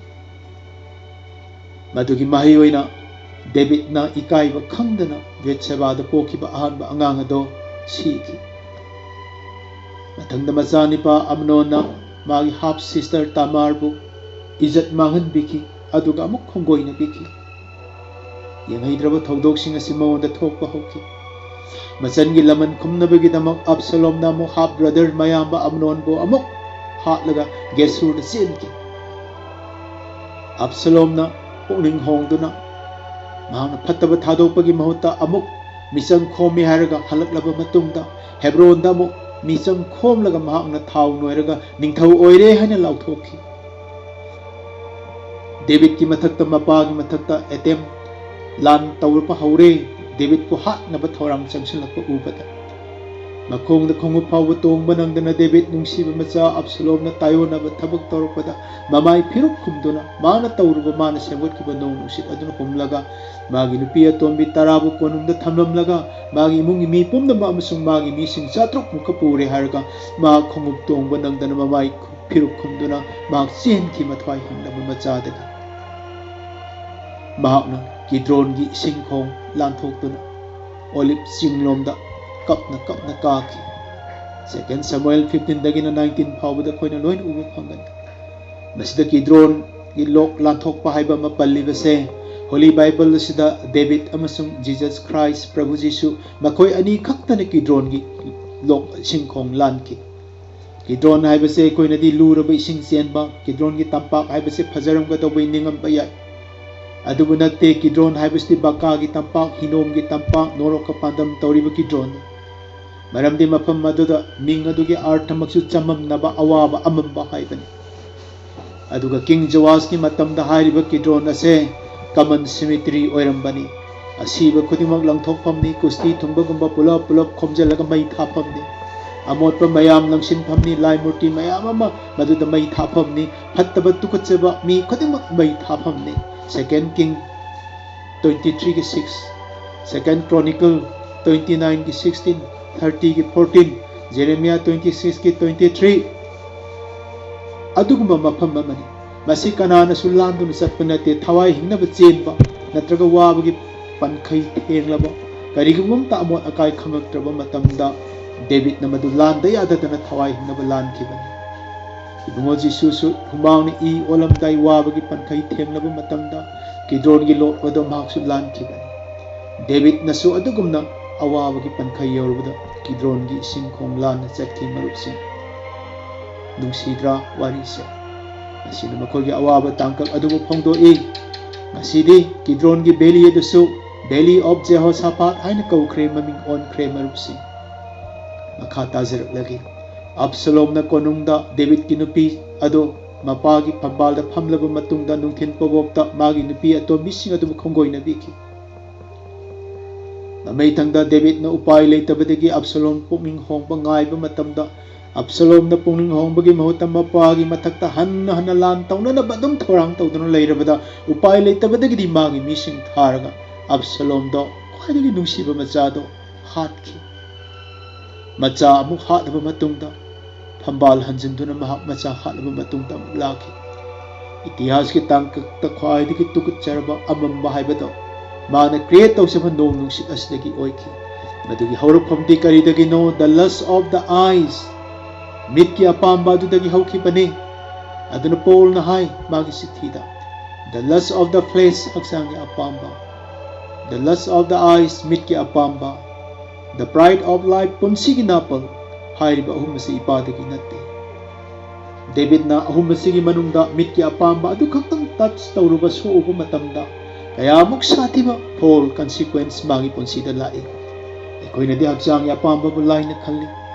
ꯃꯗꯨꯒꯤ ꯃꯍꯩ ꯑꯣꯏꯅ ꯗꯦꯕꯤꯠꯅ ꯏꯀꯥꯏꯕ ꯈꯪꯗꯅ ꯕꯦꯠꯁꯦꯕꯥꯗ ꯄꯣꯛꯈꯤꯕ ꯑꯍꯥꯟꯕ ꯑꯉꯥꯡ ꯑꯗꯣ ꯁꯤꯈꯤ꯫ ꯃꯊꯪꯗ ꯃꯆꯥꯅꯤꯄꯥ ꯑꯝꯅꯣꯟꯅ ꯃꯥꯒꯤ half sister ꯇꯥꯃꯥꯔꯕꯨ ꯏꯖꯠ ꯃꯥꯡꯍꯟꯕꯤꯈꯤ, ꯑꯗꯨꯒ ꯑꯃꯨꯛ ꯈꯣꯡꯒꯣꯏꯅꯕꯤꯈꯤ꯫ ꯌꯦꯡꯍꯩꯗ꯭ꯔꯕ ꯊꯧꯗꯣꯛꯁꯤꯡ ꯑꯁꯤ ꯃꯉꯣꯟꯗ ꯊꯣꯛꯄ ꯍꯧꯈꯤ꯫ ꯃꯆꯟꯒꯤ ꯂꯃꯟ ꯈꯨꯝꯅꯕꯒꯤꯗꯃꯛ ꯑꯞꯁꯂꯣꯝꯅ ꯑꯃꯨꯛ half brother ꯃꯌꯥꯝꯕ ꯑꯝꯅꯣꯟꯕꯨ ꯑꯃꯨꯛ ꯍꯥꯠꯂꯒ ꯒꯦꯁꯨꯔꯗ ꯆꯦꯟꯈꯤ꯫ ꯑꯞꯁꯂꯣꯝꯅ ꯄꯨꯛꯅꯤꯡ ꯍꯣꯡꯗꯨꯅ ꯃꯍꯥꯛꯅ ꯐꯠꯇꯕ ꯊꯥꯗꯣꯛꯄꯒꯤ ꯃꯍꯨꯠꯇ ꯑꯃꯨꯛ ꯃꯤꯆꯪ ꯈꯣꯝꯃꯤ ꯍꯥꯏꯔꯒ ꯍꯜꯂꯛꯂꯕ ꯃꯇꯨꯡꯗ ꯍꯦꯕ꯭ꯔꯣꯟꯗ ꯑꯃꯨꯛ ꯃꯤꯆꯪ ꯈꯣꯝꯂꯒ ꯃꯍꯥꯛꯅ ꯊꯥꯎ ꯅꯣꯏꯔꯒ ꯅꯤꯡꯊꯧ ꯑꯣꯏꯔꯦ ꯍꯥꯏꯅ ꯂꯥꯎꯊꯣꯛꯈꯤ꯫ ꯗꯦꯕꯤꯠꯀꯤ ꯃꯊꯛꯇ ꯃꯄꯥꯒꯤ ꯃꯊꯛꯇ attempt ꯂꯥꯟ ꯇꯧꯔꯛꯄ ꯍꯧꯔꯦ꯫ ꯗꯦꯕꯤꯠꯄꯨ ꯍꯥꯠꯅꯕ ꯊꯧꯔꯥꯡ ꯆꯪꯁꯤꯜꯂꯛꯄ ꯎꯕꯗ ꯃꯈꯣꯡꯗ ꯈꯣꯡꯎꯞ ꯐꯥꯎꯕ ꯇꯣꯡꯕ ꯅꯪꯗꯅ ꯗꯦꯕꯤꯠ ꯅꯨꯡꯁꯤꯕ ꯃꯆꯥ ꯑꯞꯁꯂꯣꯝꯅ ꯇꯥꯏꯑꯣꯟꯅꯕ ꯊꯕꯛ ꯇꯧꯔꯛꯄꯗ ꯃꯃꯥꯏ ꯐꯤꯔꯨꯛ ꯈꯨꯝꯗꯨꯅ ꯃꯥꯅ ꯇꯧꯔꯨꯕ ꯃꯥꯅ ꯁꯦꯝꯒꯠꯈꯤꯕ ꯅꯣꯡ ꯅꯨꯡꯁꯤꯠ ꯑꯗꯨꯅ ꯍꯨꯝꯂꯒ ꯃꯥꯒꯤ ꯅꯨꯄꯤ ꯑꯇꯣꯝꯕꯤ ꯇꯔꯥꯕꯨ ꯀꯣꯅꯨꯡꯗ ꯊꯝꯂꯝꯂꯒ ꯃꯥꯒꯤ ꯏꯃꯨꯡꯒꯤ ꯃꯤ ꯄꯨꯝꯅꯃꯛ ꯑꯃꯁꯨꯡ ꯃꯥꯒꯤ ꯃꯤꯁꯤꯡ ꯆꯥꯇ꯭ꯔꯨꯛ ꯃꯨꯛꯀ ꯄꯨꯔꯦ ꯍꯥꯏꯔꯒ ꯃꯍꯥꯛ ꯈꯣꯡꯎꯞ ꯇꯣꯡꯕ ꯅꯪꯗꯅ ꯃꯃꯥꯏ ꯐꯤꯔꯨꯛ ꯈꯨꯝꯗꯨꯅ ꯃꯍꯥꯛ ꯆꯦꯟꯈꯤ ꯃꯊ꯭ꯋꯥꯏ ꯍꯤꯡꯂꯕ ꯃꯆꯥꯗꯒꯤ꯫ ꯃꯍꯥꯛꯅ ꯀꯤꯗ꯭ꯔꯣꯟꯒꯤ ꯏꯁꯤꯡ ꯈꯣꯡ ꯂꯥꯟꯊꯣꯛꯇꯨꯅ ꯑꯣꯂꯤꯞ ꯆꯤꯡꯂꯣꯝꯗ ꯀꯞꯅ ꯀꯞꯅ ꯀꯥꯈꯤ꯫ Second Samuel fifteenꯗꯒꯤꯅ nineteen ꯐꯥꯎꯕꯗ ꯑꯩꯈꯣꯏꯅ ꯂꯣꯏꯅ ꯎꯕ ꯐꯪꯒꯅꯤ꯫ ꯃꯁꯤꯗ ꯀꯤꯗ꯭ꯔꯣꯟꯒꯤ ꯂꯣꯛ ꯂꯥꯟꯊꯣꯛꯄ ꯍꯥꯏꯕ ꯑꯃ ꯄꯜꯂꯤꯕꯁꯦ Holy Bible ꯑꯁꯤꯗ ꯗꯦꯕꯤꯠ ꯑꯃꯁꯨꯡ Jesus Christ ꯄ꯭ꯔꯚꯨ ꯖꯤꯁꯨ ꯃꯈꯣꯏ ꯑꯅꯤ ꯈꯛꯇꯅ ꯀꯤꯗ꯭ꯔꯣꯟꯒꯤ ꯂꯣꯛ ꯏꯁꯤꯡ ꯈꯣꯡ ꯂꯥꯟꯈꯤ꯫ ꯀꯤꯗ꯭ꯔꯣꯟ ꯍꯥꯏꯕꯁꯦ ꯑꯩꯈꯣꯏꯅꯗꯤ ꯂꯨꯔꯕ ꯏꯁꯤꯡ ꯆꯦꯟꯕ, ꯀꯤꯗ꯭ꯔꯣꯟꯒꯤ ꯇꯝꯄꯥꯛ ꯍꯥꯏꯕꯁꯦ ꯐꯖꯔꯝꯒꯗꯧꯕꯩ ꯅꯤꯡꯉꯝꯕ ꯌꯥꯏ꯫ ꯑꯗꯨꯕꯨ ꯅꯠꯇꯦ, ꯀꯤꯗ꯭ꯔꯣꯟ ꯍꯥꯏꯕꯁꯤꯗꯤ ꯕꯥꯀꯥꯒꯤ ꯇꯝꯄꯥꯛ, ꯍꯤꯅꯣꯝꯒꯤ ꯇꯝꯄꯥꯛ, ꯅꯣꯔꯣꯛꯀ ꯄꯥꯟꯗꯝ ꯇꯧꯔꯤꯕ ꯀꯤꯗ꯭ꯔꯣꯟꯅꯤ꯫ ꯃꯔꯝꯗꯤ ꯃꯐꯝ ꯑꯗꯨꯗ ꯃꯤꯡ ꯑꯗꯨꯒꯤ ꯑꯥꯔꯊꯃꯛꯁꯨ ꯆꯃꯝꯅꯕ, ꯑꯋꯥꯕ, ꯑꯃꯝꯕ ꯍꯥꯏꯕꯅꯤ꯫ ꯑꯗꯨꯒ ꯀꯤꯡ ꯖꯣꯑꯥꯁꯀꯤ ꯃꯇꯝꯗ ꯍꯥꯏꯔꯤꯕ ꯀꯤꯗ꯭ꯔꯣꯟ ꯑꯁꯦ common cemetery ꯑꯣꯏꯔꯝꯕꯅꯤ꯫ ꯑꯁꯤꯕ ꯈꯨꯗꯤꯡꯃꯛ ꯂꯪꯊꯣꯛꯐꯝꯅꯤ, ꯀꯨꯁꯇꯤ ꯊꯨꯝꯕꯒꯨꯝꯕ ꯄꯨꯂꯞ ꯄꯨꯂꯞ ꯈꯣꯝꯖꯤꯜꯂꯒ ꯃꯩ ꯊꯥꯐꯝꯅꯤ꯫ ꯑꯃꯣꯠꯄ ꯃꯌꯥꯝ ꯂꯪꯁꯤꯟꯐꯝꯅꯤ, ꯂꯥꯏ ꯃꯨꯔꯇꯤ ꯃꯌꯥꯝ ꯑꯃ ꯃꯗꯨꯗ ꯃꯩ ꯊꯥꯐꯝꯅꯤ꯫ ꯐꯠꯇꯕ ꯇꯨꯀꯠꯆꯕ ꯃꯤ ꯈꯨꯗꯤꯡꯃꯛ ꯃꯩ ꯊꯥꯐꯝꯅꯤ꯫ Second King twenty threeꯒꯤ six, Second Chronicle twenty nineꯒꯤ sixteen, thirtyꯒꯤ fourteen, Jeremiah twenty sixꯀꯤ twenty three꯫ ꯑꯗꯨꯒꯨꯝꯕ ꯃꯐꯝ ꯑꯃꯅꯤ꯫ ꯃꯁꯤ ꯀꯅꯥꯅꯁꯨ ꯂꯥꯟꯗꯨꯅ ꯆꯠꯄ ꯅꯠꯇꯦ, ꯊꯋꯥꯏ ꯍꯤꯡꯅꯕ ꯆꯦꯟꯕ ꯅꯠꯇ꯭ꯔꯒ ꯋꯥꯕꯒꯤ ꯄꯟꯈꯩ ꯊꯦꯡꯂꯕ, ꯀꯔꯤꯒꯨꯝꯕ ꯑꯃꯠꯇ ꯑꯃꯣꯠ ꯑꯀꯥꯏ ꯈꯪꯉꯛꯇ꯭ꯔꯕ ꯃꯇꯝꯗ ꯗꯦꯕꯤꯠꯅ ꯃꯗꯨ ꯂꯥꯟꯗ ꯌꯥꯗꯗꯅ ꯊꯋꯥꯏ ꯍꯤꯡꯅꯕ ꯂꯥꯟꯈꯤꯕꯅꯤ꯫ ꯏꯕꯨꯡꯉꯣ ꯖꯤꯁꯨꯁꯨ ꯍꯨꯃꯥꯡꯅ ꯏ ꯑꯣꯜꯂꯝꯗꯥꯏ ꯋꯥꯕꯒꯤ ꯄꯟꯈꯩ ꯊꯦꯡꯂꯕ ꯃꯇꯝꯗ ꯀꯤꯗ꯭ꯔꯣꯟꯒꯤ ꯂꯣꯛ ꯑꯗꯨ ꯃꯍꯥꯛꯁꯨ ꯂꯥꯟꯈꯤꯕꯅꯤ꯫ ꯗꯦꯕꯤꯠꯅꯁꯨ ꯑꯗꯨꯒꯨꯝꯅ ꯑꯋꯥꯕꯒꯤ ꯄꯟꯈꯩ ꯌꯧꯔꯕꯗ ꯀꯤꯗ꯭ꯔꯣꯟꯒꯤ ꯏꯁꯤꯡ ꯈꯣꯡ ꯂꯥꯟꯅ ꯆꯠꯈꯤ꯫ ꯃꯔꯨꯞꯁꯤꯡ, ꯅꯨꯡꯁꯤꯗ꯭ꯔꯥ ꯋꯥꯔꯤꯁꯦ? ꯃꯁꯤꯅ ꯃꯈꯣꯏꯒꯤ ꯑꯋꯥꯕ ꯇꯥꯡꯀꯛ ꯑꯗꯨꯕꯨ ꯐꯣꯡꯗꯣꯛꯏ꯫ ꯉꯁꯤꯗꯤ ꯀꯤꯗ꯭ꯔꯣꯟꯒꯤ valley ꯑꯗꯨꯁꯨ Valley of Jehoshaphat ꯍꯥꯏꯅ ꯀꯧꯈ꯭ꯔꯦ, ꯃꯃꯤꯡ ꯑꯣꯟꯈ꯭ꯔꯦ꯫ ꯃꯔꯨꯞꯁꯤꯡ, ꯃꯈꯥ ꯇꯥꯖꯔꯛꯂꯒꯦ꯫ ꯑꯕꯁꯂꯣꯝꯅ ꯀꯣꯅꯨꯡꯗ ꯗꯦꯕꯤꯠꯀꯤ ꯅꯨꯄꯤ ꯑꯗꯨ ꯃꯄꯥꯒꯤ ꯐꯝꯕꯥꯜꯗ ꯐꯝꯂꯕ ꯃꯇꯨꯡꯗ ꯅꯨꯡꯊꯤꯜ ꯄꯣꯕꯣꯞꯇ ꯃꯥꯒꯤ ꯅꯨꯄꯤ ꯑꯇꯣꯝꯕꯤꯁꯤꯡ ꯑꯗꯨꯕꯨ ꯈꯣꯡꯒꯣꯏꯅꯕꯤꯈꯤ꯫ ꯃꯃꯩꯊꯪꯗ ꯗꯦꯕꯤꯠꯅ ꯎꯄꯥꯏ ꯂꯩꯇꯕꯗꯒꯤ ꯑꯕꯁꯂꯣꯝ ꯄꯨꯛꯅꯤꯡ ꯍꯣꯡꯕ ꯉꯥꯏꯕ ꯃꯇꯝꯗ, ꯑꯕꯁꯂꯣꯝꯅ ꯄꯨꯛꯅꯤꯡ ꯍꯣꯡꯕꯒꯤ ꯃꯍꯨꯠꯇ ꯃꯄꯥꯒꯤ ꯃꯊꯛꯇ ꯍꯟꯅ ꯍꯟꯅ ꯂꯥꯟ ꯇꯧꯅꯅꯕ ꯑꯗꯨꯝ ꯊꯧꯔꯥꯡ ꯇꯧꯗꯨꯅ ꯂꯩꯔꯕꯗ, ꯎꯄꯥꯏ ꯂꯩꯇꯕꯗꯒꯤꯗꯤ ꯃꯥꯒꯤ ꯃꯤꯁꯤꯡ ꯊꯥꯔꯒ ꯑꯕꯁꯂꯣꯝꯗꯣ, ꯈ꯭ꯋꯥꯏꯗꯒꯤ ꯅꯨꯡꯁꯤꯕ ꯃꯆꯥꯗꯣ, ꯍꯥꯠꯈꯤ꯫ ꯃꯆꯥ ꯑꯃꯨꯛ ꯍꯥꯠꯂꯕ ꯃꯇꯨꯡꯗ ꯐꯝꯕꯥꯜ ꯍꯟꯖꯤꯟꯗꯨꯅ ꯃꯍꯥꯛ ꯃꯆꯥ ꯍꯥꯠꯂꯕ ꯃꯇꯨꯡꯗ ꯑꯃꯨꯛ ꯂꯥꯛꯈꯤ꯫ ꯏꯇꯤꯍꯥꯁꯀꯤ ꯇꯥꯡꯀꯛꯇ ꯈ꯭ꯋꯥꯏꯗꯒꯤ ꯇꯨꯀꯠꯆꯔꯕ ꯑꯃꯝꯕ ꯍꯥꯏꯕꯗꯣ ꯃꯥꯅ create ꯇꯧꯖꯕ ꯅꯣꯡ ꯅꯨꯡꯁꯤꯠ ꯑꯁꯤꯗꯒꯤ ꯑꯣꯏꯈꯤ꯫ ꯃꯗꯨꯒꯤ ꯍꯧꯔꯛꯐꯝꯗꯤ ꯀꯔꯤꯗꯒꯤꯅꯣ? The lust of the eyes, ꯃꯤꯠꯀꯤ ꯑꯄꯥꯝꯕ ꯑꯗꯨꯗꯒꯤ ꯍꯧꯈꯤꯕꯅꯤ꯫ ꯑꯗꯨꯅ ꯄꯣꯜꯅ ꯍꯥꯏ ꯃꯥꯒꯤ ꯆꯤꯊꯤꯗ, "The lust of the flesh, ꯍꯛꯆꯥꯡꯒꯤ ꯑꯄꯥꯝꯕ, the lust of the eyes, ꯃꯤꯠꯀꯤ ꯑꯄꯥꯝꯕ, the pride of life, ꯄꯨꯟꯁꯤꯒꯤ ꯅꯥꯄꯜ", ꯍꯥꯏꯔꯤꯕ ꯑꯍꯨꯝ ꯑꯁꯤ ꯏꯄꯥꯗꯒꯤ ꯅꯠꯇꯦ꯫ ꯗꯦꯕꯤꯠꯅ ꯑꯍꯨꯝ ꯑꯁꯤꯒꯤ ꯃꯅꯨꯡꯗ ꯃꯤꯠꯀꯤ ꯑꯄꯥꯝꯕ ꯑꯗꯨ ꯈꯛꯇꯪ touch ꯇꯧꯔꯨꯕ, ꯁꯣꯛꯎꯕ ꯃꯇꯝꯗ ꯀꯌꯥꯃꯨꯛ ꯁꯥꯊꯤꯕ fall, consequence ꯃꯥꯒꯤ ꯄꯨꯟꯁꯤꯗ ꯂꯥꯛꯏ꯫ ꯑꯩꯈꯣꯏꯅꯗꯤ ꯍꯛꯆꯥꯡꯒꯤ ꯑꯄꯥꯝꯕꯕꯨ ꯂꯥꯏꯅ ꯈꯜꯂꯤ,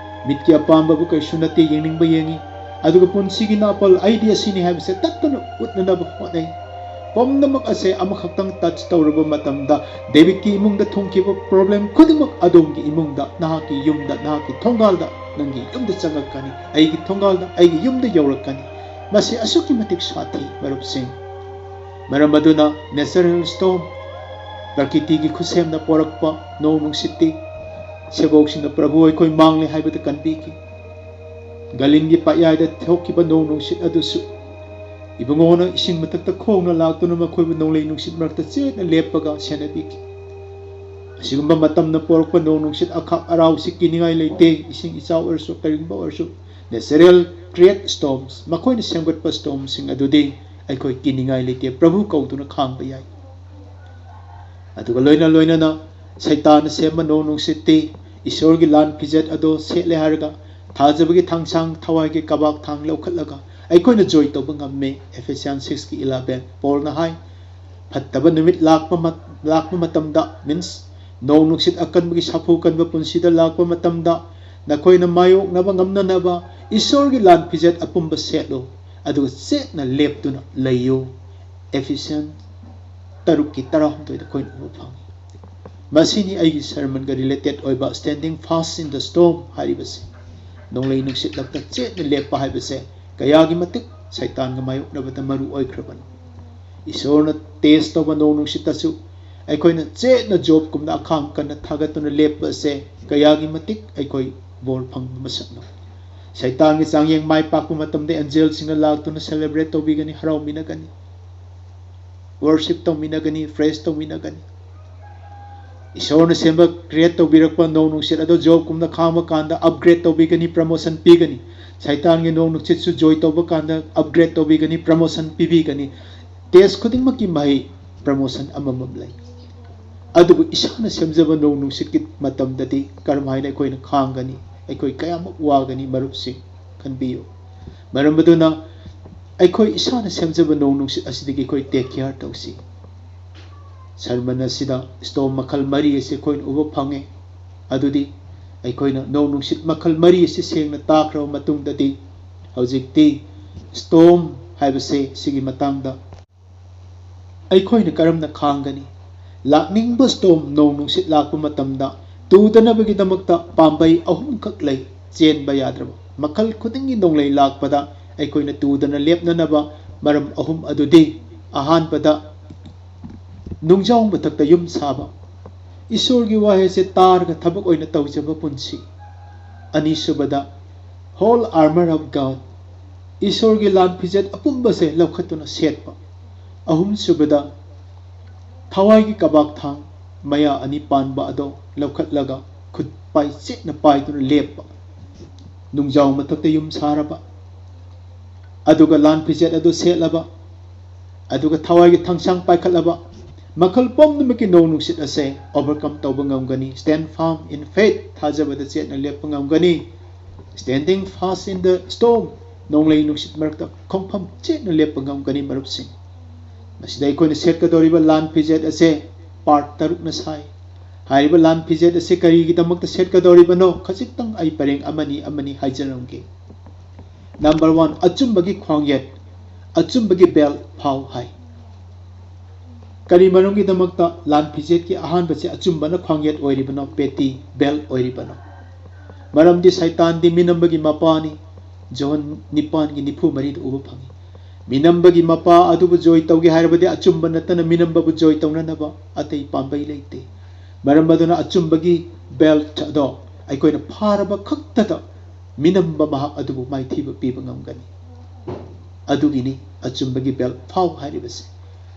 ꯃꯤꯠꯀꯤ ꯑꯄꯥꯝꯕꯕꯨ ꯀꯔꯤꯁꯨ ꯅꯠꯇꯦ, ꯌꯦꯡꯅꯤꯡꯕ ꯌꯦꯡꯉꯤ, ꯑꯗꯨꯒ ꯄꯨꯟꯁꯤꯒꯤ ꯅꯥꯄꯜ, "ꯑꯩꯗꯤ ꯑꯁꯤꯅꯤ" ꯍꯥꯏꯕꯁꯦ ꯇꯠꯇꯅ ꯎꯠꯅꯅꯕ ꯍꯣꯠꯅꯩ꯫ ꯄꯨꯝꯅꯃꯛ ꯑꯁꯦ ꯑꯃꯈꯛꯇꯪ touch ꯇꯧꯔꯕ ꯃꯇꯝꯗ, ꯗꯦꯕꯤꯠꯀꯤ ꯏꯃꯨꯡꯗ ꯊꯨꯡꯈꯤꯕ problem ꯈꯨꯗꯤꯡꯃꯛ ꯑꯗꯣꯝꯒꯤ ꯏꯃꯨꯡꯗ, ꯅꯍꯥꯛꯀꯤ ꯌꯨꯝꯗ, ꯅꯍꯥꯛꯀꯤ ꯊꯣꯡꯒꯥꯜꯗ, ꯅꯪꯒꯤ ꯌꯨꯝꯗ ꯆꯪꯉꯛꯀꯅꯤ, ꯑꯩꯒꯤ ꯊꯣꯡꯒꯥꯜꯗ, ꯑꯩꯒꯤ ꯌꯨꯝꯗ ꯌꯧꯔꯛꯀꯅꯤ꯫ ꯃꯁꯤ ꯑꯁꯨꯛꯀꯤ ꯃꯇꯤꯛ ꯁꯥꯊꯤ, ꯃꯔꯨꯞꯁꯤꯡ꯫ ꯃꯔꯝ ꯑꯗꯨꯅ natural storm, ꯄ꯭ꯔꯀꯤꯇꯤꯒꯤ ꯈꯨꯠꯁꯦꯝꯅ ꯄꯣꯔꯛꯄ ꯅꯣꯡ ꯅꯨꯡꯁꯤꯠꯇꯤ ꯁꯦꯕꯣꯛꯁꯤꯡꯅ ꯄ꯭ꯔꯚꯨ ꯑꯩꯈꯣꯏ ꯃꯥꯡꯂꯦ ꯍꯥꯏꯕꯗ ꯀꯟꯕꯤꯈꯤ꯫ ꯒꯂꯤꯟꯒꯤ ꯄꯥꯛꯌꯥꯏꯗ ꯊꯣꯛꯈꯤꯕ ꯅꯣꯡ ꯅꯨꯡꯁꯤꯠ ꯑꯗꯨꯁꯨ ꯏꯕꯨꯡꯉꯣꯅ ꯏꯁꯤꯡ ꯃꯊꯛꯇ ꯈꯣꯡꯅ ꯂꯥꯛꯇꯨꯅ ꯃꯈꯣꯏꯕꯨ ꯅꯣꯡꯂꯩ ꯅꯨꯡꯁꯤꯠ ꯃꯔꯛꯇ ꯆꯦꯠꯅ ꯂꯦꯞꯄꯒ ꯁꯦꯟꯅꯕꯤꯈꯤ꯫ ꯑꯁꯤꯒꯨꯝꯕ ꯃꯇꯝꯅ ꯄꯣꯔꯛꯄ ꯅꯣꯡ ꯅꯨꯡꯁꯤꯠ ꯑꯈꯥꯛ ꯑꯔꯥꯎꯁꯤ ꯀꯤꯅꯤꯡꯉꯥꯏ ꯂꯩꯇꯦ꯫ ꯏꯁꯤꯡ ꯏꯆꯥꯎ ꯑꯣꯏꯔꯁꯨ, ꯀꯔꯤꯒꯨꯝꯕ ꯑꯣꯏꯔꯁꯨ, natural create storms, ꯃꯈꯣꯏꯅ ꯁꯦꯝꯒꯠꯄ stormꯁꯤꯡ ꯑꯗꯨꯗꯤ ꯑꯩꯈꯣꯏ ꯀꯤꯅꯤꯡꯉꯥꯏ ꯂꯩꯇꯦ꯫ ꯄ꯭ꯔꯚꯨ ꯀꯧꯗꯨꯅ ꯈꯥꯡꯕ ꯌꯥꯏ꯫ ꯑꯗꯨꯒ ꯂꯣꯏꯅ ꯂꯣꯏꯅꯅ ꯁꯩꯇꯥꯟꯅ ꯁꯦꯝꯕ ꯅꯣꯡ ꯅꯨꯡꯁꯤꯠꯇꯤ ꯏꯁꯣꯔꯒꯤ ꯂꯥꯟ ꯐꯤꯖꯦꯠ ꯑꯗꯣ ꯁꯦꯠꯂꯦ ꯍꯥꯏꯔꯒ ꯊꯥꯖꯕꯒꯤ ꯊꯥꯡꯁꯥꯡ, ꯊꯋꯥꯏꯒꯤ ꯀꯕꯥꯛ ꯊꯥꯡ ꯂꯧꯈꯠꯂꯒ ꯑꯩꯈꯣꯏꯅ ꯖꯣꯏ ꯇꯧꯕ ꯉꯝꯃꯤ꯫ Ephesians six ꯀꯤ eleven꯫ ꯄꯣꯜꯅ ꯍꯥꯏ, ꯐꯠꯇꯕ ꯅꯨꯃꯤꯠ ꯂꯥꯛꯄ ꯃ-, ꯂꯥꯛꯄ ꯃꯇꯝꯗ, means ꯅꯣꯡ ꯅꯨꯡꯁꯤꯠ ꯑꯀꯟꯕꯒꯤ ꯁꯥꯐꯨ ꯀꯟꯕ ꯄꯨꯟꯁꯤꯗ ꯂꯥꯛꯄ ꯃꯇꯝꯗ, ꯅꯈꯣꯏꯅ ꯃꯥꯌꯣꯛꯅꯕ ꯉꯝꯅꯅꯕ ꯏꯁꯣꯔꯒꯤ ꯂꯥꯟ ꯐꯤꯖꯦꯠ ꯑꯄꯨꯝꯕ ꯁꯦꯠꯂꯨ, ꯑꯗꯨꯒ ꯆꯦꯠꯅ ꯂꯦꯞꯇꯨꯅ ꯂꯩꯌꯨ꯫ Ephesians ꯇꯔꯨꯛꯀꯤ ꯇꯔꯥꯍꯨꯝꯗꯣꯏꯗ ꯑꯩꯈꯣꯏꯅ ꯎꯕ ꯐꯪꯉꯤ꯫ ꯃꯁꯤꯅꯤ ꯑꯩꯒꯤ sermon ꯒ related ꯑꯣꯏꯕ Standing Fast in the Storm ꯍꯥꯏꯔꯤꯕꯁꯤ꯫ ꯅꯣꯡꯂꯩ ꯅꯨꯡꯁꯤꯠ ꯂꯛꯇ ꯆꯦꯠꯅ ꯂꯦꯞꯄ ꯍꯥꯏꯕꯁꯦ ꯀꯌꯥꯒꯤ ꯃꯇꯤꯛ ꯁꯩꯇꯥꯟꯒ ꯃꯥꯌꯣꯛꯅꯕꯗ ꯃꯔꯨ ꯑꯣꯏꯈ꯭ꯔꯕꯅꯤ꯫ ꯏꯁꯣꯔꯅ test ꯇꯧꯕ ꯅꯣꯡ ꯅꯨꯡꯁꯤꯠꯇꯁꯨ ꯑꯩꯈꯣꯏꯅ ꯆꯦꯠꯅ ꯖꯣꯕꯀꯨꯝꯅ ꯑꯈꯥꯡ ꯀꯟꯅ ꯊꯥꯒꯠꯇꯨꯅ ꯂꯦꯞꯄ ꯑꯁꯦ ꯀꯌꯥꯒꯤ ꯃꯇꯤꯛ ꯑꯩꯈꯣꯏ ꯕꯣꯔ ꯐꯪꯕ ꯃꯁꯛꯅꯤ꯫ ꯁꯩꯇꯥꯟꯒꯤ ꯆꯥꯡꯌꯦꯡ ꯃꯥꯏ ꯄꯥꯛꯄ ꯃꯇꯝꯗ ꯑꯦꯟꯖꯦꯜꯁꯤꯡꯅ ꯂꯥꯛꯇꯨꯅ celebrate ꯇꯧꯕꯤꯒꯅꯤ, ꯍꯔꯥꯎꯃꯤꯟꯅꯒꯅꯤ, worship ꯇꯧꯃꯤꯟꯅꯒꯅꯤ, praise ꯇꯧꯃꯤꯟꯅꯒꯅꯤ꯫ ꯏꯁꯣꯔꯅ ꯁꯦꯝꯕ, create ꯇꯧꯕꯤꯔꯛꯄ ꯅꯣꯡ ꯅꯨꯡꯁꯤꯠ ꯑꯗꯣ ꯖꯣꯕꯀꯨꯝꯅ ꯈꯥꯡꯕ ꯀꯥꯟꯗ upgrade ꯇꯧꯕꯤꯒꯅꯤ, promotion ꯄꯤꯒꯅꯤ꯫ ꯁꯩꯇꯥꯟꯒꯤ ꯅꯣꯡ ꯅꯨꯡꯁꯤꯠꯁꯨ ꯖꯣꯏ ꯇꯧꯕ ꯀꯥꯟꯗ upgrade ꯇꯧꯕꯤꯒꯅꯤ, promotion ꯄꯤꯕꯤꯒꯅꯤ꯫ Test ꯈꯨꯗꯤꯡꯃꯛꯀꯤ ꯃꯍꯩ promotion ꯑꯃꯃꯝ ꯂꯩ꯫ ꯑꯗꯨꯕꯨ ꯏꯁꯥꯅ ꯁꯦꯝꯖꯕ ꯅꯣꯡ ꯅꯨꯡꯁꯤꯠꯀꯤ ꯃꯇꯝꯗꯗꯤ ꯀꯔꯝꯍꯥꯏꯅ ꯑꯩꯈꯣꯏꯅ ꯈꯥꯡꯒꯅꯤ? ꯑꯩꯈꯣꯏ ꯀꯌꯥꯃꯨꯛ ꯋꯥꯒꯅꯤ, ꯃꯔꯨꯞꯁꯤꯡ? ꯈꯟꯕꯤꯌꯨ꯫ ꯃꯔꯝ ꯑꯗꯨꯅ ꯑꯩꯈꯣꯏ ꯏꯁꯥꯅ ꯁꯦꯝꯖꯕ ꯅꯣꯡ ꯅꯨꯡꯁꯤꯠ ꯑꯁꯤꯗꯒꯤ ꯑꯩꯈꯣꯏ take care ꯇꯧꯁꯤ꯫ Sermon ꯑꯁꯤꯗ storm ꯃꯈꯜ ꯃꯔꯤ ꯑꯁꯤ ꯑꯩꯈꯣꯏꯅ ꯎꯕ ꯐꯪꯉꯤ꯫ ꯑꯗꯨꯗꯤ ꯑꯩꯈꯣꯏꯅ ꯅꯣꯡ ꯅꯨꯡꯁꯤꯠ ꯃꯈꯜ ꯃꯔꯤ ꯑꯁꯤ ꯁꯦꯡꯅ ꯇꯥꯈ꯭ꯔꯕ ꯃꯇꯨꯡꯗꯗꯤ, ꯍꯧꯖꯤꯛꯇꯤ storm ꯍꯥꯏꯕꯁꯦ ꯁꯤꯒꯤ ꯃꯇꯥꯡꯗ ꯑꯩꯈꯣꯏꯅ ꯀꯔꯝꯅ ꯈꯥꯡꯒꯅꯤ? ꯂꯥꯛꯅꯤꯡꯕ storm, ꯅꯣꯡ ꯅꯨꯡꯁꯤꯠ ꯂꯥꯛꯄ ꯃꯇꯝꯗ ꯇꯨꯗꯅꯕꯒꯤꯗꯃꯛꯇ ꯄꯥꯝꯕꯩ ꯑꯍꯨꯝꯈꯛ ꯂꯩ꯫ ꯆꯦꯟꯕ ꯌꯥꯗ꯭ꯔꯕ꯫ ꯃꯈꯜ ꯈꯨꯗꯤꯡꯒꯤ ꯅꯣꯡꯂꯩ ꯂꯥꯛꯄꯗ ꯑꯩꯈꯣꯏꯅ ꯇꯨꯗꯅ ꯂꯦꯞꯅꯅꯕ ꯃꯔꯝ ꯑꯍꯨꯝ ꯑꯗꯨꯗꯤ, ꯑꯍꯥꯟꯕꯗ, ꯅꯨꯡꯖꯥꯎ ꯃꯊꯛꯇ ꯌꯨꯝ ꯁꯥꯕ꯫ ꯏꯁꯣꯔꯒꯤ ꯋꯥꯍꯩꯁꯦ ꯇꯥꯔꯒ ꯊꯕꯛ ꯑꯣꯏꯅ ꯇꯧꯖꯕ ꯄꯨꯟꯁꯤ꯫ ꯑꯅꯤꯁꯨꯕꯗ, whole armor of God꯫ ꯏꯁꯣꯔꯒꯤ ꯂꯥꯟ ꯐꯤꯖꯦꯠ ꯑꯄꯨꯝꯕꯁꯦ ꯂꯧꯈꯠꯇꯨꯅ ꯁꯦꯠꯄ꯫ ꯑꯍꯨꯝꯁꯨꯕꯗ, ꯊꯋꯥꯏꯒꯤ ꯀꯕꯥꯛ ꯊꯥꯡ ꯃꯌꯥ ꯑꯅꯤ ꯄꯥꯟꯕ ꯑꯗꯣ ꯂꯧꯈꯠꯂꯒ ꯈꯨꯠ ꯄꯥꯏ ꯆꯦꯠꯅ ꯄꯥꯏꯗꯨꯅ ꯂꯦꯞꯄ꯫ ꯅꯨꯡꯖꯥꯎ ꯃꯊꯛꯇ ꯌꯨꯝ ꯁꯥꯔꯕ, ꯑꯗꯨꯒ ꯂꯥꯟ ꯐꯤꯖꯦꯠ ꯑꯗꯨ ꯁꯦꯠꯂꯕ, ꯑꯗꯨꯒ ꯊꯋꯥꯏꯒꯤ ꯊꯥꯡꯁꯥꯡ ꯄꯥꯏꯈꯠꯂꯕ, ꯃꯈꯜ ꯄꯨꯝꯅꯃꯛꯀꯤ ꯅꯣꯡ ꯅꯨꯡꯁꯤꯠ ꯑꯁꯦ overcome ꯇꯧꯕ ꯉꯝꯒꯅꯤ꯫ Stand firm in faith, ꯊꯥꯖꯕꯗ ꯆꯦꯠꯅ ꯂꯦꯞꯄ ꯉꯝꯒꯅꯤ꯫ Standing fast in the storm, ꯅꯣꯡꯂꯩ ꯅꯨꯡꯁꯤꯠ ꯃꯔꯛꯇ ꯈꯣꯡꯐꯝ ꯆꯦꯠꯅ ꯂꯦꯞꯄ ꯉꯝꯒꯅꯤ, ꯃꯔꯨꯞꯁꯤꯡ꯫ ꯃꯁꯤꯗ ꯑꯩꯈꯣꯏꯅ ꯁꯦꯠꯀꯗꯧꯔꯤꯕ ꯂꯥꯟ ꯐꯤꯖꯦꯠ ꯑꯁꯦ part ꯇꯔꯨꯛꯅ ꯁꯥꯏ꯫ ꯍꯥꯏꯔꯤꯕ ꯂꯥꯟ ꯐꯤꯖꯦꯠ ꯑꯁꯤ ꯀꯔꯤꯒꯤꯗꯃꯛꯇ ꯁꯦꯠꯀꯗꯧꯔꯤꯕꯅꯣ? ꯈꯖꯤꯛꯇꯪ ꯑꯩ ꯄꯔꯦꯡ ꯑꯃꯅꯤ ꯑꯃꯅꯤ ꯍꯥꯏꯖꯔꯝꯒꯦ꯫ Number one, ꯑꯆꯨꯝꯕꯒꯤ ꯈ꯭ꯋꯥꯡꯌꯦꯠ, ꯑꯆꯨꯝꯕꯒꯤ belt ꯐꯥꯎ ꯍꯥꯏ꯫ ꯀꯔꯤ ꯃꯔꯝꯒꯤꯗꯃꯛꯇ ꯂꯥꯟ ꯐꯤꯖꯦꯠꯀꯤ ꯑꯍꯥꯟꯕꯁꯦ ꯑꯆꯨꯝꯕꯅ ꯈ꯭ꯋꯥꯡꯌꯦꯠ ꯑꯣꯏꯔꯤꯕꯅꯣ, ꯄꯦꯇꯤ, belt ꯑꯣꯏꯔꯤꯕꯅꯣ? ꯃꯔꯝꯗꯤ ꯁꯩꯇꯥꯟꯗꯤ ꯃꯤꯅꯝꯕꯒꯤ ꯃꯄꯥꯅꯤ꯫ ꯖꯣꯍꯟ ꯅꯤꯄꯥꯟꯒꯤ ꯅꯤꯐꯨ ꯃꯔꯤꯗ ꯎꯕ ꯐꯪꯏ꯫ ꯃꯤꯅꯝꯕꯒꯤ ꯃꯄꯥ ꯑꯗꯨꯕꯨ ꯖꯣꯏ ꯇꯧꯒꯦ ꯍꯥꯏꯔꯕꯗꯤ ꯑꯆꯨꯝꯕ ꯅꯠꯇꯅ ꯃꯤꯅꯝꯕꯕꯨ ꯖꯣꯏ ꯇꯧꯅꯅꯕ ꯑꯇꯩ ꯄꯥꯝꯕꯩ ꯂꯩꯇꯦ꯫ ꯃꯔꯝ ꯑꯗꯨꯅ ꯑꯆꯨꯝꯕꯒꯤ belt ꯑꯗꯣ ꯑꯩꯈꯣꯏꯅ ꯐꯥꯔꯕ ꯈꯛꯇꯗ ꯃꯤꯅꯝꯕ ꯃꯍꯥꯛ ꯑꯗꯨꯕꯨ ꯃꯥꯏꯊꯤꯕ ꯄꯤꯕ ꯉꯝꯒꯅꯤ꯫ ꯑꯗꯨꯒꯤꯅꯤ ꯑꯆꯨꯝꯕꯒꯤ belt ꯐꯥꯎ ꯍꯥꯏꯔꯤꯕꯁꯦ꯫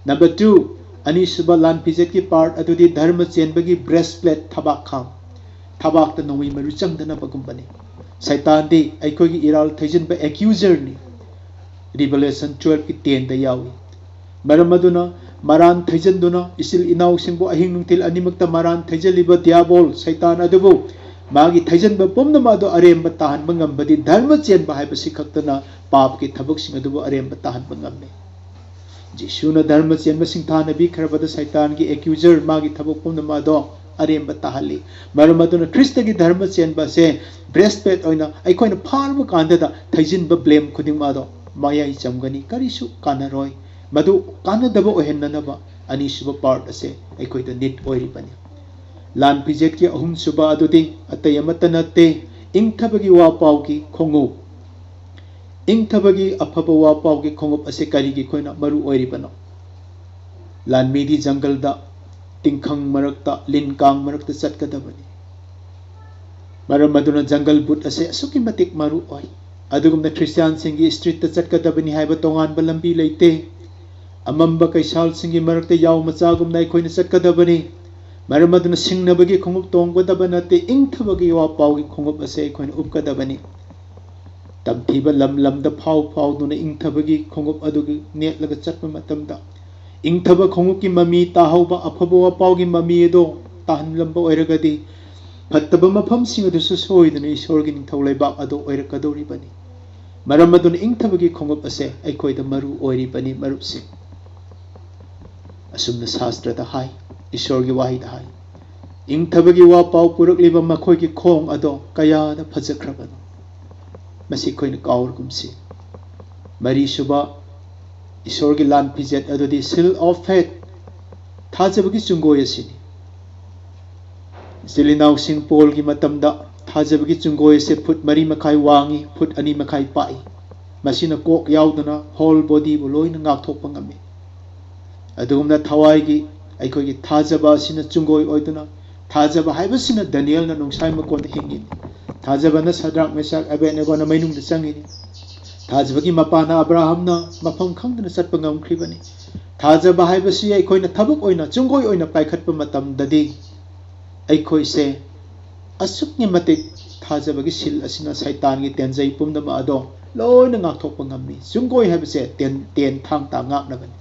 Number two, ꯑꯅꯤꯁꯨꯕ ꯂꯥꯟ ꯐꯤꯖꯦꯠꯀꯤ part ꯑꯗꯨꯗꯤ ꯙꯔꯃ ꯆꯦꯟꯕꯒꯤ breastplate, ꯊꯕꯥꯛ ꯈꯥꯡ꯫ ꯊꯕꯥꯛꯇ ꯅꯣꯡꯃꯩ ꯃꯔꯨ ꯆꯪꯗꯅꯕꯒꯨꯝꯕꯅꯤ꯫ ꯁꯩꯇꯥꯟꯗꯤ ꯑꯩꯈꯣꯏꯒꯤ ꯏꯔꯥꯜ ꯊꯩꯖꯤꯟꯕ accuserꯅꯤ꯫ Revelation twelveꯀꯤ tenꯗ ꯌꯥꯎꯏ꯫ ꯃꯔꯝ ꯑꯗꯨꯅ ꯃꯔꯥꯟ ꯊꯩꯖꯤꯟꯗꯨꯅ ꯏꯆꯤꯜ ꯏꯅꯥꯎꯁꯤꯡꯕꯨ ꯑꯍꯤꯡ ꯅꯨꯡꯊꯤꯜ ꯑꯅꯤꯃꯛꯇ ꯃꯔꯥꯟ ꯊꯩꯖꯤꯜꯂꯤꯕ ꯗꯤꯌꯥꯕꯣꯜ ꯁꯩꯇꯥꯟ ꯑꯗꯨꯕꯨ ꯃꯥꯒꯤ ꯊꯩꯖꯤꯟꯕ ꯄꯨꯝꯅꯃꯛ ꯑꯗꯨ ꯑꯔꯦꯝꯕ ꯇꯥꯍꯟꯕ ꯉꯝꯕꯗꯤ ꯙꯔꯃ ꯆꯦꯟꯕ ꯍꯥꯏꯕꯁꯤ ꯈꯛꯇꯅ ꯄꯥꯞꯀꯤ ꯊꯕꯛꯁꯤꯡ ꯑꯗꯨꯕꯨ ꯑꯔꯦꯝꯕ ꯇꯥꯍꯟꯕ ꯉꯝꯃꯤ꯫ ꯖꯤꯁꯨꯅ ꯙꯔꯃ ꯆꯦꯟꯕ ꯁꯤꯡꯊꯥꯅꯕꯤꯈ꯭ꯔꯕꯗ ꯁꯩꯇꯥꯟꯒꯤ accuser ꯃꯥꯒꯤ ꯊꯕꯛ ꯄꯨꯝꯅꯃꯛ ꯑꯗꯣ ꯑꯔꯦꯝꯕ ꯇꯥꯍꯜꯂꯤ꯫ ꯃꯔꯝ ꯑꯗꯨꯅ ꯈ꯭ꯔꯤꯁꯇꯒꯤ ꯙꯔꯃ ꯆꯦꯟꯕ ꯑꯁꯦ breastplate ꯑꯣꯏꯅ ꯑꯩꯈꯣꯏꯅ ꯐꯥꯔꯕ ꯀꯥꯟꯗꯗ ꯊꯩꯖꯤꯟꯕ blame ꯈꯨꯗꯤꯡꯃꯛ ꯑꯗꯣ ꯃꯌꯥꯏ ꯆꯝꯒꯅꯤ, ꯀꯔꯤꯁꯨ ꯀꯥꯟꯅꯔꯣꯏ꯫ ꯃꯗꯨ ꯀꯥꯟꯅꯗꯕ ꯑꯣꯏꯍꯟꯅꯅꯕ ꯑꯅꯤꯁꯨꯕ part ꯑꯁꯦ ꯑꯩꯈꯣꯏꯗ need ꯑꯣꯏꯔꯤꯕꯅꯤ꯫ ꯂꯥꯟ ꯐꯤꯖꯦꯠꯀꯤ ꯑꯍꯨꯝꯁꯨꯕ ꯑꯗꯨꯗꯤ ꯑꯇꯩ ꯑꯃꯠꯇ ꯅꯠꯇꯦ, ꯏꯪꯊꯕꯒꯤ ꯋꯥ ꯄꯥꯎꯒꯤ ꯈꯣꯡꯎꯞ꯫ ꯏꯪꯊꯕꯒꯤ ꯑꯐꯕ ꯋꯥ ꯄꯥꯎꯒꯤ ꯈꯣꯡꯎꯞ ꯑꯁꯤ ꯀꯔꯤꯒꯤ ꯑꯩꯈꯣꯏꯅ ꯃꯔꯨ ꯑꯣꯏꯔꯤꯕꯅꯣ? ꯂꯥꯟꯃꯤꯗꯤ ꯖꯪꯒꯜꯗ, ꯇꯤꯡꯈꯪ ꯃꯔꯛꯇ, ꯂꯤꯟ ꯀꯥꯡ ꯃꯔꯛꯇ ꯆꯠꯀꯗꯕꯅꯤ꯫ ꯃꯔꯝ ꯑꯗꯨꯅ jungle boot ꯑꯁꯤ ꯑꯁꯨꯛꯀꯤ ꯃꯇꯤꯛ ꯃꯔꯨ ꯑꯣꯏ꯫ ꯑꯗꯨꯒꯨꯝꯅ ꯈ꯭ꯔꯤꯁꯇꯤꯌꯥꯟꯁꯤꯡꯒꯤ streetꯇ ꯆꯠꯀꯗꯕꯅꯤ ꯍꯥꯏꯕ ꯇꯣꯉꯥꯟꯕ ꯂꯝꯕꯤ ꯂꯩꯇꯦ꯫ ꯑꯃꯝꯕ ꯀꯩꯁꯥꯜꯁꯤꯡꯒꯤ ꯃꯔꯛꯇ ꯌꯥꯎ ꯃꯆꯥꯒꯨꯝꯅ ꯑꯩꯈꯣꯏꯅ ꯆꯠꯀꯗꯕꯅꯤ꯫ ꯃꯔꯝ ꯑꯗꯨꯅ ꯁꯤꯡꯅꯕꯒꯤ ꯈꯣꯡꯎꯞ ꯇꯣꯡꯒꯗꯕ ꯅꯠꯇꯦ, ꯏꯪꯊꯕꯒꯤ ꯋꯥ ꯄꯥꯎꯒꯤ ꯈꯣꯡꯎꯞ ꯑꯁꯤ ꯑꯩꯈꯣꯏꯅ ꯎꯞꯀꯗꯕꯅꯤ꯫ ꯇꯝꯊꯤꯕ ꯂꯝ ꯂꯝꯗ ꯐꯥꯎ ꯐꯥꯎꯗꯨꯅ ꯏꯪꯊꯕꯒꯤ ꯈꯣꯡꯎꯞ ꯑꯗꯨꯒꯤ ꯅꯦꯠꯂꯒ ꯆꯠꯄ ꯃꯇꯝꯗ, ꯏꯪꯊꯕ ꯈꯣꯡꯎꯞꯀꯤ ꯃꯃꯤ ꯇꯥꯍꯧꯕ ꯑꯐꯕ ꯋꯥꯄꯥꯎꯒꯤ ꯃꯃꯤ ꯑꯗꯣ ꯇꯥꯍꯟꯂꯝꯕ ꯑꯣꯏꯔꯒꯗꯤ, ꯐꯠꯇꯕ ꯃꯐꯝꯁꯤꯡ ꯑꯗꯨꯁꯨ ꯁꯣꯏꯗꯅ ꯏꯁꯣꯔꯒꯤ ꯅꯤꯡꯊꯧ ꯂꯩꯕꯥꯛ ꯑꯗꯨ ꯑꯣꯏꯔꯛꯀꯗꯧꯔꯤꯕꯅꯤ꯫ ꯃꯔꯝ ꯑꯗꯨꯅ ꯏꯪꯊꯕꯒꯤ ꯈꯣꯡꯎꯞ ꯑꯁꯦ ꯑꯩꯈꯣꯏꯗ ꯃꯔꯨ ꯑꯣꯏꯔꯤꯕꯅꯤ, ꯃꯔꯨꯞꯁꯤꯡ꯫ ꯑꯁꯨꯝꯅ ꯁꯥꯁꯇ꯭ꯔꯗ ꯍꯥꯏ, ꯏꯁꯣꯔꯒꯤ ꯋꯥꯍꯩꯗ ꯍꯥꯏ, "ꯏꯪꯊꯕꯒꯤ ꯋꯥ ꯄꯥꯎ ꯄꯨꯔꯛꯂꯤꯕ ꯃꯈꯣꯏꯒꯤ ꯈꯣꯡ ꯑꯗꯣ ꯀꯌꯥꯗ ꯐꯖꯈ꯭ꯔꯕꯅꯣ!" ꯃꯁꯤ ꯑꯩꯈꯣꯏꯅ ꯀꯥꯎꯔꯒꯨꯝꯁꯤ꯫ ꯃꯔꯤꯁꯨꯕ, ꯏꯁꯣꯔꯒꯤ ꯂꯥꯟ ꯐꯤꯖꯦꯠ ꯑꯗꯨꯗꯤ seal of faith, ꯊꯥꯖꯕꯒꯤ ꯆꯨꯡꯒꯣꯏ ꯑꯁꯤꯅꯤ꯫ ꯏꯆꯤꯜ ꯏꯅꯥꯎꯁꯤꯡ, ꯄꯣꯜꯒꯤ ꯃꯇꯝꯗ ꯊꯥꯖꯕꯒꯤ ꯆꯨꯡꯒꯣꯏ ꯑꯁꯤ ꯐꯨꯠ ꯃꯔꯤ ꯃꯈꯥꯏ ꯋꯥꯡꯉꯤ, ꯐꯨꯠ ꯑꯅꯤ ꯃꯈꯥꯏ ꯄꯥꯛꯏ꯫ ꯃꯁꯤꯅ ꯀꯣꯛ ꯌꯥꯎꯗꯅ whole bodyꯕꯨ ꯂꯣꯏꯅ ꯉꯥꯛꯊꯣꯛꯄ ꯉꯝꯃꯤ꯫ ꯑꯗꯨꯒꯨꯝꯅ ꯊꯋꯥꯏꯒꯤ ꯑꯩꯈꯣꯏꯒꯤ ꯊꯥꯖꯕ ꯑꯁꯤꯅ ꯆꯨꯡꯒꯣꯏ ꯑꯣꯏꯗꯨꯅ, ꯊꯥꯖꯕ ꯍꯥꯏꯕꯁꯤꯅ ꯗꯥꯅꯤꯌꯦꯜꯅ ꯅꯨꯡꯁꯥꯏ ꯃꯀꯣꯟꯗ ꯍꯤꯡꯉꯤꯅꯤ꯫ ꯊꯥꯖꯕꯅ ꯁꯗ꯭ꯔꯥꯛ, ꯃꯦꯁꯥꯛ, ꯑꯕꯦꯗꯅꯦꯒꯣꯅ ꯃꯩꯅꯨꯡꯗ ꯆꯪꯉꯤꯅꯤ꯫ ꯊꯥꯖꯕꯒꯤ ꯃꯄꯥꯟꯅ ꯑꯕ꯭ꯔꯥꯍꯝꯅ ꯃꯐꯝ ꯈꯪꯗꯅ ꯆꯠꯄ ꯉꯝꯈ꯭ꯔꯤꯕꯅꯤ꯫ ꯊꯥꯖꯕ ꯍꯥꯏꯕꯁꯤ ꯑꯩꯈꯣꯏꯅ ꯊꯕꯛ ꯑꯣꯏꯅ, ꯆꯨꯡꯒꯣꯏ ꯑꯣꯏꯅ ꯄꯥꯏꯈꯠꯄ ꯃꯇꯝꯗꯗꯤ, ꯑꯩꯈꯣꯏꯁꯦ ꯑꯁꯨꯛꯀꯤ ꯃꯇꯤꯛ ꯊꯥꯖꯕꯒꯤ seal ꯑꯁꯤꯅ ꯁꯩꯇꯥꯟꯒꯤ ꯇꯦꯟꯖꯩ ꯄꯨꯝꯅꯃꯛ ꯑꯗꯣ ꯂꯣꯏꯅ ꯉꯥꯛꯊꯣꯛꯄ ꯉꯝꯃꯤ꯫ ꯆꯨꯡꯒꯣꯏ ꯍꯥꯏꯕꯁꯦ ꯇꯦꯟ, ꯇꯦꯟ ꯊꯥꯡ ꯇꯥ ꯉꯥꯛꯅꯕꯅꯤ꯫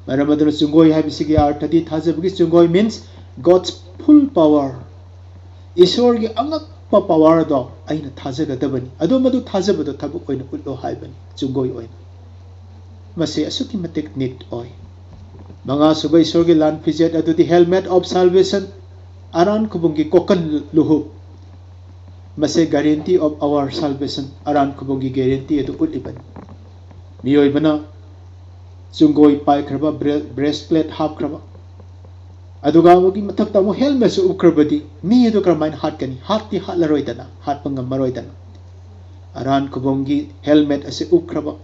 ꯃꯔꯝ ꯑꯗꯨꯅ ꯆꯨꯡꯒꯣꯏ ꯍꯥꯏꯕꯁꯤꯒꯤ ꯑꯥꯔꯊꯗꯤ, ꯊꯥꯖꯕꯒꯤ ꯆꯨꯡꯒꯣꯏ means God's full power꯫ ꯏꯁꯣꯔꯒꯤ ꯑꯉꯛꯄ power ꯑꯗꯣ ꯑꯩꯅ ꯊꯥꯖꯒꯗꯕꯅꯤ꯫ ꯑꯗꯣ ꯃꯗꯨ ꯊꯥꯖꯕꯗꯣ ꯊꯕꯛ ꯑꯣꯏꯅ ꯎꯠꯂꯣ ꯍꯥꯏꯕꯅꯤ, ꯆꯨꯡꯒꯣꯏ ꯑꯣꯏꯅ꯫ ꯃꯁꯤ ꯑꯁꯨꯛꯀꯤ ꯃꯇꯤꯛ need ꯑꯣꯏ꯫ ꯃꯉꯥꯁꯨꯕ ꯏꯁꯣꯔꯒꯤ ꯂꯥꯟ ꯐꯤꯖꯦꯠ ꯑꯗꯨꯗꯤ helmet of salvation, ꯑꯔꯥꯟ ꯈꯨꯕꯝꯒꯤ ꯀꯣꯀꯟ ꯂꯨꯍꯨꯞ꯫ ꯃꯁꯤ guarantee of our salvation, ꯑꯔꯥꯟ ꯈꯨꯕꯝꯒꯤ guarantee ꯑꯗꯨ ꯎꯠꯂꯤꯕꯅꯤ꯫ ꯃꯤꯑꯣꯏꯕꯅ ꯆꯨꯡꯒꯣꯏ ꯄꯥꯏꯈ꯭ꯔꯕ, bre-, breastplate ꯍꯥꯞꯈ꯭ꯔꯕ, ꯑꯗꯨꯒ ꯑꯃꯒꯤ ꯃꯊꯛꯇ ꯑꯃꯨꯛ helmetꯁꯨ ꯎꯞꯈ꯭ꯔꯕꯗꯤ ꯃꯤ ꯑꯗꯨ ꯀꯔꯝꯍꯥꯏꯅ ꯍꯥꯠꯀꯅꯤ? ꯍꯥꯠꯇꯤ ꯍꯥꯠꯂꯔꯣꯏꯗꯅ, ꯍꯥꯠꯄ ꯉꯝꯃꯔꯣꯏꯗꯅ꯫ ꯑꯔꯥꯟ ꯈꯨꯕꯝꯒꯤ helmet ꯑꯁꯤ ꯎꯞꯈ꯭ꯔꯕ,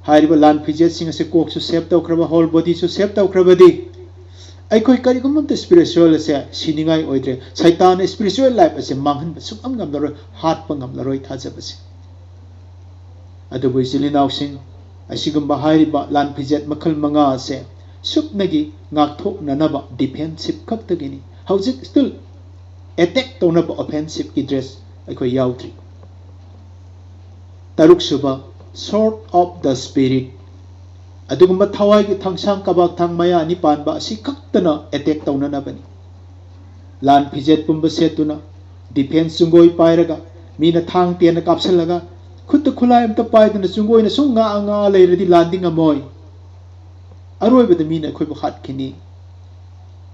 ꯍꯥꯏꯔꯤꯕ ꯂꯥꯟ ꯐꯤꯖꯦꯠꯁꯤꯡ ꯑꯁꯤ ꯀꯣꯛꯁꯨ save ꯇꯧꯈ꯭ꯔꯕ, whole bodyꯁꯨ save ꯇꯧꯈ꯭ꯔꯕꯗꯤ, ꯑꯩꯈꯣꯏ ꯀꯔꯤꯒꯨꯝꯕ ꯑꯃꯇ spiritual ꯑꯁꯦ ꯁꯤꯅꯤꯡꯉꯥꯏ ꯑꯣꯏꯗ꯭ꯔꯦ꯫ ꯁꯩꯇꯥꯟꯅ spiritual life ꯑꯁꯦ ꯃꯥꯡꯍꯟꯕ ꯁꯨꯡꯉꯝ ꯉꯝꯂꯔꯣꯏ, ꯍꯥꯠꯄ ꯉꯝꯂꯔꯣꯏ ꯊꯥꯖꯕꯁꯦ꯫ ꯑꯗꯨꯕꯨ ꯏꯆꯤꯜ ꯏꯅꯥꯎꯁꯤꯡ, ꯑꯁꯤꯒꯨꯝꯕ ꯍꯥꯏꯔꯤꯕ ꯂꯥꯟ ꯐꯤꯖꯦꯠ ꯃꯈꯜ ꯃꯉꯥ ꯑꯁꯦ ꯁꯨꯞꯅꯒꯤ ꯉꯥꯛꯊꯣꯛꯅꯅꯕ, defensive ꯈꯛꯇꯒꯤꯅꯤ꯫ ꯍꯧꯖꯤꯛ still attack ꯇꯧꯅꯕ offensiveꯀꯤ dress ꯑꯩꯈꯣꯏ ꯌꯥꯎꯗ꯭ꯔꯤ꯫ ꯇꯔꯨꯛꯁꯨꯕ, sword of the spirit, ꯑꯗꯨꯒꯨꯝꯕ ꯊꯋꯥꯏꯒꯤ ꯊꯥꯡꯁꯥꯡ ꯀꯕꯥꯛ ꯊꯥꯡ ꯃꯌꯥ ꯑꯅꯤ ꯄꯥꯟꯕ ꯑꯁꯤ ꯈꯛꯇꯅ attack ꯇꯧꯅꯅꯕꯅꯤ꯫ ꯂꯥꯟ ꯐꯤꯖꯦꯠ ꯄꯨꯝꯕ ꯁꯦꯠꯇꯨꯅ, defence ꯆꯨꯡꯒꯣꯏ ꯄꯥꯏꯔꯒ, ꯃꯤꯅ ꯊꯥꯡ ꯇꯦꯟꯅ ꯀꯥꯞꯁꯤꯜꯂꯒ, ꯈꯨꯠꯇ ꯈꯨꯠꯂꯥꯏ ꯑꯝꯇ ꯄꯥꯏꯗꯅ ꯆꯨꯡꯒꯣꯏꯅ ꯁꯨꯝ ꯉꯥꯛꯑ ꯉꯥꯛꯑ ꯂꯩꯔꯗꯤ ꯂꯥꯟꯗꯤ ꯉꯝꯃꯣꯏ꯫ ꯑꯔꯣꯏꯕꯗ ꯃꯤꯅ ꯑꯩꯈꯣꯏꯕꯨ ꯍꯥꯠꯈꯤꯅꯤ꯫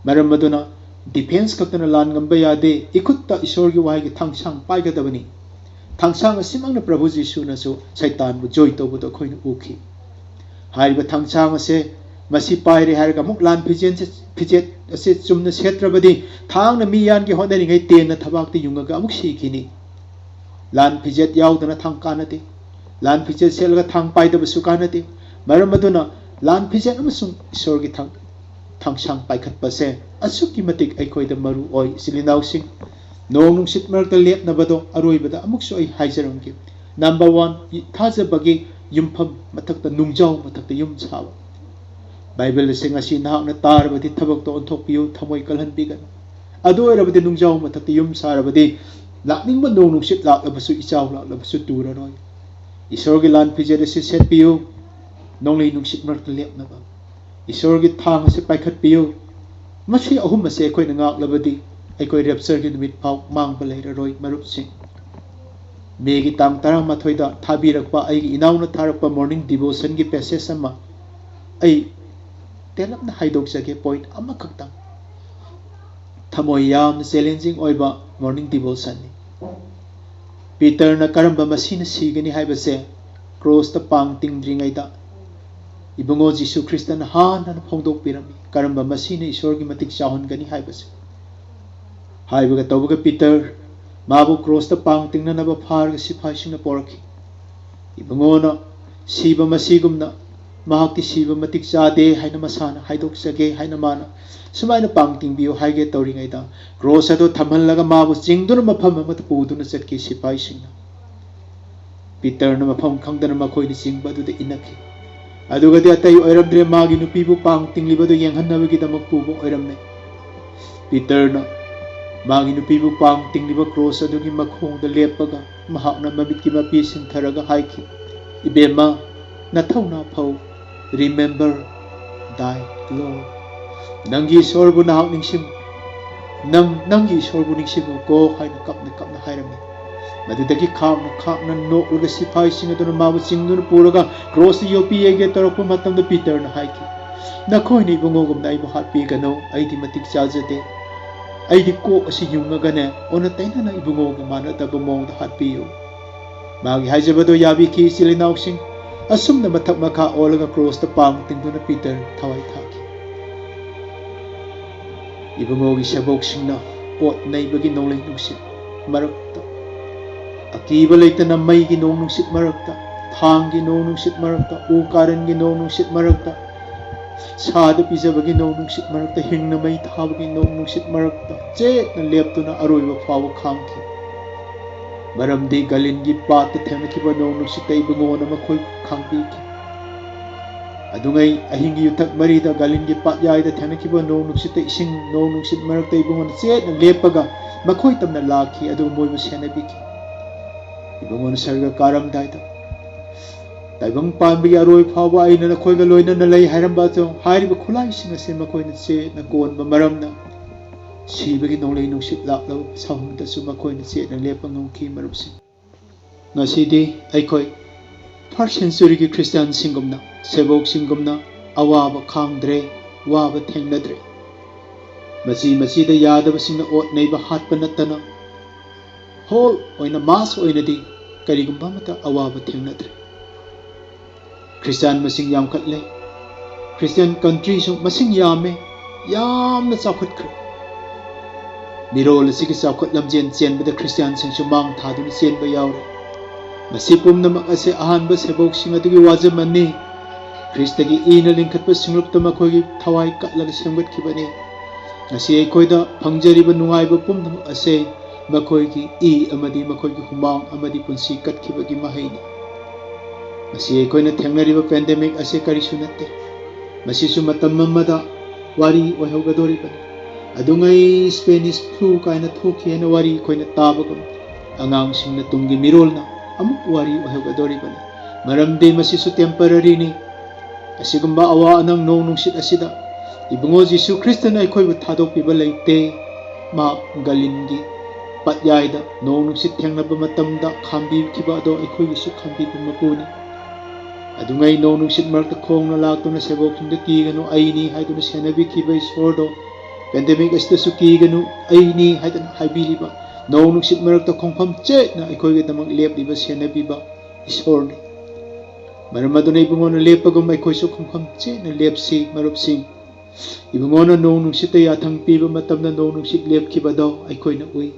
ꯃꯔꯝ ꯑꯗꯨꯅ defence ꯈꯛꯇꯅ ꯂꯥꯟ ꯉꯝꯕ ꯌꯥꯗꯦ꯫ ꯏꯈꯨꯠꯇ ꯏꯁꯣꯔꯒꯤ ꯋꯥꯍꯩꯒꯤ ꯊꯥꯡꯁꯥꯡ ꯄꯥꯏꯒꯗꯕꯅꯤ꯫ ꯊꯥꯡꯁꯥꯡ ꯑꯁꯤꯃꯛꯅ ꯄ꯭ꯔꯚꯨ ꯖꯤꯁꯨꯅꯁꯨ ꯁꯩꯇꯥꯟꯕꯨ ꯖꯣꯏ ꯇꯧꯕꯗꯨ ꯑꯩꯈꯣꯏꯅ ꯎꯈꯤ꯫ ꯍꯥꯏꯔꯤꯕ ꯊꯥꯡꯁꯥꯡ ꯑꯁꯦ ꯃꯁꯤ ꯄꯥꯏꯔꯦ ꯍꯥꯏꯔꯒ ꯑꯃꯨꯛ ꯂꯥꯟ ꯐꯤꯖꯦꯟꯁꯦ, ꯐꯤꯖꯦꯠ ꯑꯁꯦ ꯆꯨꯝꯅ ꯁꯦꯠꯇ꯭ꯔꯕꯗꯤ ꯊꯥꯡꯅ ꯃꯤ ꯌꯥꯟꯒꯦ ꯍꯣꯠꯅꯔꯤꯉꯩ ꯇꯦꯟꯅ ꯊꯕꯥꯛꯇ ꯌꯨꯡꯉꯒ ꯑꯃꯨꯛ ꯁꯤꯈꯤꯅꯤ꯫ ꯂꯥꯟ ꯐꯤꯖꯦꯠ ꯌꯥꯎꯗꯅ ꯊꯥꯡ ꯀꯥꯟꯅꯗꯦ꯫ ꯂꯥꯟ ꯐꯤꯖꯦꯠ ꯁꯦꯠꯂꯒ ꯊꯥꯡ ꯄꯥꯏꯗꯕꯁꯨ ꯀꯥꯟꯅꯗꯦ꯫ ꯃꯔꯝ ꯑꯗꯨꯅ ꯂꯥꯟ ꯐꯤꯖꯦꯠ ꯑꯃꯁꯨꯡ ꯏꯁꯣꯔꯒꯤ ꯊꯥꯡ, ꯊꯥꯡꯁꯥꯡ ꯄꯥꯏꯈꯠꯄꯁꯦ ꯑꯁꯨꯛꯀꯤ ꯃꯇꯤꯛ ꯑꯩꯈꯣꯏꯗ ꯃꯔꯨ ꯑꯣꯏ꯫ ꯏꯆꯤꯜ ꯏꯅꯥꯎꯁꯤꯡ, ꯅꯣꯡ ꯅꯨꯡꯁꯤꯠ ꯃꯔꯛꯇ ꯂꯦꯞꯅꯕꯗꯣ ꯑꯔꯣꯏꯕꯗ ꯑꯃꯨꯛꯁꯨ ꯑꯩ ꯍꯥꯏꯖꯔꯝꯒꯦ꯫ Number one, ꯊꯥꯖꯕꯒꯤ ꯌꯨꯝꯐꯝ ꯃꯊꯛꯇ, ꯅꯨꯡꯖꯥꯎ ꯃꯊꯛꯇ ꯌꯨꯝ ꯁꯥꯕ꯫ ꯕꯥꯏꯕꯜ ꯑꯁꯤ ꯉꯁꯤ ꯅꯍꯥꯛꯅ ꯇꯥꯔꯕꯗꯤ ꯊꯕꯛꯇ ꯑꯣꯟꯊꯣꯛꯄꯤꯌꯨ, ꯊꯃꯣꯏ ꯀꯜꯍꯟꯕꯤꯒꯅꯨ꯫ ꯑꯗꯨ ꯑꯣꯏꯔꯕꯗꯤ ꯅꯨꯡꯖꯥꯎ ꯃꯊꯛꯇ ꯌꯨꯝ ꯁꯥꯔꯕꯗꯤ ꯂꯥꯛꯅꯤꯡꯕ ꯅꯣꯡ ꯅꯨꯡꯁꯤꯠ ꯂꯥꯛꯂꯕꯁꯨ, ꯏꯆꯥꯎ ꯂꯥꯛꯂꯕꯁꯨ ꯇꯨꯔꯔꯣꯏ꯫ ꯏꯁꯣꯔꯒꯤ ꯂꯥꯟ ꯐꯤꯖꯦꯠ ꯑꯁꯤ ꯁꯦꯠꯄꯤꯌꯨ, ꯅꯣꯡꯂꯩ ꯅꯨꯡꯁꯤꯠ ꯃꯔꯛꯇ ꯂꯦꯞꯅꯕ꯫ ꯏꯁꯣꯔꯒꯤ ꯊꯥꯡ ꯑꯁꯤ ꯄꯥꯏꯈꯠꯄꯤꯌꯨ꯫ ꯃꯁꯤ ꯑꯍꯨꯝ ꯑꯁꯤ ꯑꯩꯈꯣꯏꯅ ꯉꯥꯛꯂꯕꯗꯤ ꯑꯩꯈꯣꯏ raptureꯒꯤ ꯅꯨꯃꯤꯠ ꯐꯥꯎ ꯃꯥꯡꯕ ꯂꯩꯔꯔꯣꯏ, ꯃꯔꯨꯞꯁꯤꯡ꯫ ꯃꯦꯒꯤ ꯇꯥꯡ ꯇꯔꯥꯃꯥꯊꯣꯏꯗ ꯊꯥꯕꯤꯔꯛꯄ ꯑꯩꯒꯤ ꯏꯅꯥꯎꯅ ꯊꯥꯔꯛꯄ morning devotionꯒꯤ passage ꯑꯃ ꯑꯩ ꯇꯦꯜꯂꯞꯅ ꯍꯥꯏꯗꯣꯛꯆꯒꯦ, point ꯑꯃꯈꯛꯇꯪ꯫ ꯊꯃꯣꯏ ꯌꯥꯝꯅ challenging ꯑꯣꯏꯕ morning devotionꯅꯤ꯫ ꯄꯤꯇꯔꯅ ꯀꯔꯝꯕ ꯃꯁꯤꯅ ꯁꯤꯒꯅꯤ ꯍꯥꯏꯕꯁꯦ crossꯇ ꯄꯥꯡ ꯇꯤꯡꯗ꯭ꯔꯤꯉꯩꯗ ꯏꯕꯨꯡꯉꯣ ꯖꯤꯁꯨ ꯈ꯭ꯔꯤꯁꯇꯅ ꯍꯥꯟꯅ ꯐꯣꯡꯗꯣꯛꯄꯤꯔꯝꯃꯤ, ꯀꯔꯝꯕ ꯃꯁꯤꯅ ꯏꯁꯣꯔꯒꯤ ꯃꯇꯤꯛ ꯆꯥꯎꯍꯟꯒꯅꯤ ꯍꯥꯏꯕꯁꯦ꯫ ꯍꯥꯏꯕꯒ ꯇꯧꯕꯒ ꯄꯤꯇꯔ ꯃꯥꯕꯨ crossꯇ ꯄꯥꯡ ꯇꯤꯡꯅꯅꯕ ꯐꯥꯔꯒ ꯁꯤꯐꯥꯏꯁꯤꯡꯅ ꯄꯣꯔꯛꯈꯤ꯫ ꯏꯕꯨꯡꯉꯣꯅ ꯁꯤꯕ ꯃꯁꯤꯒꯨꯝꯅ ꯃꯍꯥꯛꯇꯤ ꯁꯤꯕ ꯃꯇꯤꯛ ꯆꯥꯗꯦ ꯍꯥꯏꯅ ꯃꯁꯥꯅ ꯍꯥꯏꯗꯣꯛꯆꯒꯦ ꯍꯥꯏꯅ ꯃꯥꯅ ꯁꯨꯃꯥꯏꯅ ꯄꯥꯡ ꯇꯤꯡꯕꯤꯌꯨ ꯍꯥꯏꯒꯦ ꯇꯧꯔꯤꯉꯩꯗ, cross ꯑꯗꯨ ꯊꯝꯍꯜꯂꯒ ꯃꯥꯕꯨ ꯆꯤꯡꯗꯨꯅ ꯃꯐꯝ ꯑꯃꯗ ꯄꯨꯗꯨꯅ ꯆꯠꯈꯤ ꯁꯤꯐꯥꯏꯁꯤꯡꯅ꯫ ꯄꯤꯇꯔꯅ ꯃꯐꯝ ꯈꯪꯗꯅ ꯃꯈꯣꯏꯅ ꯆꯤꯡꯕ ꯑꯗꯨꯗ ꯏꯟꯅꯈꯤ꯫ ꯑꯗꯨꯒꯗꯤ ꯑꯇꯩ ꯑꯣꯏꯔꯝꯗ꯭ꯔꯦ, ꯃꯥꯒꯤ ꯅꯨꯄꯤꯕꯨ ꯄꯥꯡ ꯇꯤꯡꯂꯤꯕꯗꯨ ꯌꯦꯡꯍꯟꯅꯕꯒꯤꯗꯃꯛ ꯄꯨꯕ ꯑꯣꯏꯔꯝꯃꯦ꯫ ꯄꯤꯇꯔꯅ ꯃꯥꯒꯤ ꯅꯨꯄꯤꯕꯨ ꯄꯥꯡ ꯇꯤꯡꯂꯤꯕ cross ꯑꯗꯨꯒꯤ ꯃꯈꯣꯡꯗ ꯂꯦꯞꯄꯒ ꯃꯍꯥꯛꯅ ꯃꯃꯤꯠꯀꯤ ꯃꯄꯤ ꯁꯤꯟꯊꯔꯒ ꯍꯥꯏꯈꯤ, "ꯏꯕꯦꯝꯃ, ꯅꯊꯧꯅꯥ ꯐꯧ, "Remember thy Lord." "ꯅꯪꯒꯤ ꯏꯁꯣꯔꯕꯨ ꯅꯍꯥꯛ ꯅꯤꯡꯁꯤꯡ, ꯅꯪ, ꯅꯪꯒꯤ ꯏꯁꯣꯔꯕꯨ ꯅꯤꯡꯁꯤꯡꯉꯨꯀꯣ" ꯍꯥꯏꯅ ꯀꯞꯅ ꯀꯞꯅ ꯍꯥꯏꯔꯝꯃꯤ꯫ ꯃꯗꯨꯗꯒꯤ ꯈꯥꯡꯅ ꯈꯥꯡꯅ ꯅꯣꯛꯂꯒ ꯁꯤꯐꯥꯏꯁꯤꯡ ꯑꯗꯨꯅ ꯃꯥꯕꯨ ꯆꯤꯡꯗꯨꯅ ꯄꯨꯔꯒ ꯀ꯭ꯔꯣꯁꯇ ꯌꯣꯠꯄꯤꯒꯦ ꯇꯧꯔꯛꯄ ꯃꯇꯝꯗ ꯄꯤꯇꯔꯅ ꯍꯥꯏꯈꯤ, "ꯅꯈꯣꯏꯅ ꯏꯕꯨꯡꯉꯣꯒꯨꯝꯅ ꯑꯩꯕꯨ ꯍꯥꯠꯄꯤꯒꯅꯨ, ꯑꯩꯗꯤ ꯃꯇꯤꯛ ꯆꯥꯖꯗꯦ꯫ ꯑꯩꯗꯤ ꯀꯣꯛ ꯑꯁꯤ ꯌꯨꯡꯉꯒꯅꯦ, ꯑꯣꯟꯅ ꯇꯩꯅꯅ ꯏꯕꯨꯡꯉꯣꯒ ꯃꯥꯟꯅꯗꯕ ꯃꯑꯣꯡꯗ ꯍꯥꯠꯄꯤꯌꯨ"꯫ ꯃꯥꯒꯤ ꯍꯥꯏꯖꯕꯗꯣ ꯌꯥꯕꯤꯈꯤ ꯏꯆꯤꯜ ꯏꯅꯥꯎꯁꯤꯡ꯫ ꯑꯁꯨꯝꯅ ꯃꯊꯛ ꯃꯈꯥ ꯑꯣꯜꯂꯒ ꯀ꯭ꯔꯣꯁꯇ ꯄꯥꯡ ꯇꯤꯡꯗꯨꯅ ꯄꯤꯇꯔ ꯊꯋꯥꯏ ꯊꯥꯈꯤ꯫ ꯏꯕꯨꯡꯉꯣꯒꯤ ꯁꯦꯕꯣꯛꯁꯤꯡꯅ ꯑꯣꯠ ꯅꯩꯕꯒꯤ ꯅꯣꯡꯂꯩ ꯅꯨꯡꯁꯤꯠ ꯃꯔꯛꯇ, ꯑꯀꯤꯕ ꯂꯩꯇꯅ ꯃꯩꯒꯤ ꯅꯣꯡ ꯅꯨꯡꯁꯤꯠ ꯃꯔꯛꯇ, ꯊꯥꯡꯒꯤ ꯅꯣꯡ ꯅꯨꯡꯁꯤꯠ ꯃꯔꯛꯇ, ꯎ ꯀꯥꯔꯟꯒꯤ ꯅꯣꯡ ꯅꯨꯡꯁꯤꯠ ꯃꯔꯛꯇ, ꯁꯥꯗ ꯄꯤꯖꯕꯒꯤ ꯅꯣꯡ ꯅꯨꯡꯁꯤꯠ ꯃꯔꯛꯇ, ꯍꯤꯡꯅ ꯃꯩ ꯊꯥꯕꯒꯤ ꯅꯣꯡ ꯅꯨꯡꯁꯤꯠ ꯃꯔꯛꯇ ꯆꯦꯠꯅ ꯂꯦꯞꯇꯨꯅ ꯑꯔꯣꯏꯕ ꯐꯥꯎꯕ ꯈꯥꯡꯈꯤ꯫ ꯃꯔꯝꯗꯤ ꯒꯂꯤꯟꯒꯤ ꯄꯥꯠꯇ ꯊꯦꯡꯅꯈꯤꯕ ꯅꯣꯡ ꯅꯨꯡꯁꯤꯠꯇ ꯏꯕꯨꯡꯉꯣꯅ ꯃꯈꯣꯏ ꯈꯥꯡꯕꯤꯈꯤ꯫ ꯑꯗꯨꯉꯩ ꯑꯍꯤꯡꯒꯤ ꯌꯨꯊꯛ ꯃꯔꯤꯗ ꯒꯂꯤꯟꯒꯤ ꯄꯥꯠꯌꯥꯏꯗ ꯊꯦꯡꯅꯈꯤꯕ ꯅꯣꯡ ꯅꯨꯡꯁꯤꯠꯇ, ꯏꯁꯤꯡ ꯅꯣꯡ ꯅꯨꯡꯁꯤꯠ ꯃꯔꯛꯇ ꯏꯕꯨꯡꯉꯣꯅ ꯆꯦꯠꯅ ꯂꯦꯞꯄꯒ ꯃꯈꯣꯏ ꯇꯝꯅ ꯂꯥꯛꯈꯤ, ꯑꯗꯨꯒ ꯃꯣꯏꯕꯨ ꯁꯦꯟꯅꯕꯤꯈꯤ꯫ ꯏꯕꯨꯡꯉꯣꯅ ꯁꯔꯒ ꯀꯥꯔꯝꯗꯥꯏꯗ, "ꯇꯥꯏꯕꯪ ꯄꯥꯟꯕꯒꯤ ꯑꯔꯣꯏ ꯐꯥꯎꯕ ꯑꯩꯅ ꯅꯈꯣꯏꯒ ꯂꯣꯏꯅꯅ ꯂꯩ" ꯍꯥꯏꯔꯝꯕ ꯑꯗꯣ, ꯍꯥꯏꯔꯤꯕ ꯈꯨꯠꯂꯥꯏꯁꯤꯡ ꯑꯁꯤ ꯃꯈꯣꯏꯅ ꯆꯦꯠꯅ ꯀꯣꯟꯕ ꯃꯔꯝꯅ ꯁꯤꯕꯒꯤ ꯅꯣꯡꯂꯩ ꯅꯨꯡꯁꯤꯠ ꯂꯥꯛꯂꯕ ꯁꯃꯨꯗ꯭ꯔꯗꯁꯨ ꯃꯈꯣꯏꯅ ꯆꯦꯠꯅ ꯂꯦꯞꯄ ꯉꯝꯈꯤ꯫ ꯃꯔꯨꯞꯁꯤꯡ, ꯉꯁꯤꯗꯤ ꯑꯩꯈꯣꯏ ꯐꯥꯔꯁ ꯁꯦꯟꯆꯨꯔꯤꯒꯤ ꯈ꯭ꯔꯤꯁꯇꯤꯌꯥꯟꯁꯤꯡꯒꯨꯝꯅ, ꯁꯦꯕꯣꯛꯁꯤꯡꯒꯨꯝꯅ ꯑꯋꯥꯕ ꯈꯥꯡꯗ꯭ꯔꯦ, ꯋꯥꯕ ꯊꯦꯡꯅꯗ꯭ꯔꯦ꯫ ꯃꯆꯤ ꯃꯆꯤꯗ ꯌꯥꯗꯕꯁꯤꯡꯅ ꯑꯣꯠ ꯅꯩꯕ ꯍꯥꯠꯄ ꯅꯠꯇꯅ ꯍꯣꯜ ꯑꯣꯏꯅ, ꯃꯥꯁ ꯑꯣꯏꯅꯗꯤ ꯀꯔꯤꯒꯨꯝꯕ ꯑꯃꯠꯇ ꯑꯋꯥꯕ ꯊꯦꯡꯅꯗ꯭ꯔꯦ꯫ ꯈ꯭ꯔꯤꯁꯇꯤꯌꯥꯟ ꯃꯁꯤꯡ ꯌꯥꯝꯈꯠꯂꯦ꯫ ꯈ꯭ꯔꯤꯁꯇꯤꯌꯥꯟ ꯀꯟꯇ꯭ꯔꯤꯁꯨ ꯃꯁꯤꯡ ꯌꯥꯝꯃꯦ, ꯌꯥꯝꯅ ꯆꯥꯎꯈꯠꯈ꯭ꯔꯦ꯫ ꯃꯤꯔꯣꯜ ꯑꯁꯤꯒꯤ ꯆꯥꯎꯈꯠ ꯂꯝꯖꯦꯟ ꯆꯦꯟꯕꯗ ꯈ꯭ꯔꯤꯁꯇꯤꯌꯥꯟꯁꯤꯡꯁꯨ ꯃꯥꯡ ꯊꯥꯗꯨꯅ ꯆꯦꯟꯕ ꯌꯥꯎꯔꯦ꯫ ꯃꯁꯤ ꯄꯨꯝꯅꯃꯛ ꯑꯁꯤ ꯑꯍꯥꯟꯕ ꯁꯦꯕꯣꯛꯁꯤꯡ ꯑꯗꯨꯒꯤ ꯋꯥꯖꯃꯟꯅꯤ꯫ ꯈ꯭ꯔꯤꯁꯇꯒꯤ ꯏꯅ ꯂꯤꯡꯈꯠꯄ ꯁꯤꯡꯂꯨꯞꯇ ꯃꯈꯣꯏꯒꯤ ꯊꯋꯥꯏ ꯀꯠꯂꯒ ꯁꯦꯝꯒꯠꯈꯤꯕꯅꯤ꯫ ꯉꯁꯤ ꯑꯩꯈꯣꯏꯗ ꯐꯪꯖꯔꯤꯕ ꯅꯨꯡꯉꯥꯏꯕ ꯄꯨꯝꯅꯃꯛ ꯑꯁꯦ ꯃꯈꯣꯏꯒꯤ ꯏ ꯑꯃꯗꯤ ꯃꯈꯣꯏꯒꯤ ꯍꯨꯃꯥꯡ ꯑꯃꯗꯤ ꯄꯨꯟꯁꯤ ꯀꯠꯈꯤꯕꯒꯤ ꯃꯍꯩꯅꯤ꯫ ꯉꯁꯤ ꯑꯩꯈꯣꯏꯅ ꯊꯦꯡꯅꯔꯤꯕ ꯄꯦꯟꯗꯦꯃꯤꯛ ꯑꯁꯤ ꯀꯔꯤꯁꯨ ꯅꯠꯇꯦ꯫ ꯃꯁꯤꯁꯨ ꯃꯇꯝ ꯑꯃꯗ ꯋꯥꯔꯤ ꯑꯣꯏꯍꯧꯒꯗꯧꯔꯤꯕꯅꯤ꯫ ꯑꯗꯨꯉꯩ ꯁ꯭ꯄꯦꯅꯤꯁ ꯐ꯭ꯂꯨ ꯀꯥꯏꯅ ꯊꯣꯛꯈꯤ ꯍꯥꯏꯅ ꯋꯥꯔꯤ ꯑꯩꯈꯣꯏꯅ ꯇꯥꯕꯒꯨꯝ, ꯑꯉꯥꯡꯁꯤꯡꯅ ꯇꯨꯡꯒꯤ ꯃꯤꯔꯣꯜꯅ ꯑꯃꯨꯛ ꯋꯥꯔꯤ ꯑꯣꯏꯍꯧꯒꯗꯧꯔꯤꯕꯅꯤ꯫ ꯃꯔꯝꯗꯤ ꯃꯁꯤꯁꯨ ꯇꯦꯝꯄꯔꯔꯤꯅꯤ꯫ ꯑꯁꯤꯒꯨꯝꯕ ꯑꯋꯥ ꯑꯅꯪ ꯅꯣꯡ ꯅꯨꯡꯁꯤꯠ ꯑꯁꯤꯗ ꯏꯕꯨꯡꯉꯣ ꯖꯤꯁꯨ ꯈ꯭ꯔꯤꯁꯇꯅ ꯑꯩꯈꯣꯏꯕꯨ ꯊꯥꯗꯣꯛꯄꯤꯕ ꯂꯩꯇꯦ꯫ ꯃꯥ ꯒꯂꯤꯟꯒꯤ ꯄꯠꯌꯥꯏꯗ ꯅꯣꯡ ꯅꯨꯡꯁꯤꯠ ꯊꯦꯡꯅꯕ ꯃꯇꯝꯗ ꯈꯥꯝꯕꯤꯈꯤꯕ ꯑꯗꯣ ꯑꯩꯈꯣꯏꯒꯤꯁꯨ ꯈꯥꯝꯕꯤꯕ ꯃꯄꯨꯅꯤ꯫ ꯑꯗꯨꯉꯩ ꯅꯣꯡ ꯅꯨꯡꯁꯤꯠ ꯃꯔꯛꯇ ꯈꯣꯡꯅ ꯂꯥꯛꯇꯨꯅ ꯁꯦꯕꯣꯛꯁꯤꯡꯗ "ꯀꯤꯒꯅꯨ, ꯑꯩꯅꯤ" ꯍꯥꯏꯗꯨꯅ ꯁꯦꯟꯅꯕꯤꯈꯤꯕ ꯏꯁꯣꯔꯗꯣ, pandemic ꯑꯁꯤꯗꯁꯨ "ꯀꯤꯒꯅꯨ, ꯑꯩꯅꯤ" ꯍꯥꯏꯗꯅ ꯍꯥꯏꯕꯤꯔꯤꯕ, ꯅꯣꯡ ꯅꯨꯡꯁꯤꯠ ꯃꯔꯛꯇ ꯈꯣꯡꯐꯝ ꯆꯦꯠꯅ ꯑꯩꯈꯣꯏꯒꯤꯗꯃꯛ ꯂꯦꯞꯂꯤꯕ, ꯁꯦꯟꯅꯕꯤꯕ ꯏꯁꯣꯔꯅꯤ꯫ ꯃꯔꯝ ꯑꯗꯨꯅ ꯏꯕꯨꯡꯉꯣꯅ ꯂꯦꯞꯄꯒꯨꯝ ꯑꯩꯈꯣꯏꯁꯨ ꯈꯣꯡꯐꯝ ꯆꯦꯠꯅ ꯂꯦꯞꯁꯤ, ꯃꯔꯨꯞꯁꯤꯡ꯫ ꯏꯕꯨꯡꯉꯣꯅ ꯅꯣꯡ ꯅꯨꯡꯁꯤꯠꯇ ꯌꯥꯊꯪ ꯄꯤꯕ ꯃꯇꯝꯗ ꯅꯣꯡ ꯅꯨꯡꯁꯤꯠ ꯂꯦꯞꯈꯤꯕꯗꯣ ꯑꯩꯈꯣꯏꯅ ꯎꯏ꯫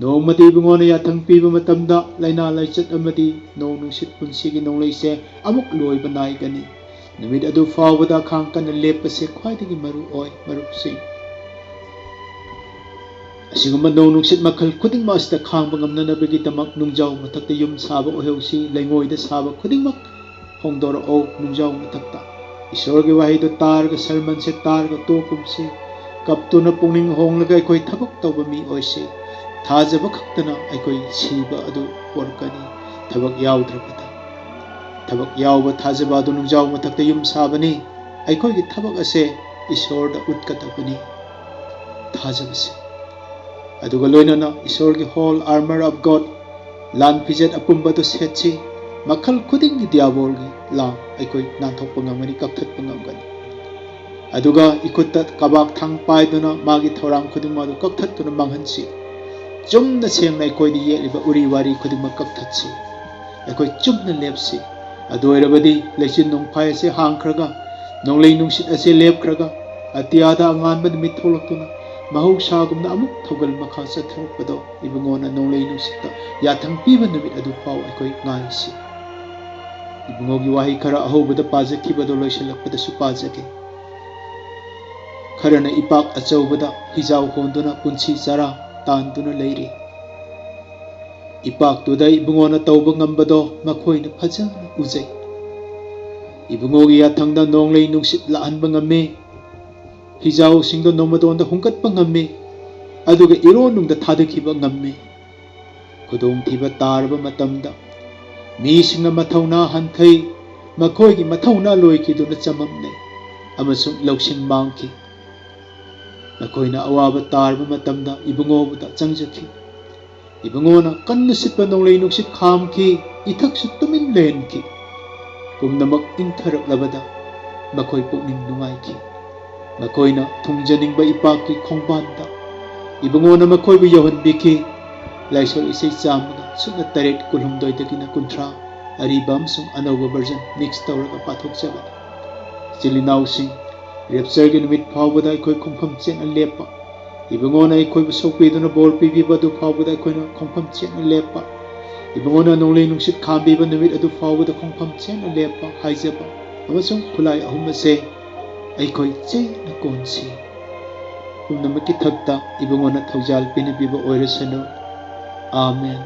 ꯅꯣꯡꯃꯗꯤ ꯏꯕꯨꯡꯉꯣꯅ ꯌꯥꯊꯪ ꯄꯤꯕ ꯃꯇꯝꯗ ꯂꯥꯏꯅꯥ ꯂꯥꯏꯆꯠ ꯑꯃꯗꯤ ꯅꯣꯡ ꯅꯨꯡꯁꯤꯠ ꯄꯨꯟꯁꯤꯒꯤ ꯅꯣꯡꯂꯩꯁꯦ ꯑꯃꯨꯛ ꯂꯣꯏꯕ ꯅꯥꯏꯒꯅꯤ꯫ ꯅꯨꯃꯤꯠ ꯑꯗꯨ ꯐꯥꯎꯕꯗ ꯈꯥꯡ ꯀꯟꯅ ꯂꯦꯞꯄꯁꯦ ꯈ꯭ꯋꯥꯏꯗꯒꯤ ꯃꯔꯨ ꯑꯣꯏ, ꯃꯔꯨꯞꯁꯤꯡ꯫ ꯑꯁꯤꯒꯨꯝꯕ ꯅꯣꯡ ꯅꯨꯡꯁꯤꯠ ꯃꯈꯜ ꯈꯨꯗꯤꯡꯃꯛ ꯑꯁꯤꯗ ꯈꯥꯡꯕ ꯉꯝꯅꯅꯕꯒꯤꯗꯃꯛ ꯅꯨꯡꯖꯥꯎ ꯃꯊꯛꯇ ꯌꯨꯝ ꯁꯥꯕ ꯑꯣꯏꯍꯧꯁꯤ, ꯂꯩꯉꯣꯏꯗ ꯁꯥꯕ ꯈꯨꯗꯤꯡꯃꯛ ꯍꯣꯡꯗꯣꯔꯛꯑꯣ ꯅꯨꯡꯖꯥꯎ ꯃꯊꯛꯇ꯫ ꯏꯁꯣꯔꯒꯤ ꯋꯥꯍꯩꯗꯨ ꯇꯥꯔꯒ, ꯁꯔꯃꯟꯁꯦ ꯇꯥꯔꯒ ꯇꯣꯛꯀꯨꯝꯁꯤ꯫ ꯀꯞꯇꯨꯅ ꯄꯨꯛꯅꯤꯡ ꯍꯣꯡꯂꯒ ꯑꯩꯈꯣꯏ ꯊꯕꯛ ꯇꯧꯕ ꯃꯤ ꯑꯣꯏꯁꯤ꯫ ꯊꯥꯖꯕ ꯈꯛꯇꯅ ꯑꯩꯈꯣꯏ ꯁꯤꯕ ꯑꯗꯨ ꯄꯣꯔꯛꯀꯅꯤ, ꯊꯕꯛ ꯌꯥꯎꯗ꯭ꯔꯕꯗ꯫ ꯊꯕꯛ ꯌꯥꯎꯕ ꯊꯥꯖꯕ ꯑꯗꯨ ꯅꯨꯡꯖꯥꯎ ꯃꯊꯛꯇ ꯌꯨꯝ ꯁꯥꯕꯅꯤ꯫ ꯑꯩꯈꯣꯏꯒꯤ ꯊꯕꯛ ꯑꯁꯦ ꯏꯁꯣꯔꯗ ꯎꯠꯀꯗꯕꯅꯤ꯫ ꯊꯥꯖꯕꯁꯤ꯫ ꯑꯗꯨꯒ ꯂꯣꯏꯅꯅ ꯏꯁꯣꯔꯒꯤ whole armor of God, ꯂꯥꯟ ꯐꯤꯖꯦꯠ ꯑꯄꯨꯝꯕꯗꯨ ꯁꯦꯠꯁꯤ꯫ ꯃꯈꯜ ꯈꯨꯗꯤꯡꯒꯤ ꯗꯤꯌꯥꯕꯣꯜꯒꯤ ꯂꯥꯡ ꯑꯩꯈꯣꯏ ꯅꯥꯟꯊꯣꯛꯄ ꯉꯝꯒꯅꯤ, ꯀꯛꯊꯠꯄ ꯉꯝꯒꯅꯤ꯫ ꯑꯗꯨꯒ ꯏꯈꯨꯠꯇ ꯀꯕꯥꯛ ꯊꯥꯡ ꯄꯥꯏꯗꯨꯅ ꯃꯥꯒꯤ ꯊꯧꯔꯥꯡ ꯈꯨꯗꯤꯡꯃꯛ ꯑꯗꯨ ꯀꯛꯊꯠꯇꯨꯅ ꯃꯥꯡꯍꯟꯁꯤ꯫ ꯆꯨꯝꯅ ꯁꯦꯡꯅ ꯑꯩꯈꯣꯏꯗ ꯌꯦꯛꯂꯤꯕ ꯎꯔꯤ ꯋꯥꯔꯤ ꯈꯨꯗꯤꯡꯃꯛ ꯀꯛꯊꯠꯁꯤ꯫ ꯑꯩꯈꯣꯏ ꯆꯨꯝꯅ ꯂꯦꯞꯁꯤ꯫ ꯑꯗꯨ ꯑꯣꯏꯔꯕꯗꯤ ꯂꯩꯆꯤꯟ ꯅꯣꯡꯐꯥꯏ ꯑꯁꯤ ꯍꯥꯡꯈ꯭ꯔꯒ, ꯅꯣꯡꯂꯩ ꯅꯨꯡꯁꯤꯠ ꯑꯁꯤ ꯂꯦꯞꯈ꯭ꯔꯒ, ꯑꯇꯤꯌꯥꯗ ꯑꯉꯥꯟꯕ ꯅꯨꯃꯤꯠ ꯊꯣꯛꯂꯛꯇꯨꯅ ꯃꯍꯧꯁꯥꯒꯨꯝꯅ ꯑꯃꯨꯛ ꯊꯧꯒꯜ ꯃꯈꯥ ꯆꯠꯊꯔꯛꯄꯗꯣ ꯏꯕꯨꯡꯉꯣꯅ ꯅꯣꯡꯂꯩ ꯅꯨꯡꯁꯤꯠꯇ ꯌꯥꯊꯪ ꯄꯤꯕ ꯅꯨꯃꯤꯠ ꯑꯗꯨ ꯐꯥꯎ ꯑꯩꯈꯣꯏ ꯉꯥꯏꯁꯤ꯫ ꯏꯕꯨꯡꯉꯣꯒꯤ ꯋꯥꯍꯩ ꯈꯔ ꯑꯍꯧꯕꯗ ꯄꯥꯖꯈꯤꯕꯗꯣ ꯂꯣꯏꯁꯤꯜꯂꯛꯄꯗꯁꯨ ꯄꯥꯖꯒꯦ꯫ ꯈꯔꯅ ꯏꯄꯥꯛ ꯑꯆꯧꯕꯗ ꯍꯤꯖꯥꯎ ꯍꯣꯟꯗꯨꯅ ꯄꯨꯟꯁꯤ ꯆꯔꯥ ꯇꯥꯟꯗꯨꯅ ꯂꯩꯔꯤ꯫ ꯏꯄꯥꯛꯇꯨꯗ ꯏꯕꯨꯡꯉꯣꯅ ꯇꯧꯕ ꯉꯝꯕꯗꯣ ꯃꯈꯣꯏꯅ ꯐꯖꯅ ꯎꯖꯩ꯫ ꯏꯕꯨꯡꯉꯣꯒꯤ ꯌꯥꯊꯪꯗ ꯅꯣꯡꯂꯩ ꯅꯨꯡꯁꯤꯠ ꯂꯥꯛꯍꯟꯕ ꯉꯝꯃꯤ꯫ ꯍꯤꯖꯥꯎꯁꯤꯡꯗꯣ ꯅꯣꯡꯃꯗꯣꯟꯗ ꯍꯨꯡꯒꯠꯄ ꯉꯝꯃꯤ꯫ ꯑꯗꯨꯒ ꯏꯔꯣꯟꯅꯨꯡꯗ ꯊꯥꯗꯈꯤꯕ ꯉꯝꯃꯤ꯫ ꯈꯨꯗꯣꯡꯊꯤꯕ ꯇꯥꯔꯕ ꯃꯇꯝꯗ ꯃꯤꯁꯤꯡꯅ ꯃꯊꯧꯅꯥ ꯍꯟꯊꯩ, ꯃꯈꯣꯏꯒꯤ ꯃꯊꯧꯅꯥ ꯂꯣꯏꯈꯤꯗꯨꯅ ꯆꯃꯝꯅꯩ ꯑꯃꯁꯨꯡ ꯂꯧꯁꯤꯡ ꯃꯥꯡꯈꯤ꯫ ꯃꯈꯣꯏꯅ ꯑꯋꯥꯕ ꯇꯥꯔꯕ ꯃꯇꯝꯗ ꯏꯕꯨꯡꯉꯣꯕꯨꯗ ꯆꯪꯖꯈꯤ꯫ ꯏꯕꯨꯡꯉꯣꯅ ꯀꯟꯅ ꯁꯤꯠꯄ ꯅꯣꯡꯂꯩ ꯅꯨꯡꯁꯤꯠ ꯈꯥꯝꯈꯤ, ꯏꯊꯛꯁꯨ ꯇꯨꯃꯤꯟ ꯂꯩꯍꯟꯈꯤ꯫ ꯄꯨꯝꯅꯃꯛ ꯏꯪꯊꯔꯛꯂꯕꯗ ꯃꯈꯣꯏ ꯄꯨꯛꯅꯤꯡ ꯅꯨꯡꯉꯥꯏꯈꯤ꯫ ꯃꯈꯣꯏꯅ ꯊꯨꯡꯖꯅꯤꯡꯕ ꯏꯄꯥꯛꯀꯤ ꯈꯣꯡꯕꯥꯟꯗ ꯏꯕꯨꯡꯉꯣꯅ ꯃꯈꯣꯏꯕꯨ ꯌꯧꯍꯟꯕꯤꯈꯤ꯫ ꯂꯥꯏꯁꯣꯜ ꯏꯁꯩ ꯆꯥꯝꯃꯒ ꯁꯨꯞꯅ ꯇꯔꯦꯠ ꯀꯨꯟꯍꯨꯝꯗꯣꯏꯗꯒꯤꯅ ꯀꯨꯟꯊ꯭ꯔꯥ, ꯑꯔꯤꯕ ꯑꯃꯁꯨꯡ ꯑꯅꯧꯕ version mix ꯇꯧꯔꯒ ꯄꯥꯊꯣꯛꯆꯕꯅꯤ꯫ ꯏꯆꯤꯜ ꯏꯅꯥꯎꯁꯤꯡ, raptureꯒꯤ ꯅꯨꯃꯤꯠ ꯐꯥꯎꯕꯗ ꯑꯩꯈꯣꯏ ꯈꯣꯡꯐꯝ ꯆꯦꯠꯅ ꯂꯦꯞꯄ, ꯏꯕꯨꯡꯉꯣꯅ ꯑꯩꯈꯣꯏꯕꯨ ꯁꯣꯛꯄꯤꯗꯨꯅ ꯕꯣꯔ ꯄꯤꯕꯤꯕ ꯑꯗꯨ ꯐꯥꯎꯕꯗ ꯑꯩꯈꯣꯏꯅ ꯈꯣꯡꯐꯝ ꯆꯦꯠꯅ ꯂꯦꯞꯄ, ꯏꯕꯨꯡꯉꯣꯅ ꯅꯣꯡꯂꯩ ꯅꯨꯡꯁꯤꯠ ꯈꯥꯝꯕꯤꯕ ꯅꯨꯃꯤꯠ ꯑꯗꯨ ꯐꯥꯎꯕꯗ ꯈꯣꯡꯐꯝ ꯆꯦꯠꯅ ꯂꯦꯞꯄ ꯍꯥꯏꯖꯕ ꯑꯃꯁꯨꯡ ꯈꯨꯠꯂꯥꯏ ꯑꯍꯨꯝ ꯑꯁꯦ ꯑꯩꯈꯣꯏ ꯆꯦꯠꯅ ꯀꯣꯟꯁꯤ꯫ ꯄꯨꯝꯅꯃꯛꯀꯤ ꯊꯛꯇ ꯏꯕꯨꯡꯉꯣꯅ ꯊꯧꯖꯥꯜ ꯄꯤꯅꯕꯤꯕ ꯑꯣꯏꯔꯁꯅꯨ꯫ ꯑꯥꯃꯦꯟ꯫